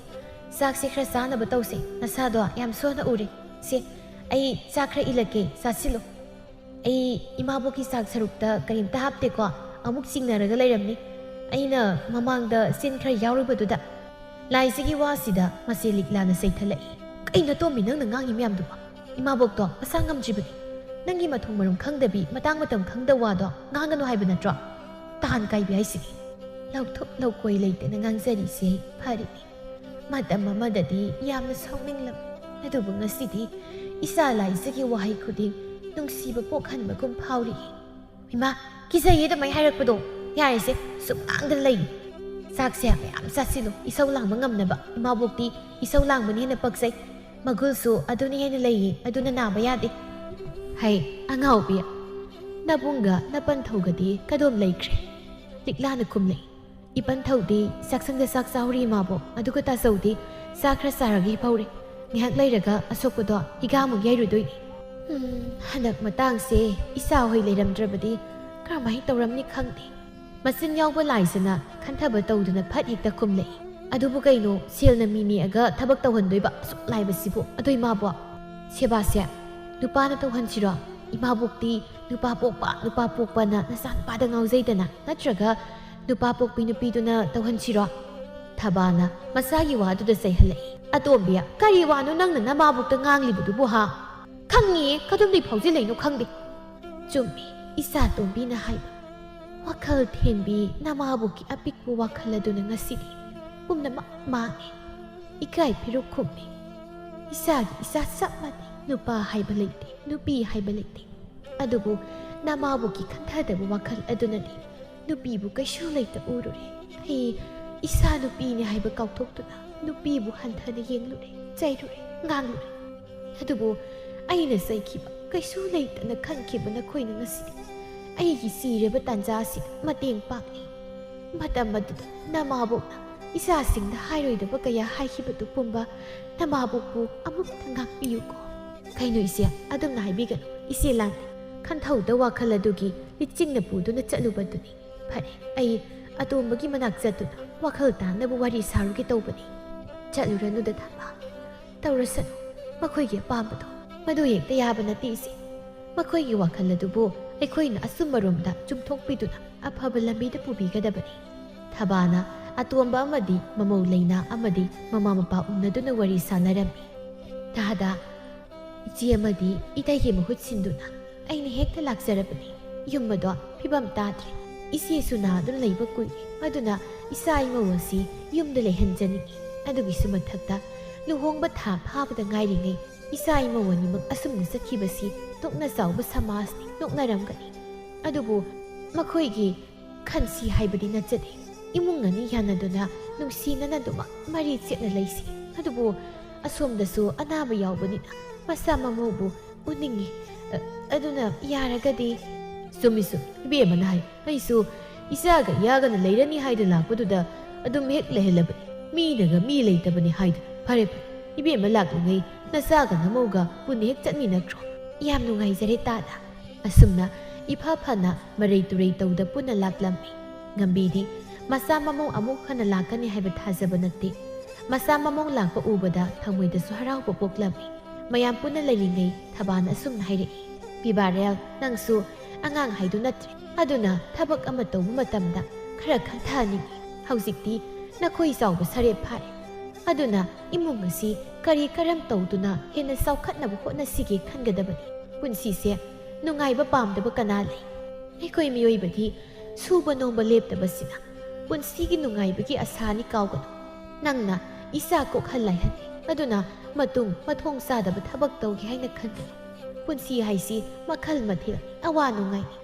ꯆꯥꯛꯁꯦ ꯈꯔ ꯆꯥꯅꯕ ꯇꯧꯁꯦ, ꯅꯁꯥꯗꯣ ꯌꯥꯝ ꯁꯣꯟꯅ ꯎꯔꯦ꯫ ꯁꯦ, ꯑꯩ ꯆꯥꯛ ꯈꯔ ꯏꯜꯂꯛꯀꯦ, ꯆꯥꯁꯤꯜꯂꯣ꯫ ꯑꯩ ꯏꯃꯥꯕꯣꯛꯀꯤ ꯆꯥꯛ ꯁꯔꯨꯛꯇ ꯀꯔꯤꯝꯇ ꯍꯥꯞꯇꯦꯀꯣ, ꯑꯃꯨꯛ ꯆꯤꯡꯅꯔꯒ ꯂꯩꯔꯝꯅꯤ꯫ ꯑꯩꯅ ꯃꯃꯥꯡꯗ ꯆꯦꯟ ꯈꯔ ꯌꯥꯎꯔꯨꯕꯗꯨꯗ꯫" ꯂꯥꯏꯖꯒꯤ ꯋꯥꯁꯤꯗ ꯃꯆꯦ ꯂꯤꯛꯂꯥꯅ ꯆꯩꯊꯠꯂꯛꯏ꯫ "ꯀꯩꯅꯣ ꯇꯣꯝꯕꯤ, ꯅꯪꯅ ꯉꯥꯡꯉꯤ ꯃꯌꯥꯝꯗꯨꯕꯣ? ꯏꯃꯥꯕꯣꯛꯇꯣ ꯃꯁꯥ ꯉꯝꯗ꯭ꯔꯤꯕꯅꯤ꯫ ꯅꯪꯒꯤ ꯃꯊꯣꯡ ꯃꯔꯝ ꯈꯪꯗꯕꯤ, ꯃꯇꯥꯡ ꯃꯇꯝ ꯈꯪꯗ ꯋꯥꯗꯣ ꯉꯥꯡꯒꯅꯨ ꯍꯥꯏꯕ ꯅꯠꯇ꯭ꯔꯣ? ꯇꯥꯟ ꯀꯥꯏꯕꯤ ꯍꯥꯏꯁꯤꯗꯤ꯫ ꯂꯧꯊꯣꯛ ꯂꯧꯀꯣꯏ ꯂꯩꯇꯅ ꯉꯥꯡꯖꯔꯤꯁꯦ ꯐꯔꯤꯅꯤ꯫ ꯃꯇꯝ ꯑꯃꯗꯗꯤ ꯌꯥꯝꯅ ꯁꯥꯎꯅꯤꯡꯂꯝꯃꯤ, ꯑꯗꯨꯕꯨ ꯉꯁꯤꯗꯤ ꯏꯆꯥ ꯂꯥꯏꯖꯒꯤ ꯋꯥꯍꯩ ꯈꯨꯗꯤꯡ ꯅꯨꯡꯁꯤꯕ ꯄꯣꯛꯍꯟꯕꯒꯨꯝ ꯐꯥꯎꯔꯤ꯫" "ꯏꯃꯥ, ꯀꯤꯖꯩꯌꯦ ꯑꯗꯨꯃꯥꯏ ꯍꯥꯏꯔꯛꯄꯗꯣ꯫ ꯌꯥꯔꯦꯁꯦ, ꯁꯨꯝ ꯉꯥꯡꯗꯅ ꯂꯩ꯫ ꯆꯥꯛꯁꯦ ꯃꯌꯥꯝ ꯆꯥꯁꯤꯜꯂꯨ, ꯏꯁꯧ ꯂꯥꯡꯕ ꯉꯝꯅꯕ꯫ ꯏꯃꯥꯕꯣꯛꯇꯤ ꯏꯁꯧ ꯂꯥꯡꯕꯅ ꯍꯦꯟꯅ ꯄꯛꯆꯩ꯫ ꯃꯒꯨꯜꯁꯨ ꯑꯗꯨꯅ ꯍꯦꯟꯅ ꯂꯩꯌꯦ, ꯑꯗꯨꯅ ꯅꯥꯕ ꯌꯥꯗꯦ꯫" "ꯍꯩ, ꯑꯉꯥꯎꯕꯤ, ꯅꯕꯨꯡꯒ ꯅꯄꯟꯊꯧꯒꯗꯤ ꯀꯗꯣꯝ ꯂꯩꯈ꯭ꯔꯦ?" ꯂꯤꯛꯂꯥꯅ ꯈꯨꯝꯂꯛꯏ꯫ "ꯏꯄꯟꯊꯧꯗꯤ ꯆꯥꯛꯁꯪꯗ ꯆꯥꯛ ꯆꯥꯍꯧꯔꯤ ꯏꯃꯥꯕꯣꯛ, ꯑꯗꯨꯒ ꯇꯥꯆꯧꯗꯤ ꯆꯥꯛ ꯈꯔ ꯆꯥꯔꯒ ꯍꯤꯞꯍꯧꯔꯦ꯫ ꯉꯥꯏꯍꯥꯛ ꯂꯩꯔꯒ ꯑꯁꯣꯛꯄꯗꯣ ꯍꯤꯒꯥꯃꯨꯛ ꯌꯩꯔꯨꯗꯣꯏꯅꯤ꯫ ꯎꯝ, ꯍꯟꯗꯛ ꯃꯇꯥꯡꯁꯦ ꯏꯆꯥ ꯍꯣꯏ ꯂꯩꯔꯝꯗ꯭ꯔꯕꯗꯤ ꯀꯔꯝꯍꯥꯏꯅ ꯇꯧꯔꯝꯅꯤ ꯈꯪꯗꯦ꯫ ꯃꯆꯤꯟ ꯌꯥꯎꯕ ꯂꯥꯏꯁꯤꯅ ꯈꯟꯊꯕ ꯇꯧꯗꯨꯅ ꯐꯠ ꯍꯦꯛꯇ ꯈꯨꯝꯂꯛꯏ꯫ "ꯑꯗꯨꯕꯨ ꯀꯩꯅꯣ, ꯁꯦꯜꯅ ꯃꯤ ꯅꯦꯛꯑꯒ ꯊꯕꯛ ꯇꯧꯍꯟꯗꯣꯏꯕ ꯑꯁꯨꯛ ꯂꯥꯏꯕꯁꯤꯕꯨ? ꯑꯗꯣ ꯏꯃꯥꯕꯣꯛ, ꯁꯦꯕꯥꯁꯦ ꯅꯨꯄꯥꯅ ꯇꯧꯍꯟꯁꯤꯔꯣ? ꯏꯃꯥꯕꯣꯛꯇꯤ ꯅꯨꯄꯥ ꯄꯣꯛꯄ, ꯅꯨꯄꯥ ꯄꯣꯛꯄꯅ ꯅꯆꯥ ꯅꯨꯄꯥꯗ ꯉꯥꯎꯖꯩꯗꯅ, ꯅꯠꯇ꯭ꯔꯒ ꯅꯨꯄꯥ ꯄꯣꯛꯄꯤ ꯅꯨꯄꯤꯗꯨꯅ ꯇꯧꯍꯟꯁꯤꯔꯣ?" ꯊꯕꯥꯅ ꯃꯆꯥꯒꯤ ꯋꯥꯗꯨꯗ ꯆꯩꯍꯜꯂꯛꯏ꯫ "ꯑꯇꯣꯝꯕꯤ, ꯀꯔꯤ ꯋꯥꯅꯣ ꯅꯪꯅ ꯅꯃꯥꯕꯣꯛꯇ ꯉꯥꯡꯂꯤꯕꯗꯨꯕꯨ, ꯍꯥ? ꯈꯪꯉꯤꯌꯦ, ꯀꯗꯣꯝꯗꯩ ꯐꯥꯎꯖꯤꯜꯂꯛꯏꯅꯣ ꯈꯪꯗꯦ꯫ ꯆꯨꯝꯃꯤ, ꯏꯆꯥ ꯇꯣꯝꯕꯤꯅ ꯍꯥꯏꯕ꯫ ꯋꯥꯈꯜ ꯊꯦꯟꯕꯤ ꯅꯃꯥꯕꯣꯛꯀꯤ ꯑꯄꯤꯛꯄ ꯋꯥꯈꯜ ꯑꯗꯨꯅ ꯉꯁꯤꯗꯤ ꯄꯨꯝꯅꯃꯛ ꯃꯥꯡꯉꯦ꯫ ꯏꯀꯥꯏ ꯐꯤꯔꯨꯛ ꯈꯨꯝꯃꯤ꯫ ꯏꯆꯥꯒꯤ ꯏꯆꯥ ꯆꯞ ꯃꯥꯟꯅꯩ꯫ ꯅꯨꯄꯥ ꯍꯥꯏꯕ ꯂꯩꯇꯦ, ꯅꯨꯄꯤ ꯍꯥꯏꯕ ꯂꯩꯇꯦ꯫ ꯑꯗꯨꯕꯨ ꯅꯃꯥꯕꯣꯛꯀꯤ ꯈꯟꯊꯗꯕ ꯋꯥꯈꯜ ꯑꯗꯨꯅꯗꯤ ꯅꯨꯄꯤꯕꯨ ꯀꯩꯁꯨ ꯂꯩꯇ ꯎꯔꯨꯔꯦ꯫ ꯑꯩ ꯏꯆꯥ ꯅꯨꯄꯤꯅꯤ ꯍꯥꯏꯕ ꯀꯥꯎꯊꯣꯛꯇꯨꯅ ꯅꯨꯄꯤꯕꯨ ꯍꯟꯊꯅ ꯌꯦꯡꯂꯨꯔꯦ, ꯆꯩꯔꯨꯔꯦ, ꯉꯥꯡꯂꯨꯔꯦ꯫ ꯑꯗꯨꯕꯨ ꯑꯩꯅ ꯆꯩꯈꯤꯕ, ꯀꯩꯁꯨ ꯂꯩꯇꯅ ꯈꯟꯈꯤꯕ ꯅꯈꯣꯏꯅ ꯉꯁꯤꯗꯤ ꯑꯩꯒꯤ ꯁꯤꯔꯕ ꯇꯥꯟꯖꯥ ꯑꯁꯤꯗ ꯃꯇꯦꯡ ꯄꯥꯡꯂꯤ꯫ ꯃꯇꯝ ꯑꯗꯨꯗ ꯅꯃꯥꯕꯣꯛꯅ ꯏꯆꯥꯁꯤꯡꯗ ꯍꯥꯏꯔꯣꯏꯗꯕ ꯀꯌꯥ ꯍꯥꯏꯈꯤꯕꯗꯨ ꯄꯨꯝꯕ ꯅꯃꯥꯕꯣꯛꯄꯨ ꯑꯃꯨꯛꯇ ꯉꯥꯛꯄꯤꯌꯨꯀꯣ꯫" "ꯀꯩꯅꯣ ꯏꯆꯦ, ꯑꯗꯨꯝꯅ ꯍꯥꯏꯕꯤꯒꯅꯨ꯫ ꯏꯆꯦ ꯂꯥꯟꯗꯦ꯫ ꯈꯟꯊꯧꯗ ꯋꯥꯈꯜ ꯑꯗꯨꯒꯤ ꯂꯤꯆꯤꯡꯅ ꯄꯨꯗꯨꯅ ꯆꯠꯂꯨꯕꯗꯨꯅꯤ꯫ ꯐꯔꯦ, ꯑꯩ ꯑꯇꯣꯝꯕꯒꯤ ꯃꯅꯥꯛ ꯆꯠꯇꯨꯅ ꯋꯥꯈꯜ ꯇꯥꯅꯕ ꯋꯥꯔꯤ ꯁꯥꯔꯨꯒꯦ ꯇꯧꯕꯅꯤ꯫" "ꯆꯠꯂꯨꯔꯅꯨꯗ ꯊꯥꯕ꯫ ꯇꯧꯔꯁꯅꯨ꯫ ꯃꯈꯣꯏꯒꯤ ꯑꯄꯥꯝꯕꯗꯣ꯫ ꯃꯗꯨ ꯍꯦꯛꯇ ꯌꯥꯕ ꯅꯠꯇꯦ ꯏꯆꯦ꯫ ꯃꯈꯣꯏꯒꯤ ꯋꯥꯈꯜ ꯑꯗꯨꯕꯨ ꯑꯩꯈꯣꯏꯅ ꯑꯆꯨꯝꯕꯔꯣꯝꯗ ꯆꯨꯝꯊꯣꯛꯄꯤꯗꯨꯅ ꯑꯐꯕ ꯂꯝꯕꯤꯗ ꯄꯨꯕꯤꯒꯗꯕꯅꯤ꯫" ꯊꯕꯥꯅ ꯑꯇꯣꯝꯕ ꯑꯃꯗꯤ ꯃꯃꯧ ꯂꯩꯅꯥ ꯑꯃꯗꯤ ꯃꯃꯥ ꯃꯄꯥ ꯎꯅꯗꯨꯅ ꯋꯥꯔꯤ ꯁꯥꯟꯅꯔꯝꯃꯤ꯫ "ꯊꯥꯗ, ꯏꯆꯦ ꯑꯃꯗꯤ ꯏꯇꯩꯒꯤ ꯃꯍꯨꯠ ꯁꯤꯟꯗꯨꯅ ꯑꯩꯅ ꯍꯦꯛꯇ ꯂꯥꯛꯆꯔꯕꯅꯤ꯫ ꯌꯨꯝ ꯑꯗꯣ ꯐꯤꯕꯝ ꯇꯥꯗ꯭ꯔꯦ꯫ ꯏꯆꯦꯁꯨ ꯅꯥꯗꯨꯅ ꯂꯩꯕ ꯀꯨꯏꯔꯦ꯫ ꯑꯗꯨꯅ ꯏꯆꯥ ꯏꯃꯧ ꯑꯁꯤ ꯌꯨꯝꯗ ꯂꯩꯍꯟꯖꯅꯤꯡꯏ꯫ ꯑꯗꯨꯒꯤꯁꯨ ꯃꯊꯛꯇ ꯂꯨꯍꯣꯡꯕ ꯊꯥ ꯐꯥꯕꯗ ꯉꯥꯏꯔꯤꯉꯩ ꯏꯆꯥ ꯏꯃꯧ ꯑꯅꯤꯃꯛ ꯑꯁꯨꯝꯅ ꯆꯠꯈꯤꯕꯁꯤ ꯇꯣꯛꯅ ꯆꯥꯎꯕ ꯁꯃꯥꯖꯅꯤ, ꯅꯣꯛꯅꯔꯝꯒꯅꯤ꯫ ꯑꯗꯨꯕꯨ ꯃꯈꯣꯏꯒꯤ ꯈꯟꯁꯤ ꯍꯥꯏꯕꯗꯤ ꯅꯠꯆꯗꯦ꯫ ꯏꯃꯨꯡ ꯑꯅꯤ ꯌꯥꯅꯗꯨꯅ ꯅꯨꯡꯁꯤꯅꯅ ꯑꯗꯨꯃꯛ ꯃꯔꯤ ꯆꯦꯠꯅ ꯂꯩꯁꯤ꯫ ꯑꯗꯨꯕꯨ ꯑꯁꯣꯝꯗꯁꯨ ꯑꯅꯥꯕ ꯌꯥꯎꯕꯅꯤꯅ ꯃꯆꯥ ꯃꯃꯧꯕꯨ ꯎꯅꯤꯡꯏ꯫ ꯑ-, ꯑꯗꯨꯅ ꯌꯥꯔꯒꯗꯤ꯫" "ꯆꯨꯝꯃꯤ, ꯆꯨꯝꯃꯤ꯫ ꯏꯕꯦꯝꯃꯅ ꯍꯥꯏ꯫ ꯑꯩꯁꯨ ꯏꯆꯥꯒ ꯏꯌꯥꯒꯅ ꯂꯩꯔꯅꯤ ꯍꯥꯏꯗꯨꯅ ꯂꯥꯛꯄꯗꯨꯗ ꯑꯗꯨꯝ ꯍꯦꯛ ꯂꯩꯍꯜꯂꯕꯅꯤ꯫ ꯃꯤꯅꯒ ꯃꯤ ꯂꯩꯇꯕꯅꯤ ꯍꯥꯏꯗꯨꯅ꯫ ꯐꯔꯦ, ꯐꯔꯦ꯫ "ꯏꯕꯦꯝꯃ ꯂꯥꯛꯂꯤꯉꯩ ꯅꯆꯥꯒ ꯅꯃꯧꯒ ꯄꯨꯟꯅ ꯍꯦꯛ ꯆꯠꯃꯤꯟꯅꯈ꯭ꯔꯣ꯫ ꯌꯥꯝ ꯅꯨꯡꯉꯥꯏꯖꯔꯦ ꯇꯥꯗ"꯫ ꯑꯁꯨꯝꯅ ꯏꯐ ꯐꯅ ꯃꯔꯩ ꯇꯨꯔꯩ ꯇꯧꯗ ꯄꯨꯟꯅ ꯂꯥꯛꯂꯝꯃꯤ꯫ ꯉꯝꯕꯤꯗꯤ ꯃꯆꯥ ꯃꯃꯧ ꯑꯃꯨꯛ ꯍꯟꯅ ꯂꯥꯛꯀꯅꯤ ꯍꯥꯏꯕ ꯊꯥꯖꯕ ꯅꯠꯇꯦ꯫ ꯃꯆꯥ ꯃꯃꯧ ꯂꯥꯛꯄ ꯎꯕꯗ ꯊꯃꯣꯏꯗꯁꯨ ꯍꯔꯥꯎꯕ ꯄꯣꯛꯂꯝꯃꯤ꯫ ꯃꯌꯥꯝ ꯄꯨꯟꯅ ꯂꯩꯔꯤꯉꯩ ꯊꯕꯥꯅ ꯑꯁꯨꯝꯅ ꯍꯥꯏꯔꯛꯏ, "ꯄꯤꯕꯥꯔꯦꯜ, ꯅꯪꯁꯨ ꯑꯉꯥꯡ ꯍꯥꯏꯗꯨ ꯅꯠꯇ꯭ꯔꯦ꯫ ꯑꯗꯨꯅ ꯊꯕꯛ ꯑꯃ ꯇꯧꯕ ꯃꯇꯝꯗ ꯈꯔ ꯈꯟꯊꯍꯟꯅꯤꯡꯉꯤ꯫ ꯍꯧꯖꯤꯛꯇꯤ ꯅꯈꯣꯏ ꯆꯥꯎꯕ ꯁꯔꯦꯞ ꯐꯥꯔꯦ꯫ ꯑꯗꯨꯅ ꯏꯃꯨꯡ ꯑꯁꯤ ꯀꯔꯤ ꯀꯔꯝ ꯇꯧꯗꯨꯅ ꯍꯦꯟꯅ ꯆꯥꯎꯈꯠꯅꯕ ꯍꯣꯠꯅꯁꯤꯒꯦ ꯈꯟꯒꯗꯕꯅꯤ꯫ ꯄꯨꯟꯁꯤꯁꯦ ꯅꯨꯡꯉꯥꯏꯕ ꯄꯥꯝꯗꯕ ꯀꯅꯥ ꯂꯩ? ꯑꯩꯈꯣꯏ ꯃꯤꯑꯣꯏꯕꯗꯤ ꯁꯨꯕ ꯅꯣꯝꯕ ꯂꯦꯞꯇꯕꯁꯤꯅ ꯄꯨꯟꯁꯤꯒꯤ ꯅꯨꯡꯉꯥꯏꯕꯒꯤ ꯑꯁꯥꯅꯤ ꯀꯥꯎꯒꯅꯨ꯫ ꯅꯪꯅ ꯏꯆꯥ ꯀꯣꯛꯍꯜ ꯂꯥꯏꯍꯜꯂꯤ꯫ ꯑꯗꯨꯅ ꯃꯇꯨꯡ ꯃꯊꯣꯡ ꯆꯥꯗꯕ ꯊꯕꯛ ꯇꯧꯒꯦ ꯍꯥꯏꯅ ꯈꯟꯒꯅꯨ꯫ ꯄꯨꯟꯁꯤ ꯍꯥꯏꯁꯤ ꯃꯈꯜ ꯃꯊꯦꯜ ꯑꯋꯥ ꯅꯨꯡꯉꯥꯏꯅꯤ꯫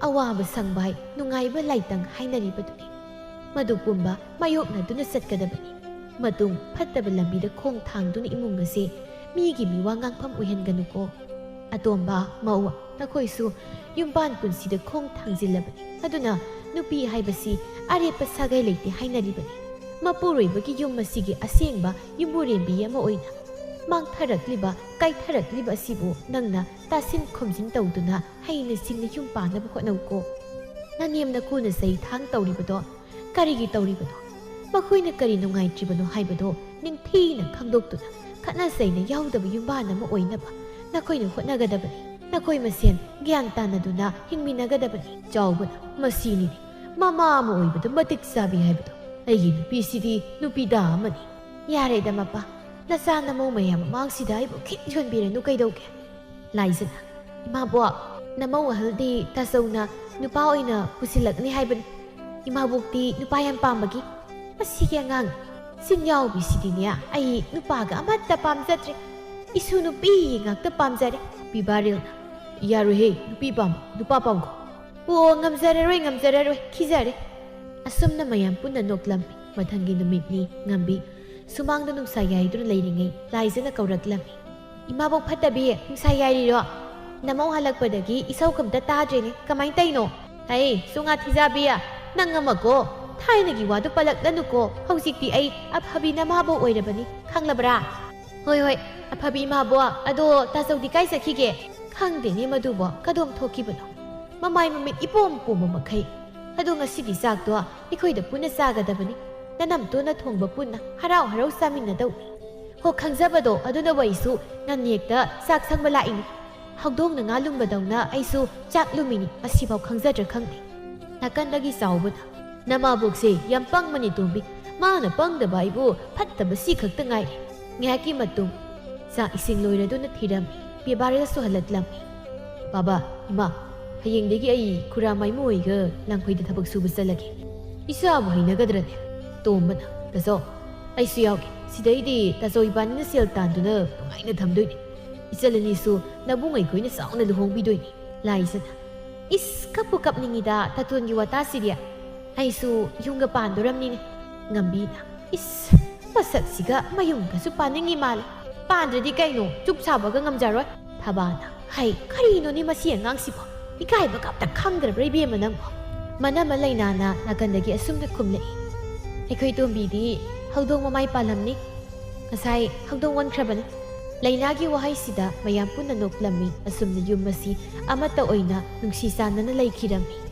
ꯑꯋꯥꯕ ꯁꯪꯕ ꯍꯥꯏ ꯅꯨꯡꯉꯥꯏꯕ ꯂꯥꯏꯇꯪ ꯍꯥꯏꯅꯔꯤꯕꯗꯨꯅꯤ꯫ ꯃꯗꯨ ꯄꯨꯝꯕ ꯃꯥꯌꯣꯛꯅꯗꯨꯅ ꯆꯠꯀꯗꯕꯅꯤ꯫ ꯃꯇꯨꯡ ꯐꯠꯇꯕ ꯂꯝꯕꯤꯗ ꯈꯣꯡ ꯊꯥꯡꯗꯨꯅ ꯏꯃꯨꯡ ꯑꯁꯦ ꯃꯤꯒꯤ ꯃꯤꯋꯥ ꯉꯥꯡꯐꯝ ꯑꯣꯏꯍꯟꯒꯅꯨꯀꯣ꯫ ꯑꯇꯣꯝꯕ, ꯃꯧ, ꯅꯈꯣꯏꯁꯨ ꯌꯨꯝꯕꯥꯟ ꯄꯨꯟꯁꯤꯗ ꯈꯣꯡ ꯊꯥꯡꯖꯤꯜꯂꯕꯅꯤ꯫ ꯑꯗꯨꯅ ꯅꯨꯄꯤ ꯍꯥꯏꯕꯁꯤ ꯑꯔꯦꯞꯄ ꯁꯥꯒꯩ ꯂꯩꯇꯦ ꯍꯥꯏꯅꯔꯤꯕꯅꯤ꯫ ꯃꯄꯨꯔꯣꯏꯕꯒꯤ ꯌꯨꯝ ꯑꯁꯤꯒꯤ ꯑꯁꯦꯡꯕ ꯌꯨꯝꯕꯨꯔꯦꯝꯕꯤ ꯑꯃ ꯑꯣꯏꯅ ꯃꯥꯡꯊꯔꯛꯂꯤꯕ, ꯀꯥꯏꯊꯔꯛꯂꯤꯕ ꯑꯁꯤꯕꯨ ꯅꯪꯅ ꯇꯥꯁꯤꯟ ꯈꯨꯝꯖꯤꯟ ꯇꯧꯗꯨꯅ ꯍꯩꯅ ꯁꯤꯡꯅ ꯌꯨꯝ ꯄꯥꯟꯅꯕ ꯍꯣꯠꯅꯧꯀꯣ꯫ ꯅꯅꯦꯝ ꯅꯀꯨꯅ ꯆꯩ ꯊꯥꯡ ꯇꯧꯔꯤꯕꯗꯣ ꯀꯔꯤꯒꯤ ꯇꯧꯔꯤꯕꯅꯣ? ꯃꯈꯣꯏꯅ ꯀꯔꯤ ꯅꯨꯡꯉꯥꯏꯇ꯭ꯔꯤꯕꯅꯣ ꯍꯥꯏꯕꯗꯣ ꯅꯤꯡꯊꯤꯅ ꯈꯪꯗꯣꯛꯇꯨꯅ ꯈꯠꯅ ꯆꯩꯅ ꯌꯥꯎꯗꯕ ꯌꯨꯝꯕꯥꯟ ꯑꯃ ꯑꯣꯏꯅꯕ ꯅꯈꯣꯏꯅ ꯍꯣꯠꯅꯒꯗꯕꯅꯤ꯫ ꯅꯈꯣꯏ ꯃꯁꯦꯟ ꯒ꯭ꯌꯥꯟ ꯇꯥꯅꯗꯨꯅ ꯍꯤꯡꯃꯤꯟꯅꯒꯗꯕꯅꯤ꯫ ꯆꯥꯎꯕꯅ ꯃꯁꯤꯅꯤꯅꯦ ꯃꯃꯥ ꯑꯃ ꯑꯣꯏꯕꯗ ꯃꯇꯤꯛ ꯆꯥꯕꯤ ꯍꯥꯏꯕꯗꯣ꯫ ꯑꯩꯒꯤ ꯅꯨꯄꯤꯁꯤꯗꯤ ꯅꯨꯄꯤꯗꯥ ꯑꯃꯅꯤ꯫ ꯌꯥꯔꯦꯗ ꯃꯄꯥ, ꯅꯆꯥ ꯅꯃꯧ ꯃꯌꯥꯝ ꯃꯃꯥꯡꯁꯤꯗ ꯑꯩꯕꯨ ꯈꯤꯠ ꯌꯣꯟꯕꯤꯔꯅꯨ ꯀꯩꯗꯧꯒꯦ? ꯂꯥꯏꯖꯅ, "ꯏꯃꯥꯕꯣꯛ, ꯅꯃꯧ ꯑꯍꯜꯗꯤ ꯇꯥꯆꯧꯅ ꯅꯨꯄꯥ ꯑꯣꯏꯅ ꯄꯨꯁꯤꯜꯂꯛꯅꯤ ꯍꯥꯏꯕꯅꯤ꯫ ꯏꯃꯥꯕꯣꯛꯇꯤ ꯅꯨꯄꯥ ꯌꯥꯝ ꯄꯥꯝꯕꯒꯤ꯫ ꯃꯁꯤꯒꯤ ꯑꯉꯥꯡ ꯆꯤꯟ ꯌꯥꯎꯕꯤꯁꯤꯗꯤꯅꯦ ꯑꯩ ꯅꯨꯄꯥꯒ ꯑꯃꯠꯇ ꯄꯥꯝꯖꯗ꯭ꯔꯦ꯫ ꯏꯁꯨ ꯅꯨꯄꯤ ꯉꯥꯛꯇ ꯄꯥꯝꯖꯔꯦ"꯫ ꯄꯤꯕꯥꯔꯦꯜꯅ, "ꯌꯥꯔꯣꯏꯍꯦ, ꯅꯨꯄꯤ ꯄꯥꯝꯕ, ꯅꯨꯄꯥ ꯄꯥꯝꯈꯣ"꯫ "ꯑꯣ, ꯉꯝꯖꯔꯔꯣꯏ, ꯉꯝꯖꯔꯔꯣꯏ, ꯈꯤꯖꯔꯦ"꯫ ꯑꯁꯨꯝꯅ ꯃꯌꯥꯝ ꯄꯨꯟꯅ ꯅꯣꯛꯂꯝꯃꯤ꯫ ꯃꯊꯪꯒꯤ ꯅꯨꯃꯤꯠꯅꯤ꯫ ꯉꯝꯕꯤ ꯁꯨꯃꯥꯡꯗ ꯅꯨꯡꯁꯥ ꯌꯥꯏꯗꯨꯅ ꯂꯩꯔꯤꯉꯩ ꯂꯥꯏꯖꯅ ꯀꯧꯔꯛꯂꯝꯃꯤ꯫ "ꯏꯃꯥꯕꯣꯛ ꯐꯠꯇꯕꯤ, ꯅꯨꯡꯁꯥ ꯌꯥꯏꯔꯤꯔꯣ? ꯅꯃꯧ ꯍꯜꯂꯛꯄꯗꯒꯤ ꯏꯁꯧꯒ ꯑꯝꯇ ꯇꯥꯗ꯭ꯔꯦꯅꯦ, ꯀꯃꯥꯏ ꯇꯧꯔꯤꯅꯣ?" "ꯍꯩ, ꯁꯨꯡꯉꯥ ꯊꯤꯖꯥꯕꯤ, ꯅꯪ ꯑꯃꯀꯣ, ꯊꯥꯏꯅꯒꯤ ꯋꯥꯗꯨ ꯄꯜꯂꯛꯂꯅꯨꯀꯣ, ꯍꯧꯖꯤꯛꯇꯤ ꯑꯩ ꯑꯐꯕꯤ ꯅꯃꯥꯕꯣꯛ ꯑꯣꯏꯔꯕꯅꯤ, ꯈꯪꯂꯕ꯭ꯔꯥ?" ꯍꯣꯏ, ꯍꯣꯏ, ꯑꯐꯕꯤ ꯏꯃꯥꯕꯣ, ꯑꯗꯣ ꯇꯥꯆꯧꯗꯤ ꯀꯥꯏ ꯆꯠꯈꯤꯒꯦ? ꯈꯪꯗꯦꯅꯦ ꯃꯗꯨꯕꯣ, ꯀꯗꯣꯝ ꯊꯣꯛꯈꯤꯕꯅꯣ? ꯃꯃꯥꯏ ꯃꯃꯤꯠ ꯏꯄꯣꯝ ꯄꯣꯝꯕ ꯃꯈꯩ꯫ ꯑꯗꯣ ꯉꯁꯤꯗꯤ ꯆꯥꯛꯇꯣ ꯑꯩꯈꯣꯏꯗ ꯄꯨꯟꯅ ꯆꯥꯒꯗꯕꯅꯤ꯫ ꯅꯅꯝꯇꯣꯟꯅ ꯊꯣꯡꯕ ꯄꯨꯟꯅ ꯍꯔꯥꯎ ꯍꯔꯥꯎ ꯆꯥꯃꯤꯟꯅꯗꯧꯅꯤ꯫ ꯍꯣ, ꯈꯪꯖꯕꯗꯣ, ꯑꯗꯨꯅꯕꯨ ꯑꯩꯁꯨ ꯅꯪ ꯍꯦꯛꯇ ꯆꯥꯛ ꯁꯪꯕ ꯂꯥꯛꯏꯅꯤ꯫ ꯍꯧꯗꯣꯡꯅ ꯉꯥ ꯂꯨꯝꯕꯗꯧꯅ ꯑꯩꯁꯨ ꯆꯥꯛ ꯂꯨꯝꯃꯤꯅꯤ, ꯃꯁꯤꯐꯥꯎ ꯈꯪꯖꯗ꯭ꯔꯥ ꯈꯪꯗꯦ꯫ ꯅꯥꯀꯟꯗꯒꯤ ꯆꯥꯎꯕꯅ, "ꯅꯃꯥꯕꯣꯛꯁꯦ ꯌꯥꯝ ꯄꯪꯕꯅꯤ ꯇꯣꯝꯕꯤ, ꯃꯥꯅ ꯄꯪꯗꯕ ꯑꯩꯕꯨ ꯐꯠꯇꯕ ꯁꯤ ꯈꯛꯇ ꯉꯥꯏꯔꯦ"꯫ ꯉꯥꯏꯍꯥꯛꯀꯤ ꯃꯇꯨꯡ ꯆꯥꯛ ꯏꯁꯤꯡ ꯂꯣꯏꯔꯗꯨꯅ ꯊꯤꯔꯝꯃꯤ꯫ ꯕꯦꯕꯥꯔꯒꯁꯨ ꯍꯜꯂꯛꯂꯝꯃꯤ꯫ "ꯕꯥꯕꯥ, ꯏꯃꯥ, ꯍꯌꯦꯡꯗꯒꯤ ꯑꯩ ꯈꯨꯔꯥ ꯃꯥꯏꯃꯨ ꯍꯣꯏꯒ ꯂꯥꯡꯈꯣꯏꯗ ꯊꯕꯛ ꯁꯨꯕ ꯆꯠꯂꯒꯦ꯫ ꯏꯆꯥꯕꯨ ꯍꯩꯅꯒꯗ꯭ꯔꯅꯦ?" ꯇꯣꯝꯕꯅ, "ꯇꯥꯆꯧ, ꯑꯩꯁꯨ ꯌꯥꯎꯒꯦ꯫ ꯁꯤꯗꯩꯗꯤ ꯇꯥꯆꯧ ꯏꯕꯥꯅꯤꯅ ꯁꯦꯜ ꯇꯥꯟꯗꯨꯅ ꯅꯨꯡꯉꯥꯏꯅ ꯊꯝꯗꯣꯏꯅꯤ꯫ ꯏꯆꯜ ꯑꯅꯤꯁꯨ ꯅꯕꯨꯡ ꯑꯩꯈꯣꯏꯅ ꯆꯥꯎꯅ ꯂꯨꯍꯣꯡꯕꯤꯗꯣꯏꯅꯤ"꯫ ꯂꯥꯏꯖꯅ, "ꯏꯁ, ꯀꯞꯄꯨ ꯀꯞꯅꯤꯡꯉꯤꯗ ꯇꯥꯇꯣꯟꯒꯤ ꯋꯥꯇꯥꯁꯤꯗꯤ꯫ ꯑꯩꯁꯨ ꯌꯨꯝꯒ ꯄꯥꯟꯗꯣꯔꯝꯅꯤꯅꯦ"꯫ ꯉꯝꯕꯤꯅ, "ꯏꯁ, ꯃꯁꯛꯁꯤꯒ ꯃꯌꯨꯝꯒꯁꯨ ꯄꯥꯅꯤꯡꯉꯤ ꯃꯥꯜꯂꯦ꯫ ꯄꯥꯟꯗ꯭ꯔꯗꯤ ꯀꯩꯅꯣ, ꯆꯨꯞ ꯁꯥꯕꯒ ꯉꯝꯖꯔꯣꯏ"꯫ ꯊꯕꯥꯅ, "ꯍꯩ, ꯀꯔꯤꯅꯣꯅꯦ ꯃꯁꯤ ꯑꯉꯥꯡꯁꯤꯕꯣ? ꯏꯀꯥꯏꯕꯒ ꯑꯝꯇ ꯈꯪꯗ꯭ꯔꯕ꯭ꯔꯥ ꯏꯕꯦꯝꯃ ꯅꯪꯕꯣ?" ꯃꯅꯝꯃ ꯂꯩꯅꯥꯅ ꯅꯥꯀꯟꯗꯒꯤ ꯑꯁꯨꯝꯅ ꯈꯨꯝꯂꯛꯏ꯫ ꯑꯩꯈꯣꯏ ꯇꯣꯝꯕꯤꯗꯤ ꯍꯧꯗꯣꯡ ꯃꯃꯥꯏ ꯄꯥꯜꯂꯝꯅꯤ꯫ ꯉꯁꯥꯏ ꯍꯧꯗꯣꯡ ꯑꯣꯟꯈ꯭ꯔꯕꯅꯤ꯫ ꯂꯩꯅꯥꯒꯤ ꯋꯥꯍꯩꯁꯤꯗ ꯃꯌꯥꯝ ꯄꯨꯟꯅ ꯅꯣꯛꯂꯝꯃꯤ꯫ ꯑꯁꯨꯝꯅ ꯌꯨꯝ ꯑꯁꯤ ꯑꯃꯠꯇ ꯑꯣꯏꯅ ꯅꯨꯡꯁꯤ ꯆꯥꯟꯅꯅ ꯂꯩꯈꯤꯔꯝꯃꯤ꯫